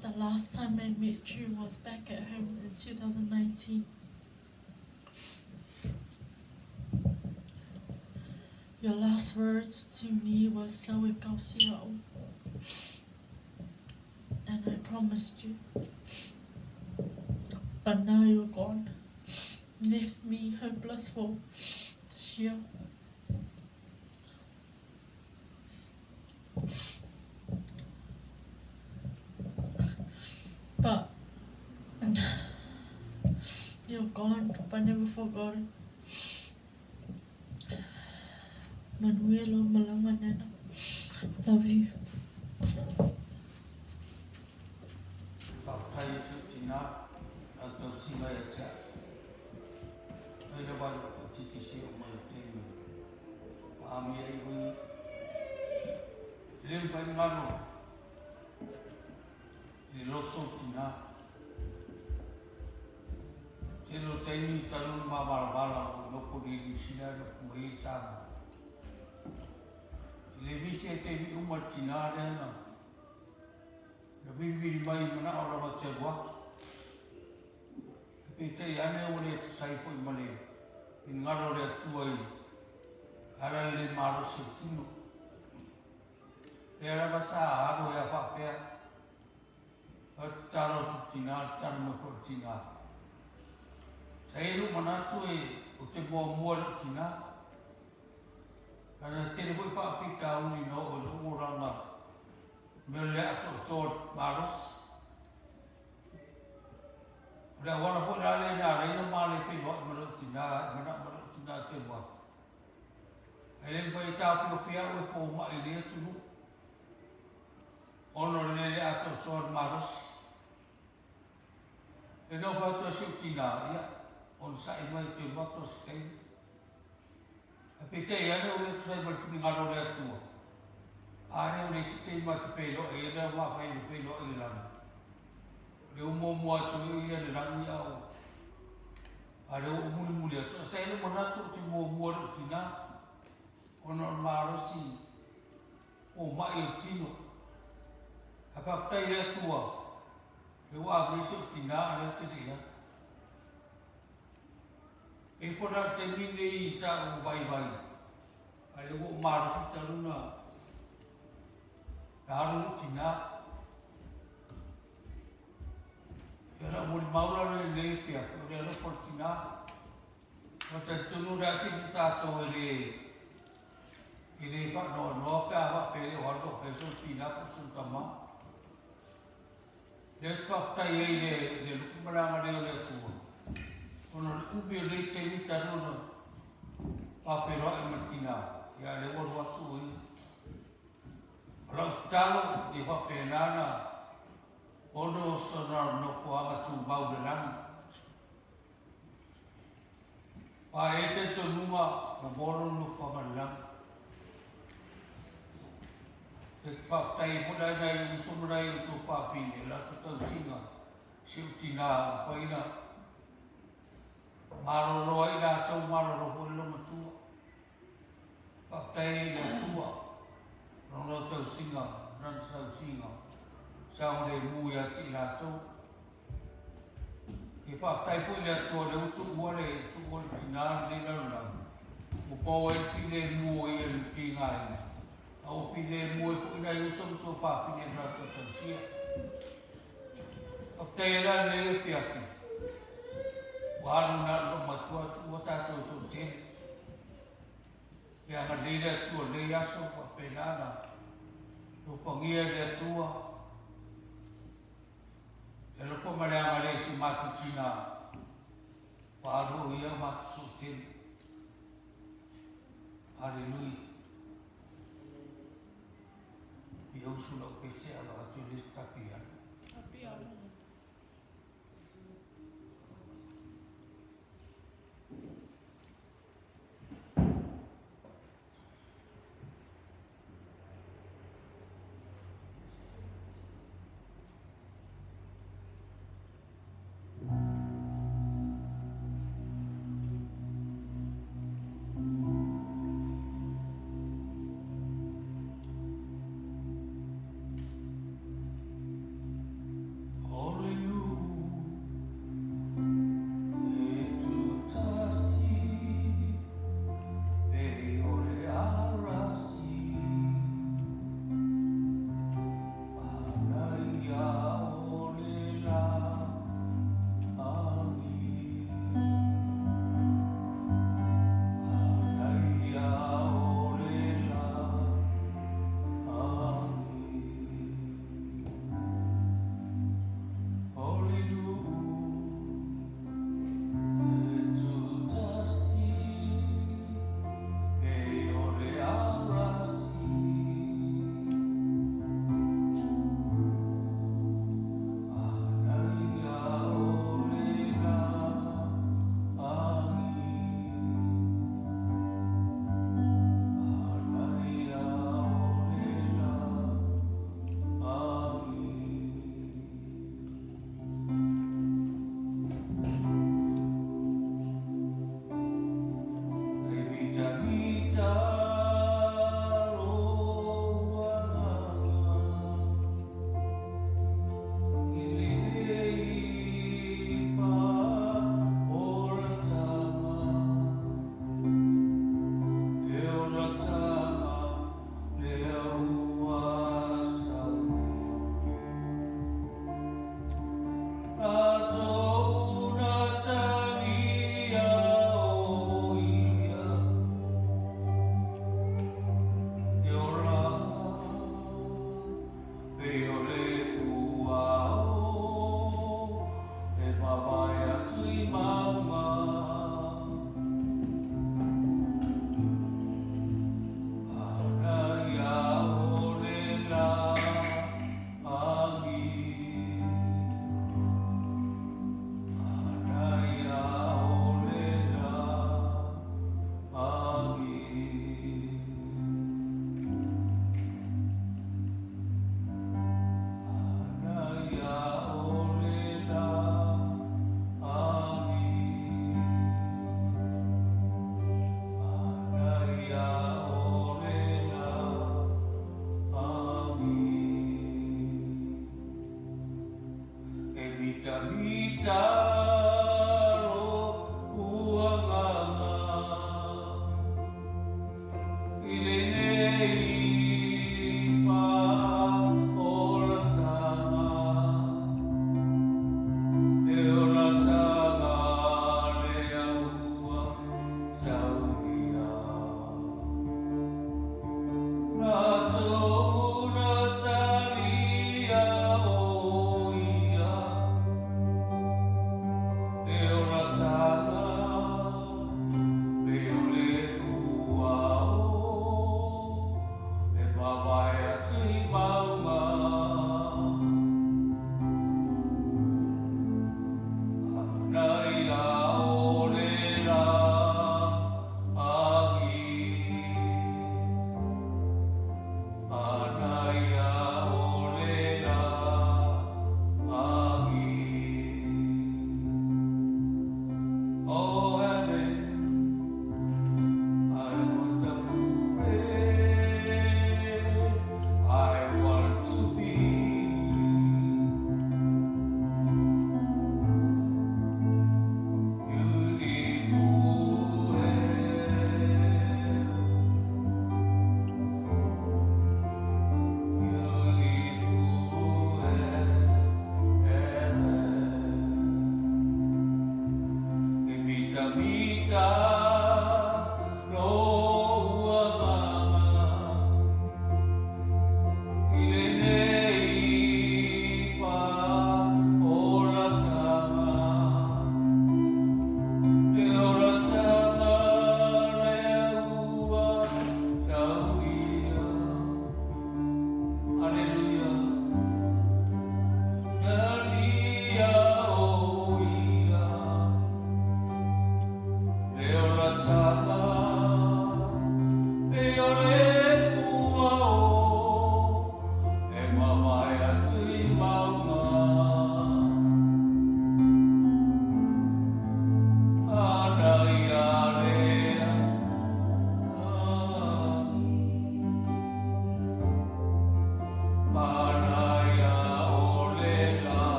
The last time I met you was back at home in 2019. Your last words to me was Sawe Kausiao. And I promised you. But now you're gone. Left me hopeless for this year. But you're gone, but never forgotten. Manuelo Malanga Nana. Love you. Faafetai i si ou tinā na tausiga ia te au. Mai lava i lou patiti seia oo mai i le taimi ua amia ai oi. E le mafai ona galo i le loto o tinā. Tele o taimi talu ona mavalavala o nofo nei i Niu Sila nofo mai ai i Samoa. E le misi ai taimi uma le tinā lea na na vilivili mai i manao lava te alu atu. Peitai ane ua le tusa ai foi ma le finagalo o le Atua i ala le le malosi o le tino. Lea lava sa alo ai a faapea, o le tatalo atu i le tinā, le tatalo mai foi i le tinā. Sa i ai lou manatu e ou te muamua i lou tinā. Ana tele foi faafitauli na oo i lou olaga mea o le atoatoa o le malosi. O le auala foi la lea na ala ai ona ma le feiloai ma lou tinā, e manao ma lou tinā te alu atu. Ae le mafai e taofiofi au e fomai i lenei atunuu, ona o le le atoatoa o le malosi. E nofo atu ai si ou tinā, ia, onosai mai ou te alu atu o se taimi. Ae peitai ane ua le tusa ai ma le finagalo o le Atua. A lea o le isi taimi matou te feiloai ai, lea ua mafai ona feiloai i le lagi. O lea ua muamua atu ai ia le lagi a o a lea ua ou mulimuli atu. Ae sa i ai lou manatu ou te muamua i lou tinā, ona o le malosi o ma'i o le tino. Ae faafetai i le Atua, lea ua ave ai si ou tinā a lea ou te le i alu. E i ai foi la le taimi lenei sa ou vaivai, a lea ua ou malosi talu ona na alu lou tinā. Ia o le au molimau la lea i lenei afiafi, o le alofa o le tinā. Ua talitonu o le a se isi o tatou e le e le faanoanoa pe a faapea e le o alu faapea sona tinā po o sona tamā. Lea ou te faafetai ai i le le luku ma le agalelei o le Atua, ona o le umi o lenei taimi talu ona faafeiloai ma le tinā, ia a lea ua alu atu o ia. O lau tatalo, ia faapena ona ono sona nofoaga tumau i le lagi. Aua e i ai le talitonuga ua maua lona nofoaga i le lagi. E faafetai ai foi la i nai uso ma nai outou fafine i le latou tausiga i si ou tinā ua mafai ona malolo ai latou, malolo foi le loomatua. Faafetai ai i le Atua lona tausiga, lana tausiga saogalemu ia te i latou. E faafetai foi i le Atua o lea ua tuua le tuua le tinā lenei lalolagi, ua maua ai le filemu o ia i le tigaina, a ua filemu ai foi nai uso ma tuafafine i le latou tausia. Faafetai ai la i lenei afiafi, ua alu na o le loomatua tuua tatou e toatele. Ia agalelei le Atua i lenei aso, faapena ona alofagia e le Atua le alofa ma le agalelei i si o matou tina ua alu o ia o matou toatele. Hallelujah. Ia usu lau pese ala atu le tapi ala. Tapi ala.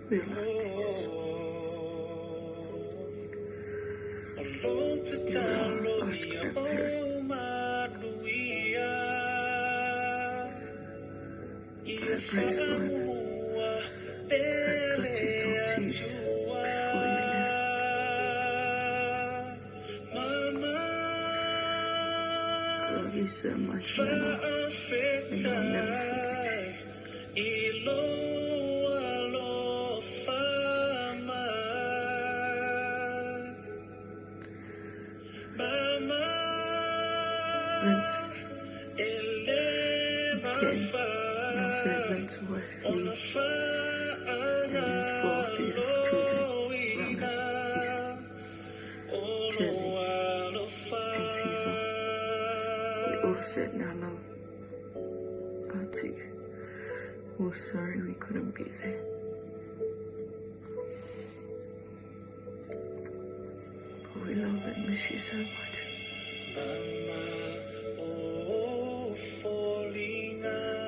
We lost days. You were our last grandparent. I praise God that I got to talk to you before you left. I love you so much, Nana, and I'll never forget you. Vince, Ken, also Vince's wife Lee, and his 4 beautiful children, Roman, Lisa, Jersey, and Caesar. We all send our love out to you. We're sorry we couldn't be there. But we love and miss you so much.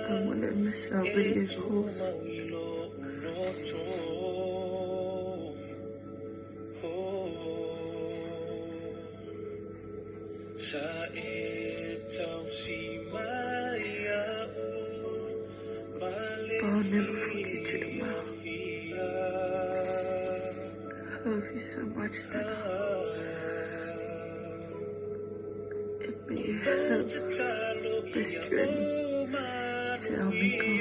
I'm gonna miss our video calls. But I'll never forget you, Ma. I love you so much, Nana. And may you have the best journey to Almico.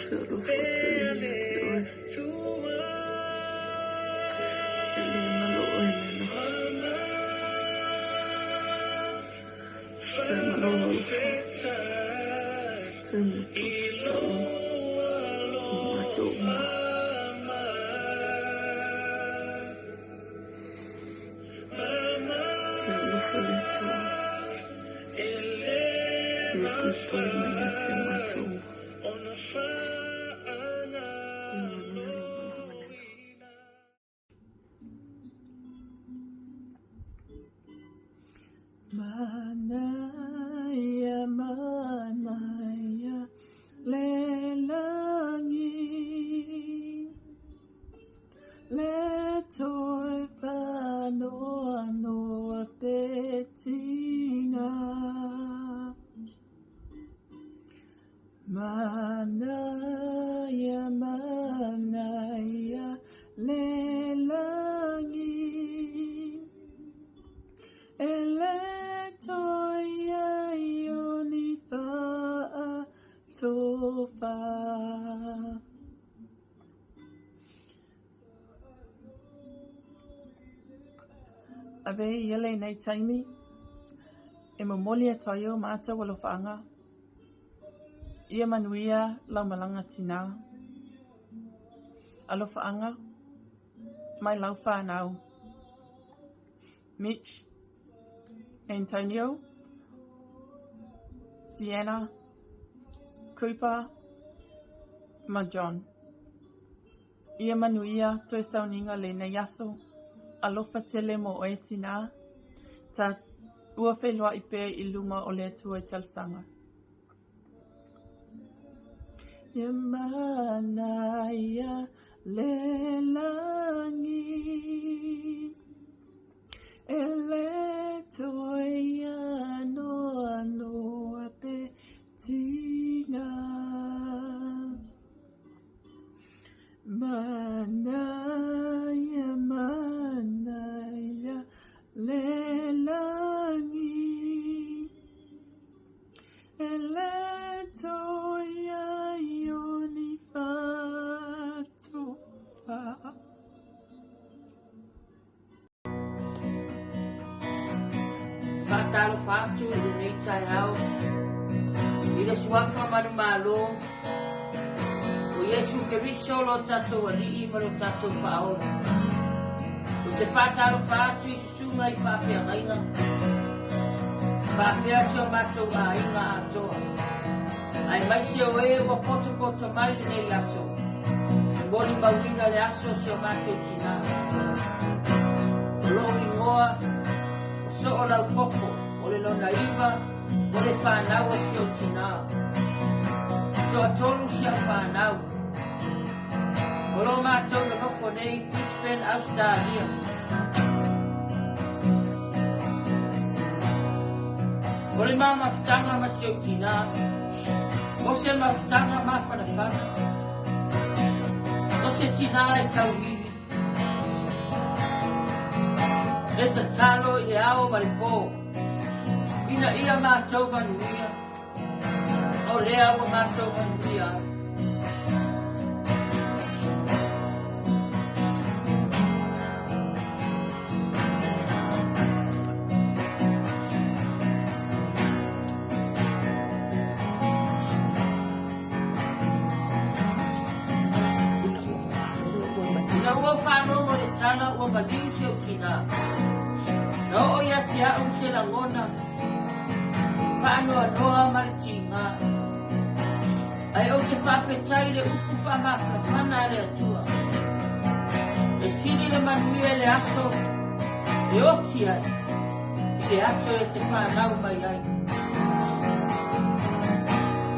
Talofa tele ia te oe. E le ngalo oe nana. Te malo alofa. Te mo tatalo. O matou uma. E alofa le Atua. Ia puipui mai ia te matou uma. Ia manuia lo malaga nana. Manaya, manaya, lelangi, le toi whanoa noa te tinga. Manaya, manaya, lelangi, ele toi ai o ni wha tofa. Ave ia le nei taimi, e momoli atu ai o mātou alofaanga. Ia manuia lau malaga tinā. Alofaanga, mai lau whānau. Mitch, Antonio, Sienna, Cooper, ma John. Ia manuia toe sauniga lenei aso, alofa tele mo oe tinā, ta ua wheloai pea i luma o le Atua i talosaga. Ia manaia le lagi, e le toe anoa noa te tinga. Manaia, manaia le lagi, e le toe ai o ni fatofa. Faatalofa atu i lenei taeao i le suafa manumalo o Iesu Keriso lo tatou Alii ma lo tatou Faaola. Ou te faatalofa atu i susuga i faafeagaiga faapea si o matou aiga atoa, aemaise o e ua potopoto mai lenei aso e molimauina le aso o si o matou tinā. O lou igoa o Soo Laukoko, o le lona 9 o le whanau o si o tinā. Toatolu si au whanau. O lo mātou na nofo nei Brisbane, Australia. O le maa mafutanga ma si au tina. O se mafutanga ma whanawhana. O se tina e tauhiwi. Le tatalo i le ao ma le pō. Ina ia mātou manuia. O lea ua mātou manuia. Ina ua whānono le tala ua maliu se o tina. Na o ia te au se langona. Whaanoa noa ma le tinga. Ai o te whawhetai le upu whamawhana le atua. E sili le manuia le aso e oti ai. I le aso e te whanau mai ai.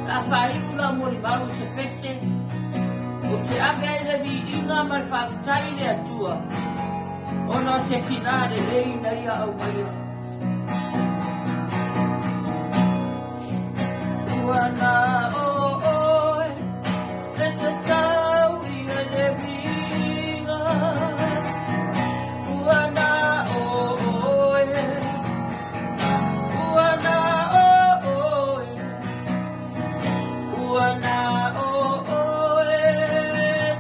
La whaiu la mori mau se pese. O te ave ai le viiga ma le whawhetai le atua. Ona o se tina le lei na ia au maia. Ua na o oe, le te tau ia le viiga. Ua na o oe, ua na o oe, ua na o oe,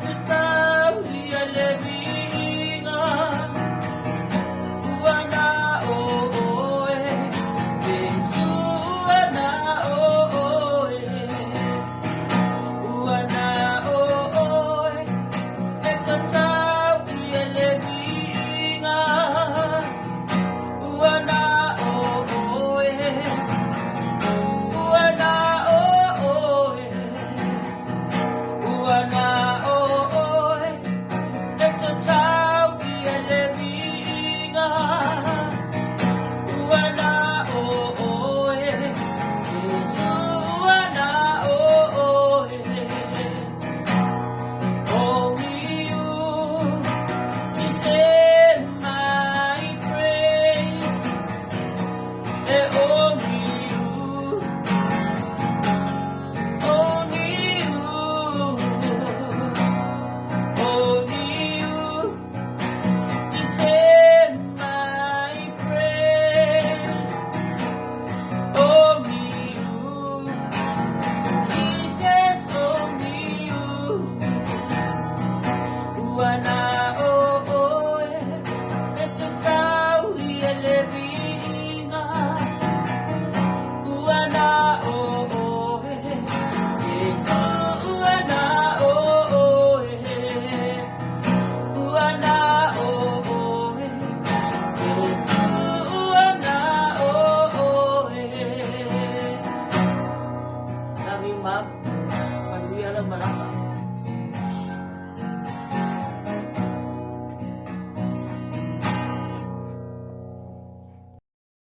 te tau ia le viiga. Ua na o oe, Jesu ua na o oe, ua na o oe, e te tau ia le viiga. Ua na o oe, ua na o oe, ua na o oe, e te tau ia le viiga. Ua na o oe, Jesu ua na o oe. Only you deserve my praise. Only you, only you, only you deserve my praise. Only you, Jesus, only you. Ua na o oe, e te tau ia le viiga. Ua na o oe, Jesu, ua na o oe. Ua na o oe, Jesu, ua na o oe. Lagi ma'am, manuia la malaka.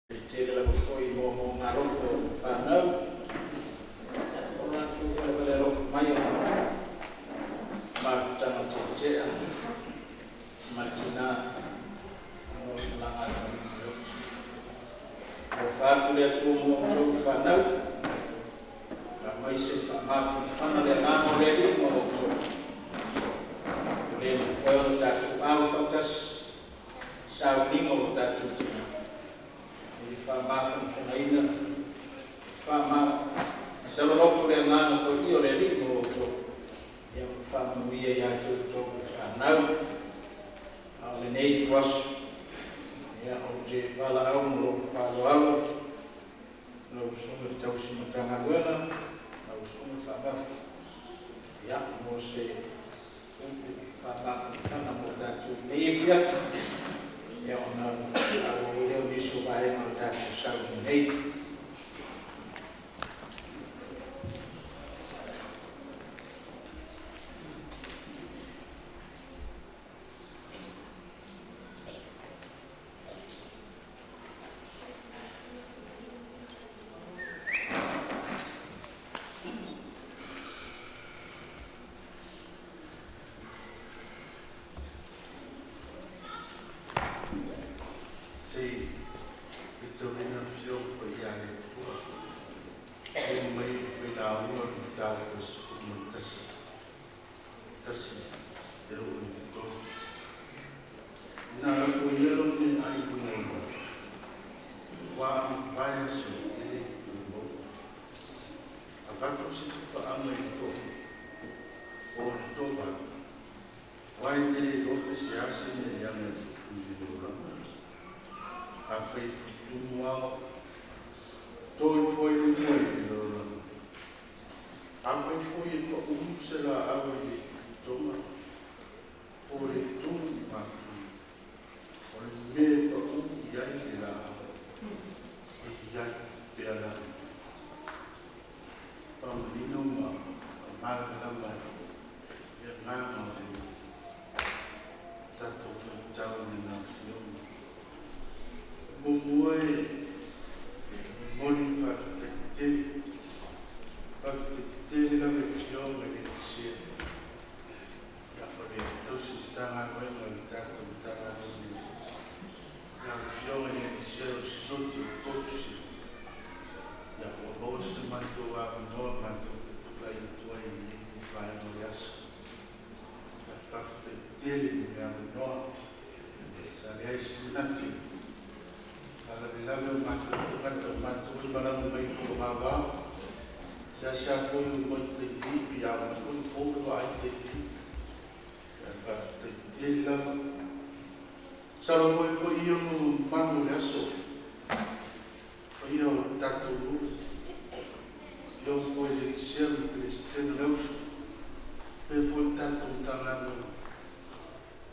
E tele lava foi mo mo ngarofo whanau. O rātou wale wale arofo mai o mafutanga te tea. Ma tina mo te langa mai mo. O whāku le atua mo tau whanau. Ka mai se whamawhana le ngāngo le li mo o tau. O le le whae o tātou au whatasi. Sauniga o tātou tina. E whamawhana whama talolofo le ngāngo ko i o le li mo o tau. Ia whamanuia ia tau tau whanau. A o le nei tuaso. Ia o te wala au mo lou whaloalo. Lau usunga te tausi matanga luena. Lau usunga whamafu. Ia mo se upu whamawhana mo tātou nei e fiafi. Ia ona au leo niso vaenga o tātou sau nei. Aua e te le iloa pe se a se mea e leaga i le lalolagi. Afai e tutumu ao, to ifo ai le ua i le lalolagi. Afai foi e paʻū se laau e le tututoga, po o le tu i matu, o le mea e paʻū i ai le laau, e i ai pea lava. Faamanino ma faamalamalama le agaga o le tatou faitau i lana Afioga. Muamua e momoli le faafetai tele, faafetai tele lava i le Afioga i le Ekalesia ia Faleiatausi Matagaluega o le tatou Matagaluega i lau Afioga i le Ekalesia o Sinoti o Kosi ia ua maua se matou avanoa matou te tulai atu ai i lenei vaega o le aso. Ia faafetai tele mo le avanoa. Sa leai se manatu faalavelave o matou tagata o matou e malaga mai i Fogaavao. Seasea foi o mai taimi a mai foi po le vaai taimi. Ia faafetai tele lava. Masalo foi paia ma mamalu o le aso. Paia o tatou nuu. Afioga foi i le Ekalesia ma le Peresetene o le Auso. Faapea foi le tatou Matagaluega.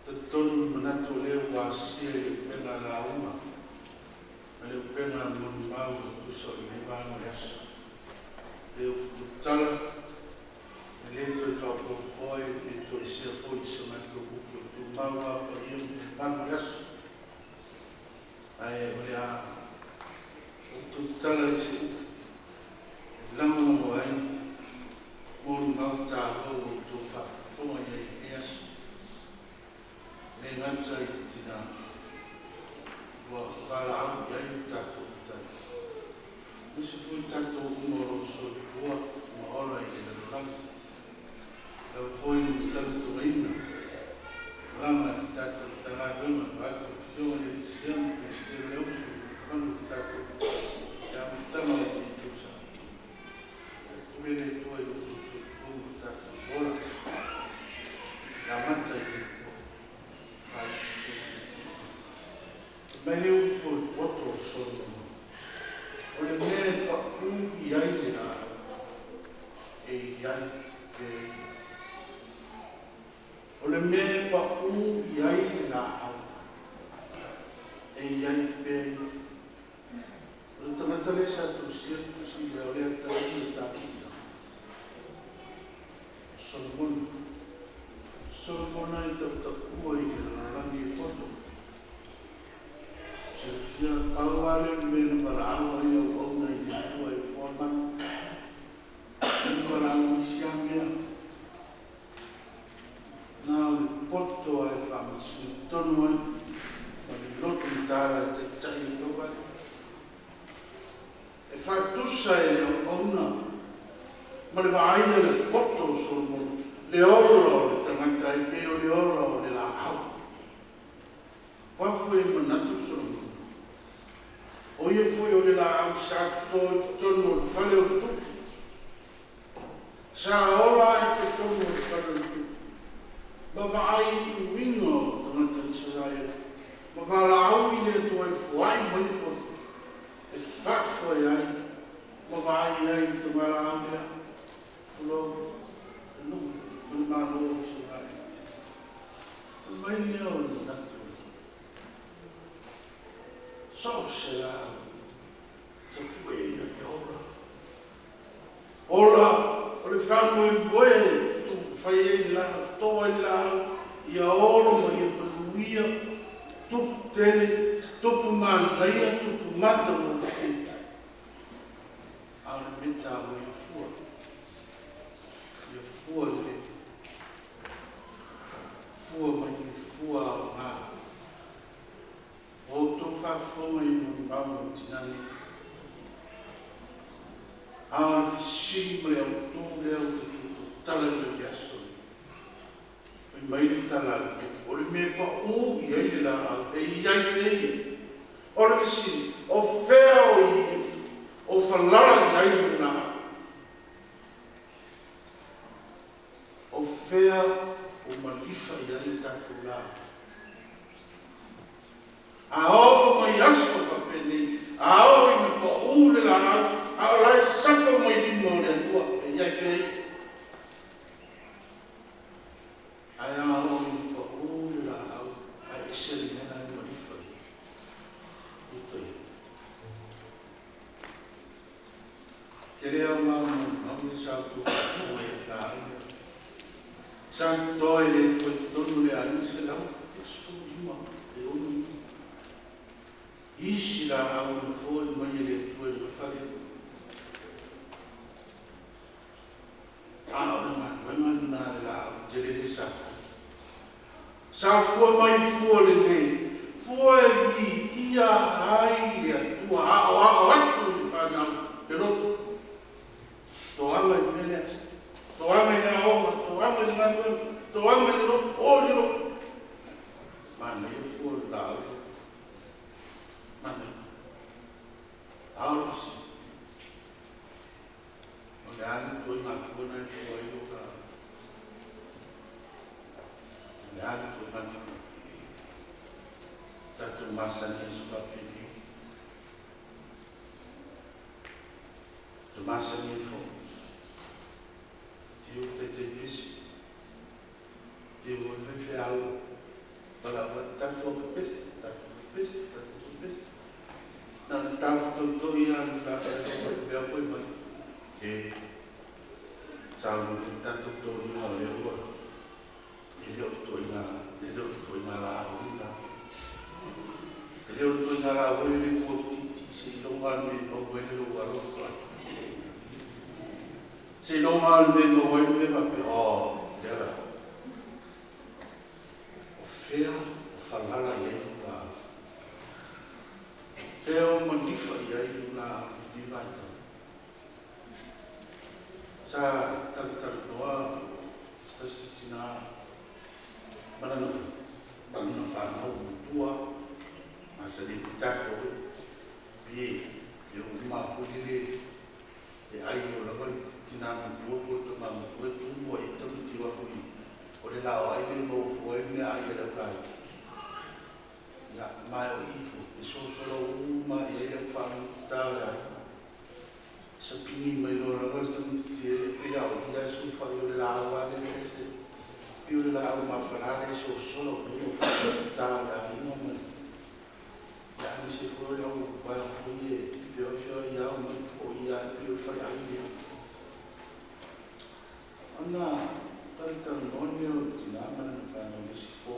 Talitonu le manatu o lea ua asia i le upega lauga ma le upega molimau e tusa o lenei vaega o le aso. E upu tautala, e le toe faaopoopoa e le toe esea foi i se matou upu e tumau lava paia ma mamalu o le aso. Ae o le a ou tautala i se upu e lagolago ai molimau taua ua outou faafofoga i ai i lenei aso. E le gata i le tinā ua valaau i ai lo tatou Matai, aemaise foi tatou uma o lo o soifua ma ola i le lalolagi. Lau foi ma talitonuina malaga i le tatou Matagaluega vaeatu le Afioga i le Ekalesia ma Peresetene o le Auso i mamalu o le tatou i le amataga o lenei tausaga. Ia pule le Atua i lo outou soifua ma lo tatou ola e amata i le faaiu foi. Fai mai le upu o le poto o Solomona, o le mea e paʻū i ai le laau, e i ai pea ia. O le mea e paʻū i ai le laau, e i ai pea ia. O le tagata lea sa tusia le tusi lea, o le atalii o Tavita, o Solomona. Solomona e tautaua i le lalolagi e poto. Silafia, pau lava lea o le mea na valaau ai le auauna i le Atua e foa manu. E le valaau isi lava mea. Na o le poto lava e faamasino tonu ai ma le loto mataala e taitai ai lau aiga. E faatusa e le auauna ma le vaai a le poto o Solomona le ola o le tagata e pei o le ola o le laau. Ua foi e manatu Solomona, o ia foi o le laau sa toto i totonu o le fale o le tupu. Sa ola i totonu o le fale o le tupu, ma vaai i uiga o tagata Isaraelu, ma valaau i le Atua e foai mai le poto, e faafoe ai ma vaai ai i le tamalaau lea, tulou, le nuu ma le Malo o Isaraelu. Fai mai lea o le manatu o le So o se laau, tapue ina ia ola. Ola o le faamoemoe e fai ai le laau, toto ai le laau, ia olo ma ia manuia, tupu tele, tupu manaia, tupu matagofie. A o le mea taua ia fua, ia fua lelei, fua mai le fua aoga. O outou faafofoga i molimau o tina nei. A o le fesili ma le autū lea ou te fia tautala i ai i le aso lenei. Fai mai le tala a le tupu, o le mea e paʻū i ai le laau, e i ai pea ia. O le fesili, o fea o i o falala i ai le laau? O fea o malifa malifa i ai o tatou laau. A oo mai aso faapenei, a oo ina paʻū le laau, a o lae sapa mai lima o le Atua e i ai pea ia. Ae a oo ina paʻū le laau, ae ese le mea la e malifa i uta ia. Tele au mau maumau sa outou faafofoga i laau lea. Sa totoe le Atua i totonu o le aiga 175 e ono ia. Isi laau na foai mai e le Atua i le gafa lea. A o le galuega lena a le laau tele lea sa fai. Sa fua mai fua lelei, fua e viia ai le Atua, aoao atu i le fanau le loto. Toaga i le mea lea, toaga i le aoga, toaga i le galuega, toaga i le loto, o i le loto. Manaia fua o le laau lea. Manaia. A o le fesili, o le a le ituaiga fua lena e fua ai lou laau? O le a le ituaiga fua? Tatou masani ai se faapenei. Te masani ai foi. Tiu taitai pese. Tiu o le faifeau. Valaau atu tatou pepese, tatou pepese, tatou pepese. Na ona tafu tautoi lava le faifeau foi mai. E saunoa foi tatou tauliga o lea ua e le o ituaiga, e le o ituaiga laau la. E le o ituaiga laau e le fua fitiiti seiloga le mea e maua ai le lou alofa. Seiloga le mea e maua ai le mea faapea, oh, lea la. O fea o falala i ai lou laau. Fea o malifa i ai lou laau i lenei vaitau. Sa talatalanoa se tasi tina ma lana fanau matua masani ai tatou e e uma foi lele e ai o lava le tina matua po o le tama matua e tumu ai tamaiti o aku i o le lao ai le maufua ai mea ai e lau laiti. Ia mae o ifo e sosolo uma i ai lau whanau o le aiga. Sapini mai loa lava le tamaitiiti e pei a o ia e sulufai o le laau a lea e se pei o le laau mafala lea e sosolo mai lau whanau o le aiga ma ia aemaise foi o le au vaega foi e feoai au mai o ia e pei o le faleai lea. Ona talatalanoa lea o le tina ma lana fanau i le isi po.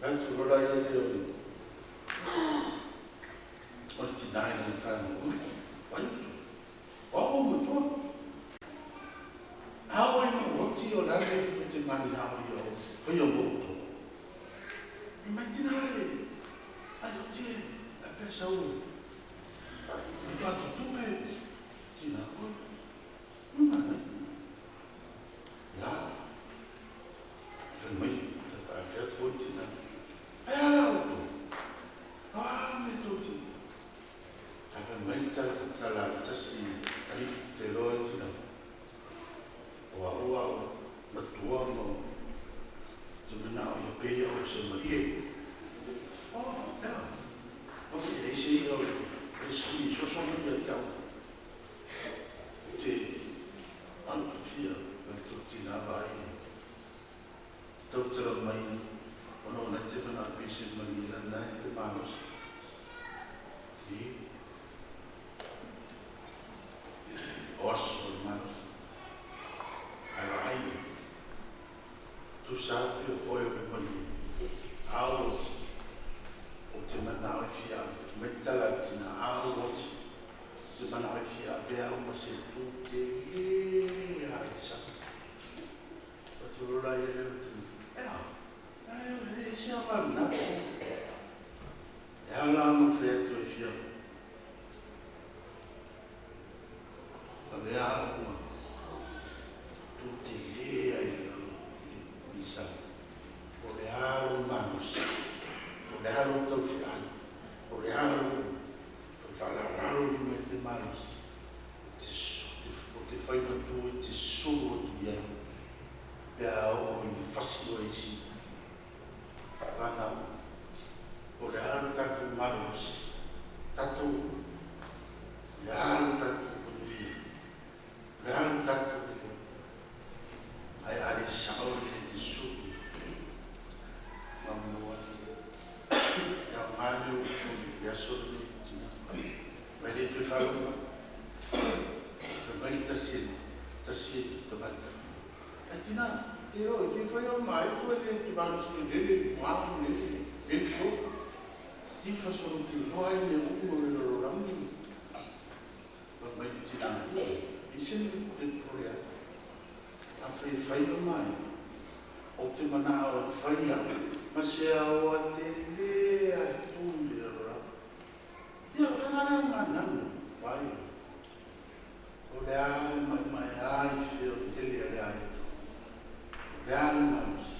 Ae tulola ia lea o le tina i lana fanau. Vai, o au matua. A o ina oti o lale o te mani hao ia o whai o moto. E mai tina e, ai o te, a pē sau e. E pātu tupe, tina koe. Nuna nei. La, whai mai, te whea foi tina. Ai ala o tō. Ah, me tō tina. Ai whai mai tala tasi ari te loa e tina. O a ua o matua mo te mana o ia pēia o se marie. Oh, ea. O te eise ia o e si soso mai ia te au. Te alu fia ka tō tina vai. Te tautara mai ona o nei te mana pese mani la nai te malosi. I o aso o le malosi. Ai vaai. Tu sa pe o oe o le malie. Au oti. O te mana o e fia. Mai tala tina au oti. Te mana o e fia pe au ma se tu te le a i sa. O te rola ia leo te ea. Ai o le se au na. E ala ma whea tu e fia. A mea au ma tu te le ai i sa. O le alo malosi. O le alo tauwhiai. O le alo whalararo i mai te malosi. O te whaimatu i te suru atu iai. Pea o i fasi o isi. Whanau, o le alu tatou malosi, tatou, le alu tatou manuia, le alu tatou le ai ale sao le te sulu, mamua, ia ngale o tuli, le aso le tina, mai le toe whalonga, toe mai tasi e, tasi e tamata. Ai tina, te o, te whai o mai, koe le te malosi le le, ngā le le, le to, ti fasolo te hoa e me umo le lolorangi, pa mai te tina, i se te porea, a whai whai o mai, o te mana o whai au, ma se au a te le a tu le lolorangi. Ia, o ngā ngā nanu, wai, o le a mai mai ai whio te le a le ai, o le a le malosi,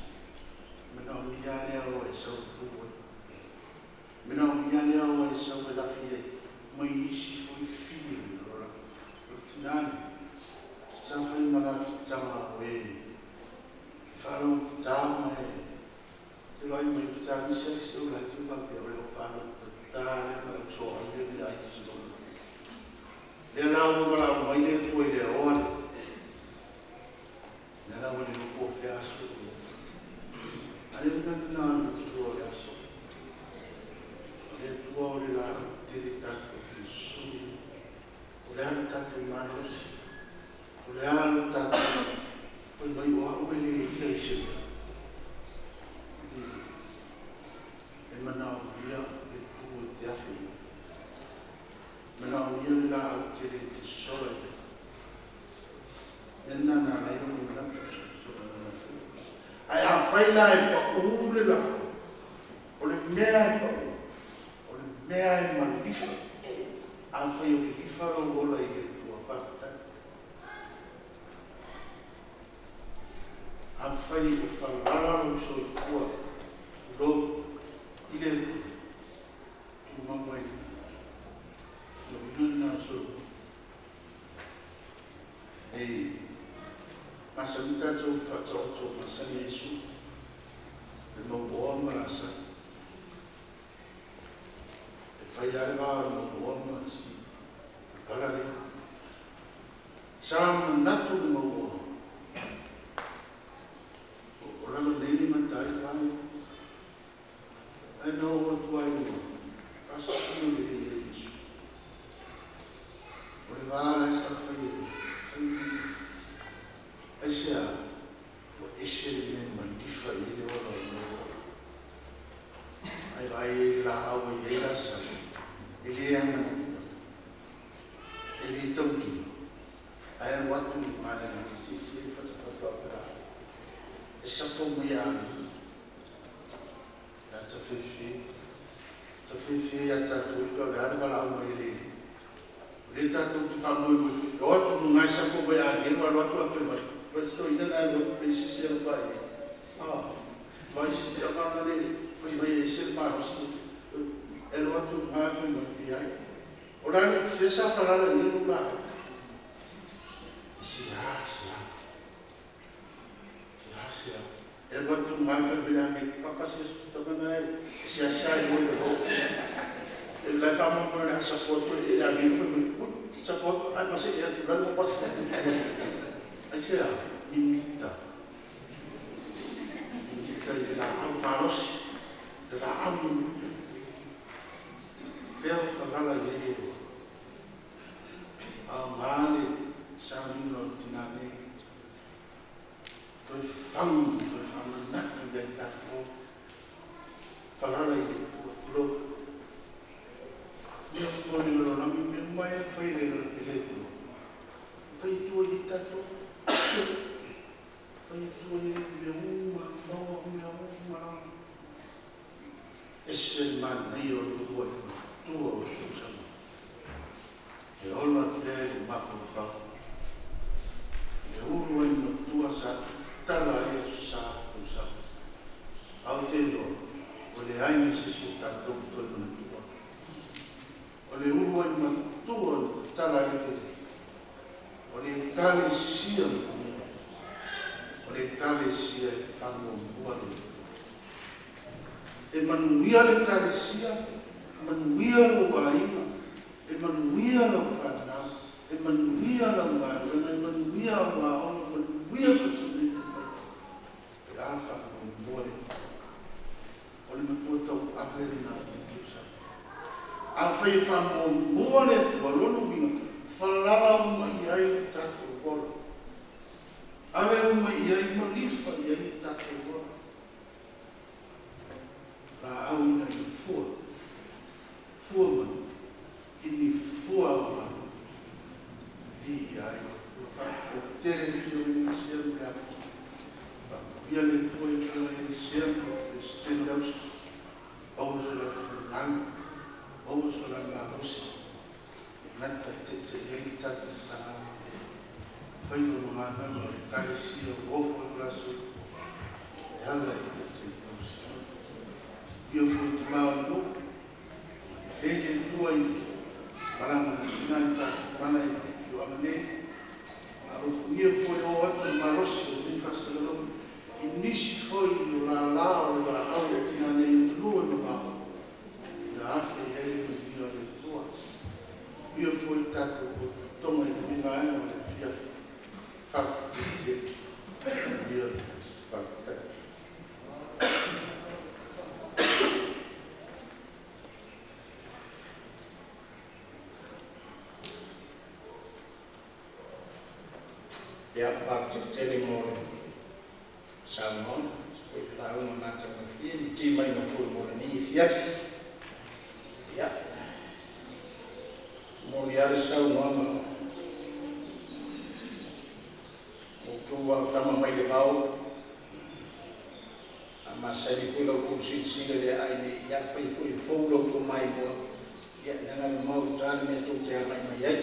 mena o mia le au e sau pue, mena o mia le au e sau e lafi e, mai isi foi whio le lolorangi. O tinani, sa whai mala whitanga o e, whalo te tāma e, te lai mai te tāma isi ai se o lai te pape o le o whalo te tā le ma o so ai le ai se o. Le la o mala o mai le tua i le oane. Le la o le lupo o whia aso. Ai le nana nā le tua o le aso. Le tua o le la te le tātou te sulu. O le alu tātou malosi. O le alu tātou. Oi mai o au e le ia i se mea. E mana o ia le tu e te awhi. Mana o ia le la au te le te sora i te. Nena nā lai o mana tu sora nā whi. Ai a whai la e pa ule la. O le mea e pa ule. O le mea e malifa. A whai o le lifa lo ola i le tua whakatai. A whai o whalala lo soifua. Lo i le tu mama i lo ina nā so. Ei, masani tātou whataoto masani Yesu. Le mauoa ma rasa. E whai are wā mauoa ma si. Kala le. Sa manatu le mauoa. O lalo nei matai whai. Ai nā o atu ai o. Asa kino le le Yesu. O le wā lai sa whai e. Ai sea, o ese le mea malifa i le ola o mauoa. Ai vai la au e e la sa. E le ana. E le tauti. Ai aru atu i male na si si e whatapatu apera. E sapo mai a anu. La ta whewhe. Ta whewhe a tātou i ka le ara wala au mai le. Le tātou te whamoi moi. E o atu no ngai sapo mai a anu. Alo atu a whai mai. Wai sto ina nai wa pe sisi alo whai. Ah, mai sisi a ngana le. Whai mai e se marosi. E lo atu ngai whai mai i ai. O la le whisa whalala i elu la. Si a, si a. Si a, si a. E lo atu ngai whai mai a ngai pakasi e tamana e. Si a si a i moi le ho. E lai wha mamma le asa koto e a ngai whai mai. Sa koto, ai masi e atu lalo pasi. Ai se a, mimita. Mimita i le la au malosi. Le la au mimita. Fea o whalala i e o. A ngā le saunina o tinane. Toi whangu, toi whamanatu i ai tātou. Whalala i le kulo. Mea o le lolorangi, mea mai e whai le le tua. Whai tua i tātou. Whai tua i mea uma, maua mea uma. Ese manai o lua i matua o le tausama. E ola pea i le mafawhau. E uru ai matua sa tala e sa tausama. Au te loa, o le ai me sisi o tātou toi manatua. O le uru ai matua le tala e te. O le kale sia o le kale sia e whango lona. E manuia le ekalesia, manuia lou aiga, e manuia lau fanau, e manuia lau galuega, e manuia au aoga, manuia so o se mea e te faia, pe a faamuamua le Atua. O le matua tauave lena o lenei tausaga. Afai e faamuamua le Atua, o lona uiga, falala uma i ai lo tatou ola. Ave uma i ai ma lifa i ai lo tatou ola. Laau ina ia fua, fua mai i ni fua aoga viia ai le Atua. Faafetai tele i le Afioga i le Minisia ma le avanoa. Faamanuia le Atua i le Afioga i le Minisia ma le Peresetene o le Ausi. Maua so latou finagalo, maua so la malosi e gata e taitai ai le tatou Matagaluega, faiva ma galuega o le Ekalesia ua ofo ai lo la soifua e ala i le taitaiga o Siona. Ia foi tamā o le nuu, lelei le Atua i malaga a tina i tatou malae i le afioaga nei. Alofagia foi o atu le malosi o lenei faasalalauga i nisi foi o lālā o le valaau a tina nei i atunuu e mamao, ia afe i ai le manuia o le Atua. Ia foi le tatou potopotoga i lenei vaega o le afiafi. Faafetai tele. Manuia le aso. Faafetai. Ia, faafetai tele mo le saunoaga, se foi le lauga matagofie ma timaiga foi mo lenei afiafi. Ia, moni lava le saunoaga, o outou lava o tama mai le vao, a masani foi la outou silasila i le aai nei, ia afai foi e fou la outou maimoa, ia leaga e mamao i uta le mea tou te agai mai ai.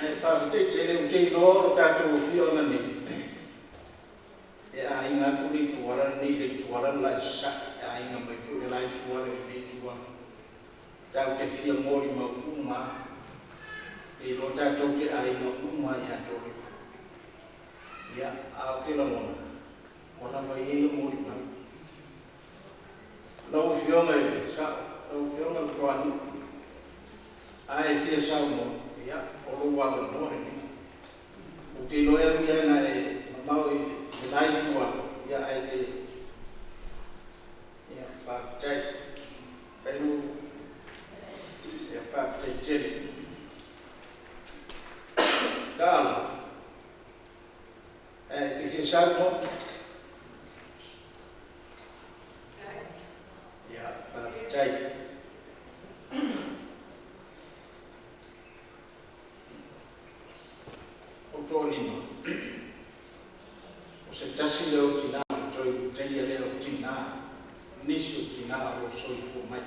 Ae faafetai tele, ou te iloa o le tatou afioaga nei, e aiga atu le ituala lenei i le ituala le la i sasae, e aiga mai foi le la ituala i lenei ituala. Tatou te fia molimau uma lava, e iloa tatou te aiga uma lava ia Toalima. Ia, a ou te lagona, ua lava ia ia molimau. Lau Afioga i le Sa'o, lau Afioga i le Toanuu, a e fia saunoa, ia, o lou avanoa lenei. Ou te iloa e ui lava ina e mamao i le la ituala, ia ae te... Ia, faafetai. Faafetai Ulu. Ia, faafetai tele. Taalo, e te fia saunoa? Ia, faafetai. O Toalima, o se tasi lea o tinā o toe ulutaia lea o tinā, nisi o tinā o lo o soifua mai.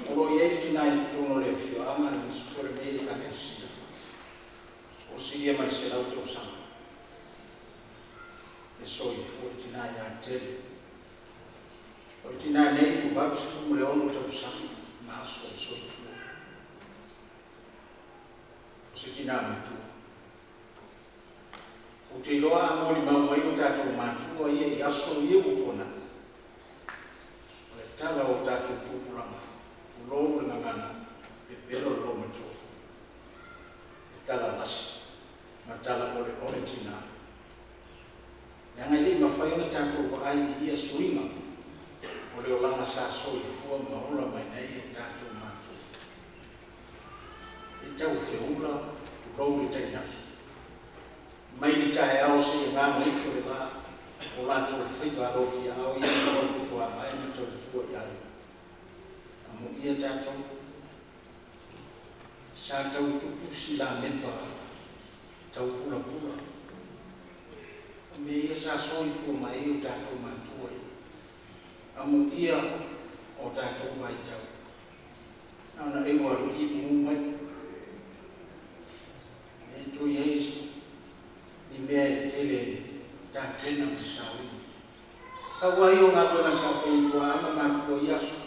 O lo o i ai le tinā i totonu o le afioaga aemaise foi o lenei Ekalesia, ua silia ma le 100 tausaga le soifua le tinā ia Tele. O le tinā nei ua 86 tausaga ma aso o le soifua. O se tinā matua. Ou te iloa a molimau mai o tatou matua ia i aso ia ua tuanai, o le tala o tatou tupulaga, tulou le gagana, pepelo le loomatua. E tala lasi ma tala oleole tinā. Leaga e le i mafai ona tatou vaai i ia suiga o le olaga sa soifua ma ola mai nei e tatou matua. E tau feula, tulou le tainafi, mai le taeao seia gagaifo le la o latou faiva alofiaao ia ma nofo tuavae ma tautua i aiga. Amuia tatou, sa tau tupu si lamepa tau pulapula. O mea ia sa soifua mai ai o tatou matua ia. Amuia o tatou vaitau. Na ona eu alii e mumu mai. E toe i ai ni mea e tele e tapena ma saoina. Pau lava ia o galuega sa fai e tuaa ma matua i ia aso,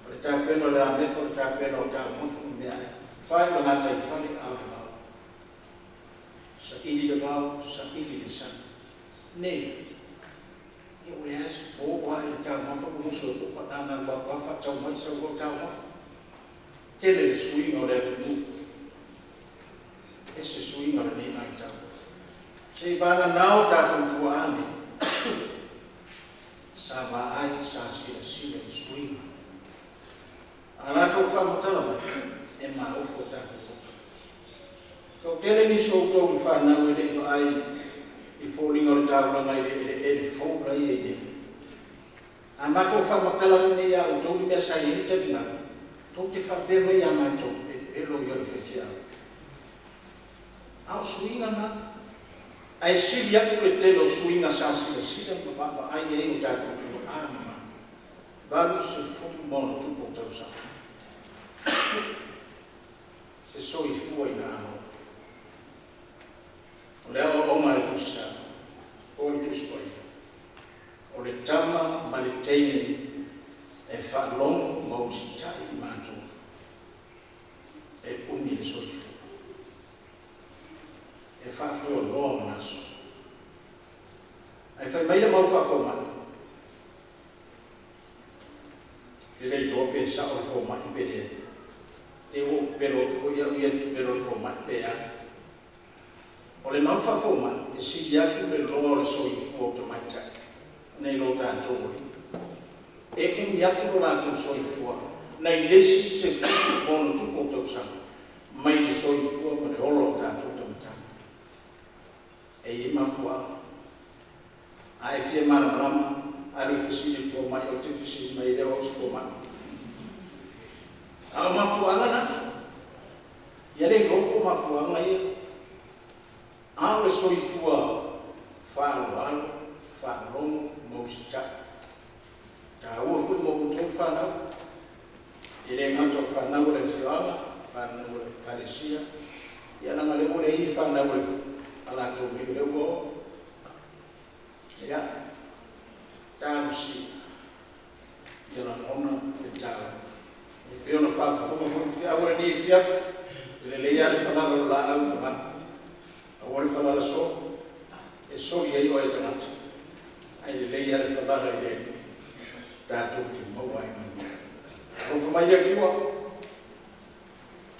o le tapena o le lamepa, o le tapena o taumafa ma meaai. Fai ma gataifale a o le vao. Saili le vao, saili le sami. Nei. Ia ua leai se po ua ae i le taumafa ua musu ai foi pa'ana alu atu lava faatau mai sau loa taumafa. Tele le suiga o le atunuu, ese suiga o lenei vaitau. Seiavagana o tatou tuaa nei sa vaai sa silasila i suiga. A latou faamatala mai, e maofo tatou loto. Toatele nisi o outou i fanau e le'i vaai i foliga o le taulaga i le eleele fou la e i ai nei. A matou faamatala atu nei ia outou le mea sa i ai le taligalu, tou te faapea mai ia matou, e pepelo ia o le faifeau. A o suiga na. Ae sili atu le tele o suiga sa silasila ma vaavaai ai o tatou tuaa ma matua. 80+ tausaga se soifua ina alofa. O le aoaoga a le Tusi Sa, o le Tusi Paia, o le tama ma le teine e faalogo ma usitai i matua, e umi le soifua, e faafualoa ona aso. Ae fai mai le mau faafomai, e le iloa pe sa'o le fomai pe leai, te ua ou pepelo atu foi au ia i le pepelo o le fomai pe a. O le mau faafomai, e sili atu le loa o le soifua o tamaitai nai lo tatou alii. E umi atu lo latou soifua nai le isi 10+ tausaga mai le soifua ma le ola o tatou tamatai. E i ai mafuaaga. A e fia malamalama, alu e fesili i le fomai, ou te fesili mai e le o au se fomai. A o mafuaaga na, ia le iloa po o mafuaaga ia. A o le soifua faaaloalo, faalogo ma usitai. E taua foi mo outou fanau, e le gata o fanau a le afioaga, fanau a le ekalesia, ia leaga o lea ua leai ni fanau a latou nei o lea ua oo. Ia, talosia ia lagona le taua. E pei ona faafofoga foi le feau o lenei afiafi, e lelei lava le falala o le laau i tagata, aua le falala solo, e soli ai oe e tagata, ae lelei lava le falala i le Alii, tatou te maua ai manuia. Alofa mai le Atua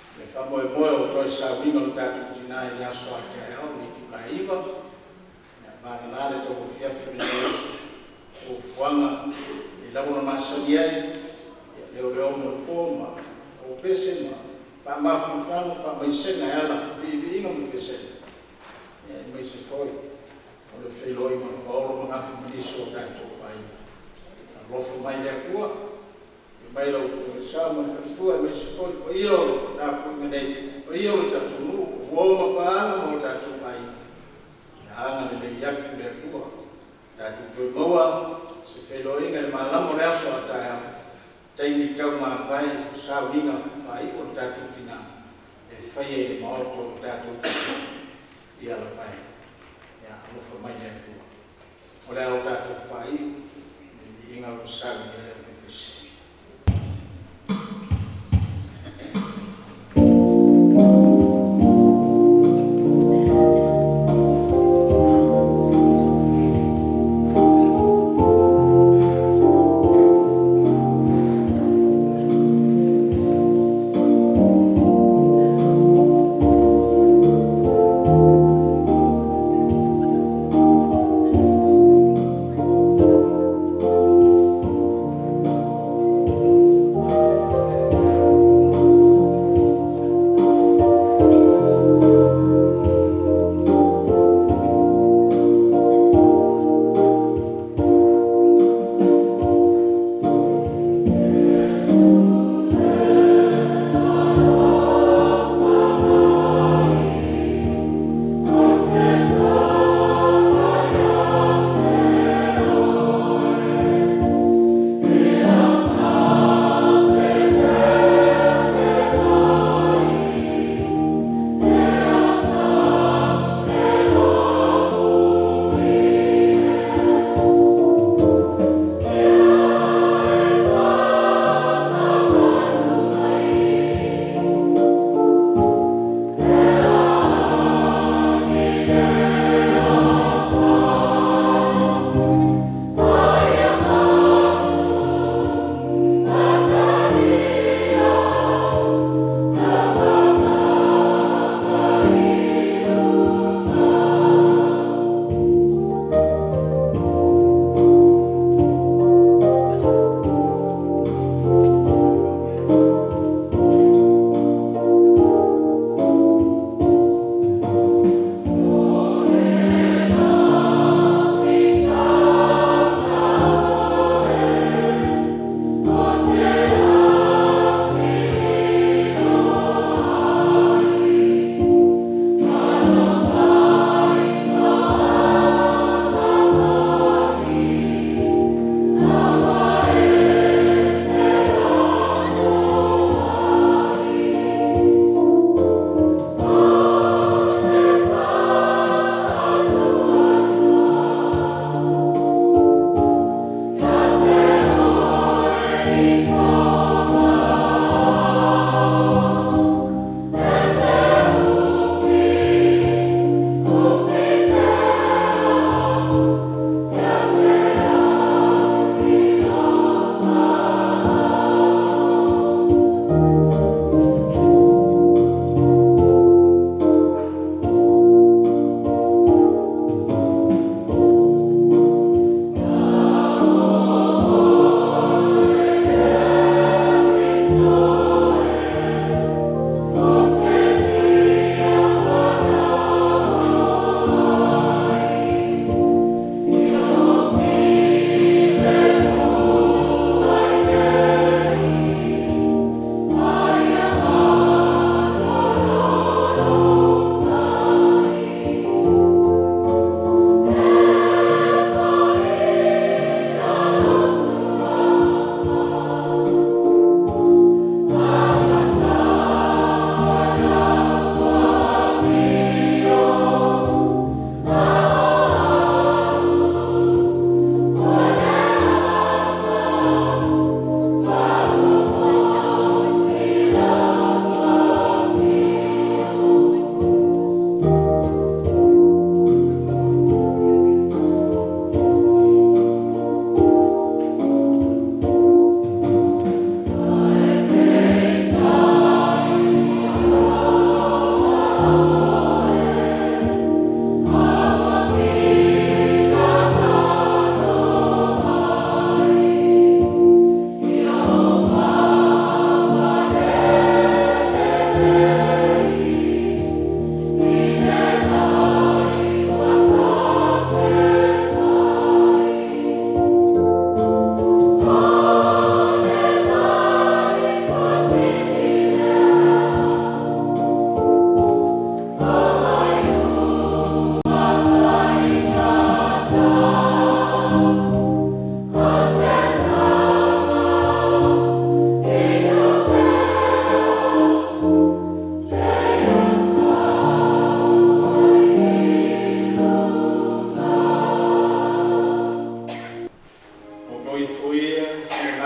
i le faamoemoe o toe sauniga o le tatou tinā i le aso a taeao i le itula e 9, ia vagana le tauafiafi o lenei aso, fuafuaga i lava ona masani ai, ia leoleo ma le po ma opese ma faamafutaga ma faamaisega e ala i viiviiga ma pesega, ia aemaise foi o le feiloaiga o Paolo ma Gafi ma nisi o tatou aiga. Alofa mai le Atua, ia mai lau Afioga i le Sao ma le faletua, aemaise foi le paia o le tapuaiga nei, le paia o le tatou nuu, o uo ma paaga ma o tatou aiga. Ia agalelei atu le Atua, tatou toe maua se feiloaiga i le malama o le aso a taeao, taimi taumavae o sauniga faaiu o le tatou tinā e faia i le maota o le tatou tinā i Alapae. Ia alofa mai le Atua. O le a o tatou faaiu i le viiga o le sauni a le aufaipisinisi.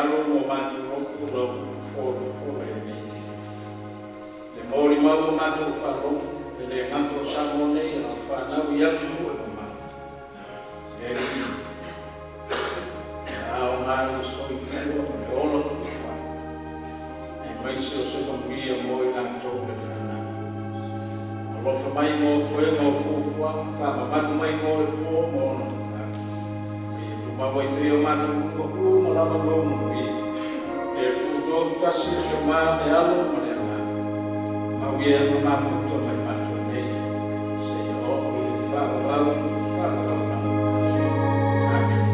finagalo ma o matou loto lau upu folafola i lenei afiafi. Le molimau o matou faalogo, e le gata o Samoa nei, a o fanau i atunuu e mamao. Le Alii, e aoga le soifua ma le ola tutupai, aemaise o se manuia mo i latou le fanau. Alofa mai mo toega o fuafuaga, faamamalu mai mo le po ma ona tatau. Ma ia tumau ai pea o matou luga uma lava lou manuia. Le tutolu tasi le Tama, le Alo ma le Agaga. Mau ia na mafuta mai matou nei, seia oo i le faavavau, faavavau lava. Amene.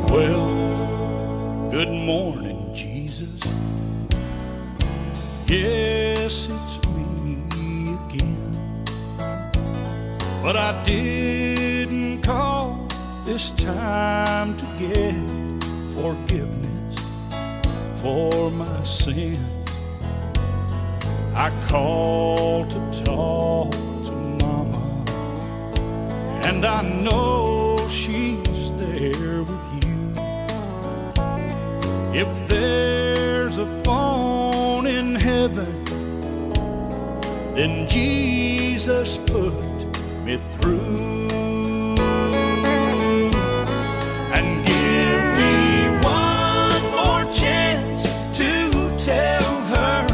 Well, good morning, Jesus. Yes, it's me again. But I didn't call this time to get forgiveness for my sin. I called to talk to Mama, and I know she's there with you. If there's a phone in heaven, then Jesus put me through. And give me one more chance to tell her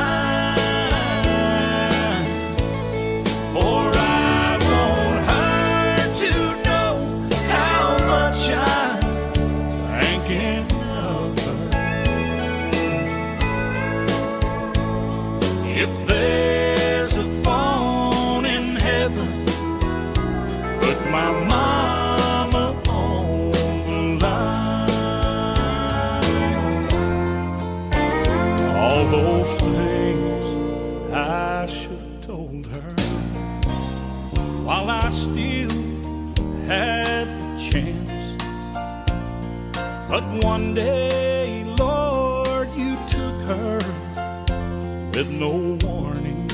line. For I want her to know how much I'm thinking of her. If there's a phone in heaven, put my mama on the line. All those things I should have told her while I still had the chance. But one day, Lord, you took her with no warning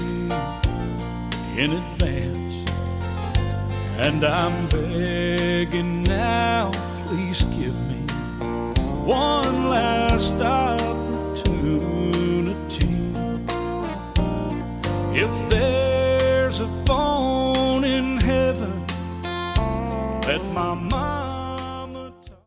in advance. And I'm begging now, please give me one last opportunity. If there's a phone in heaven, let my mama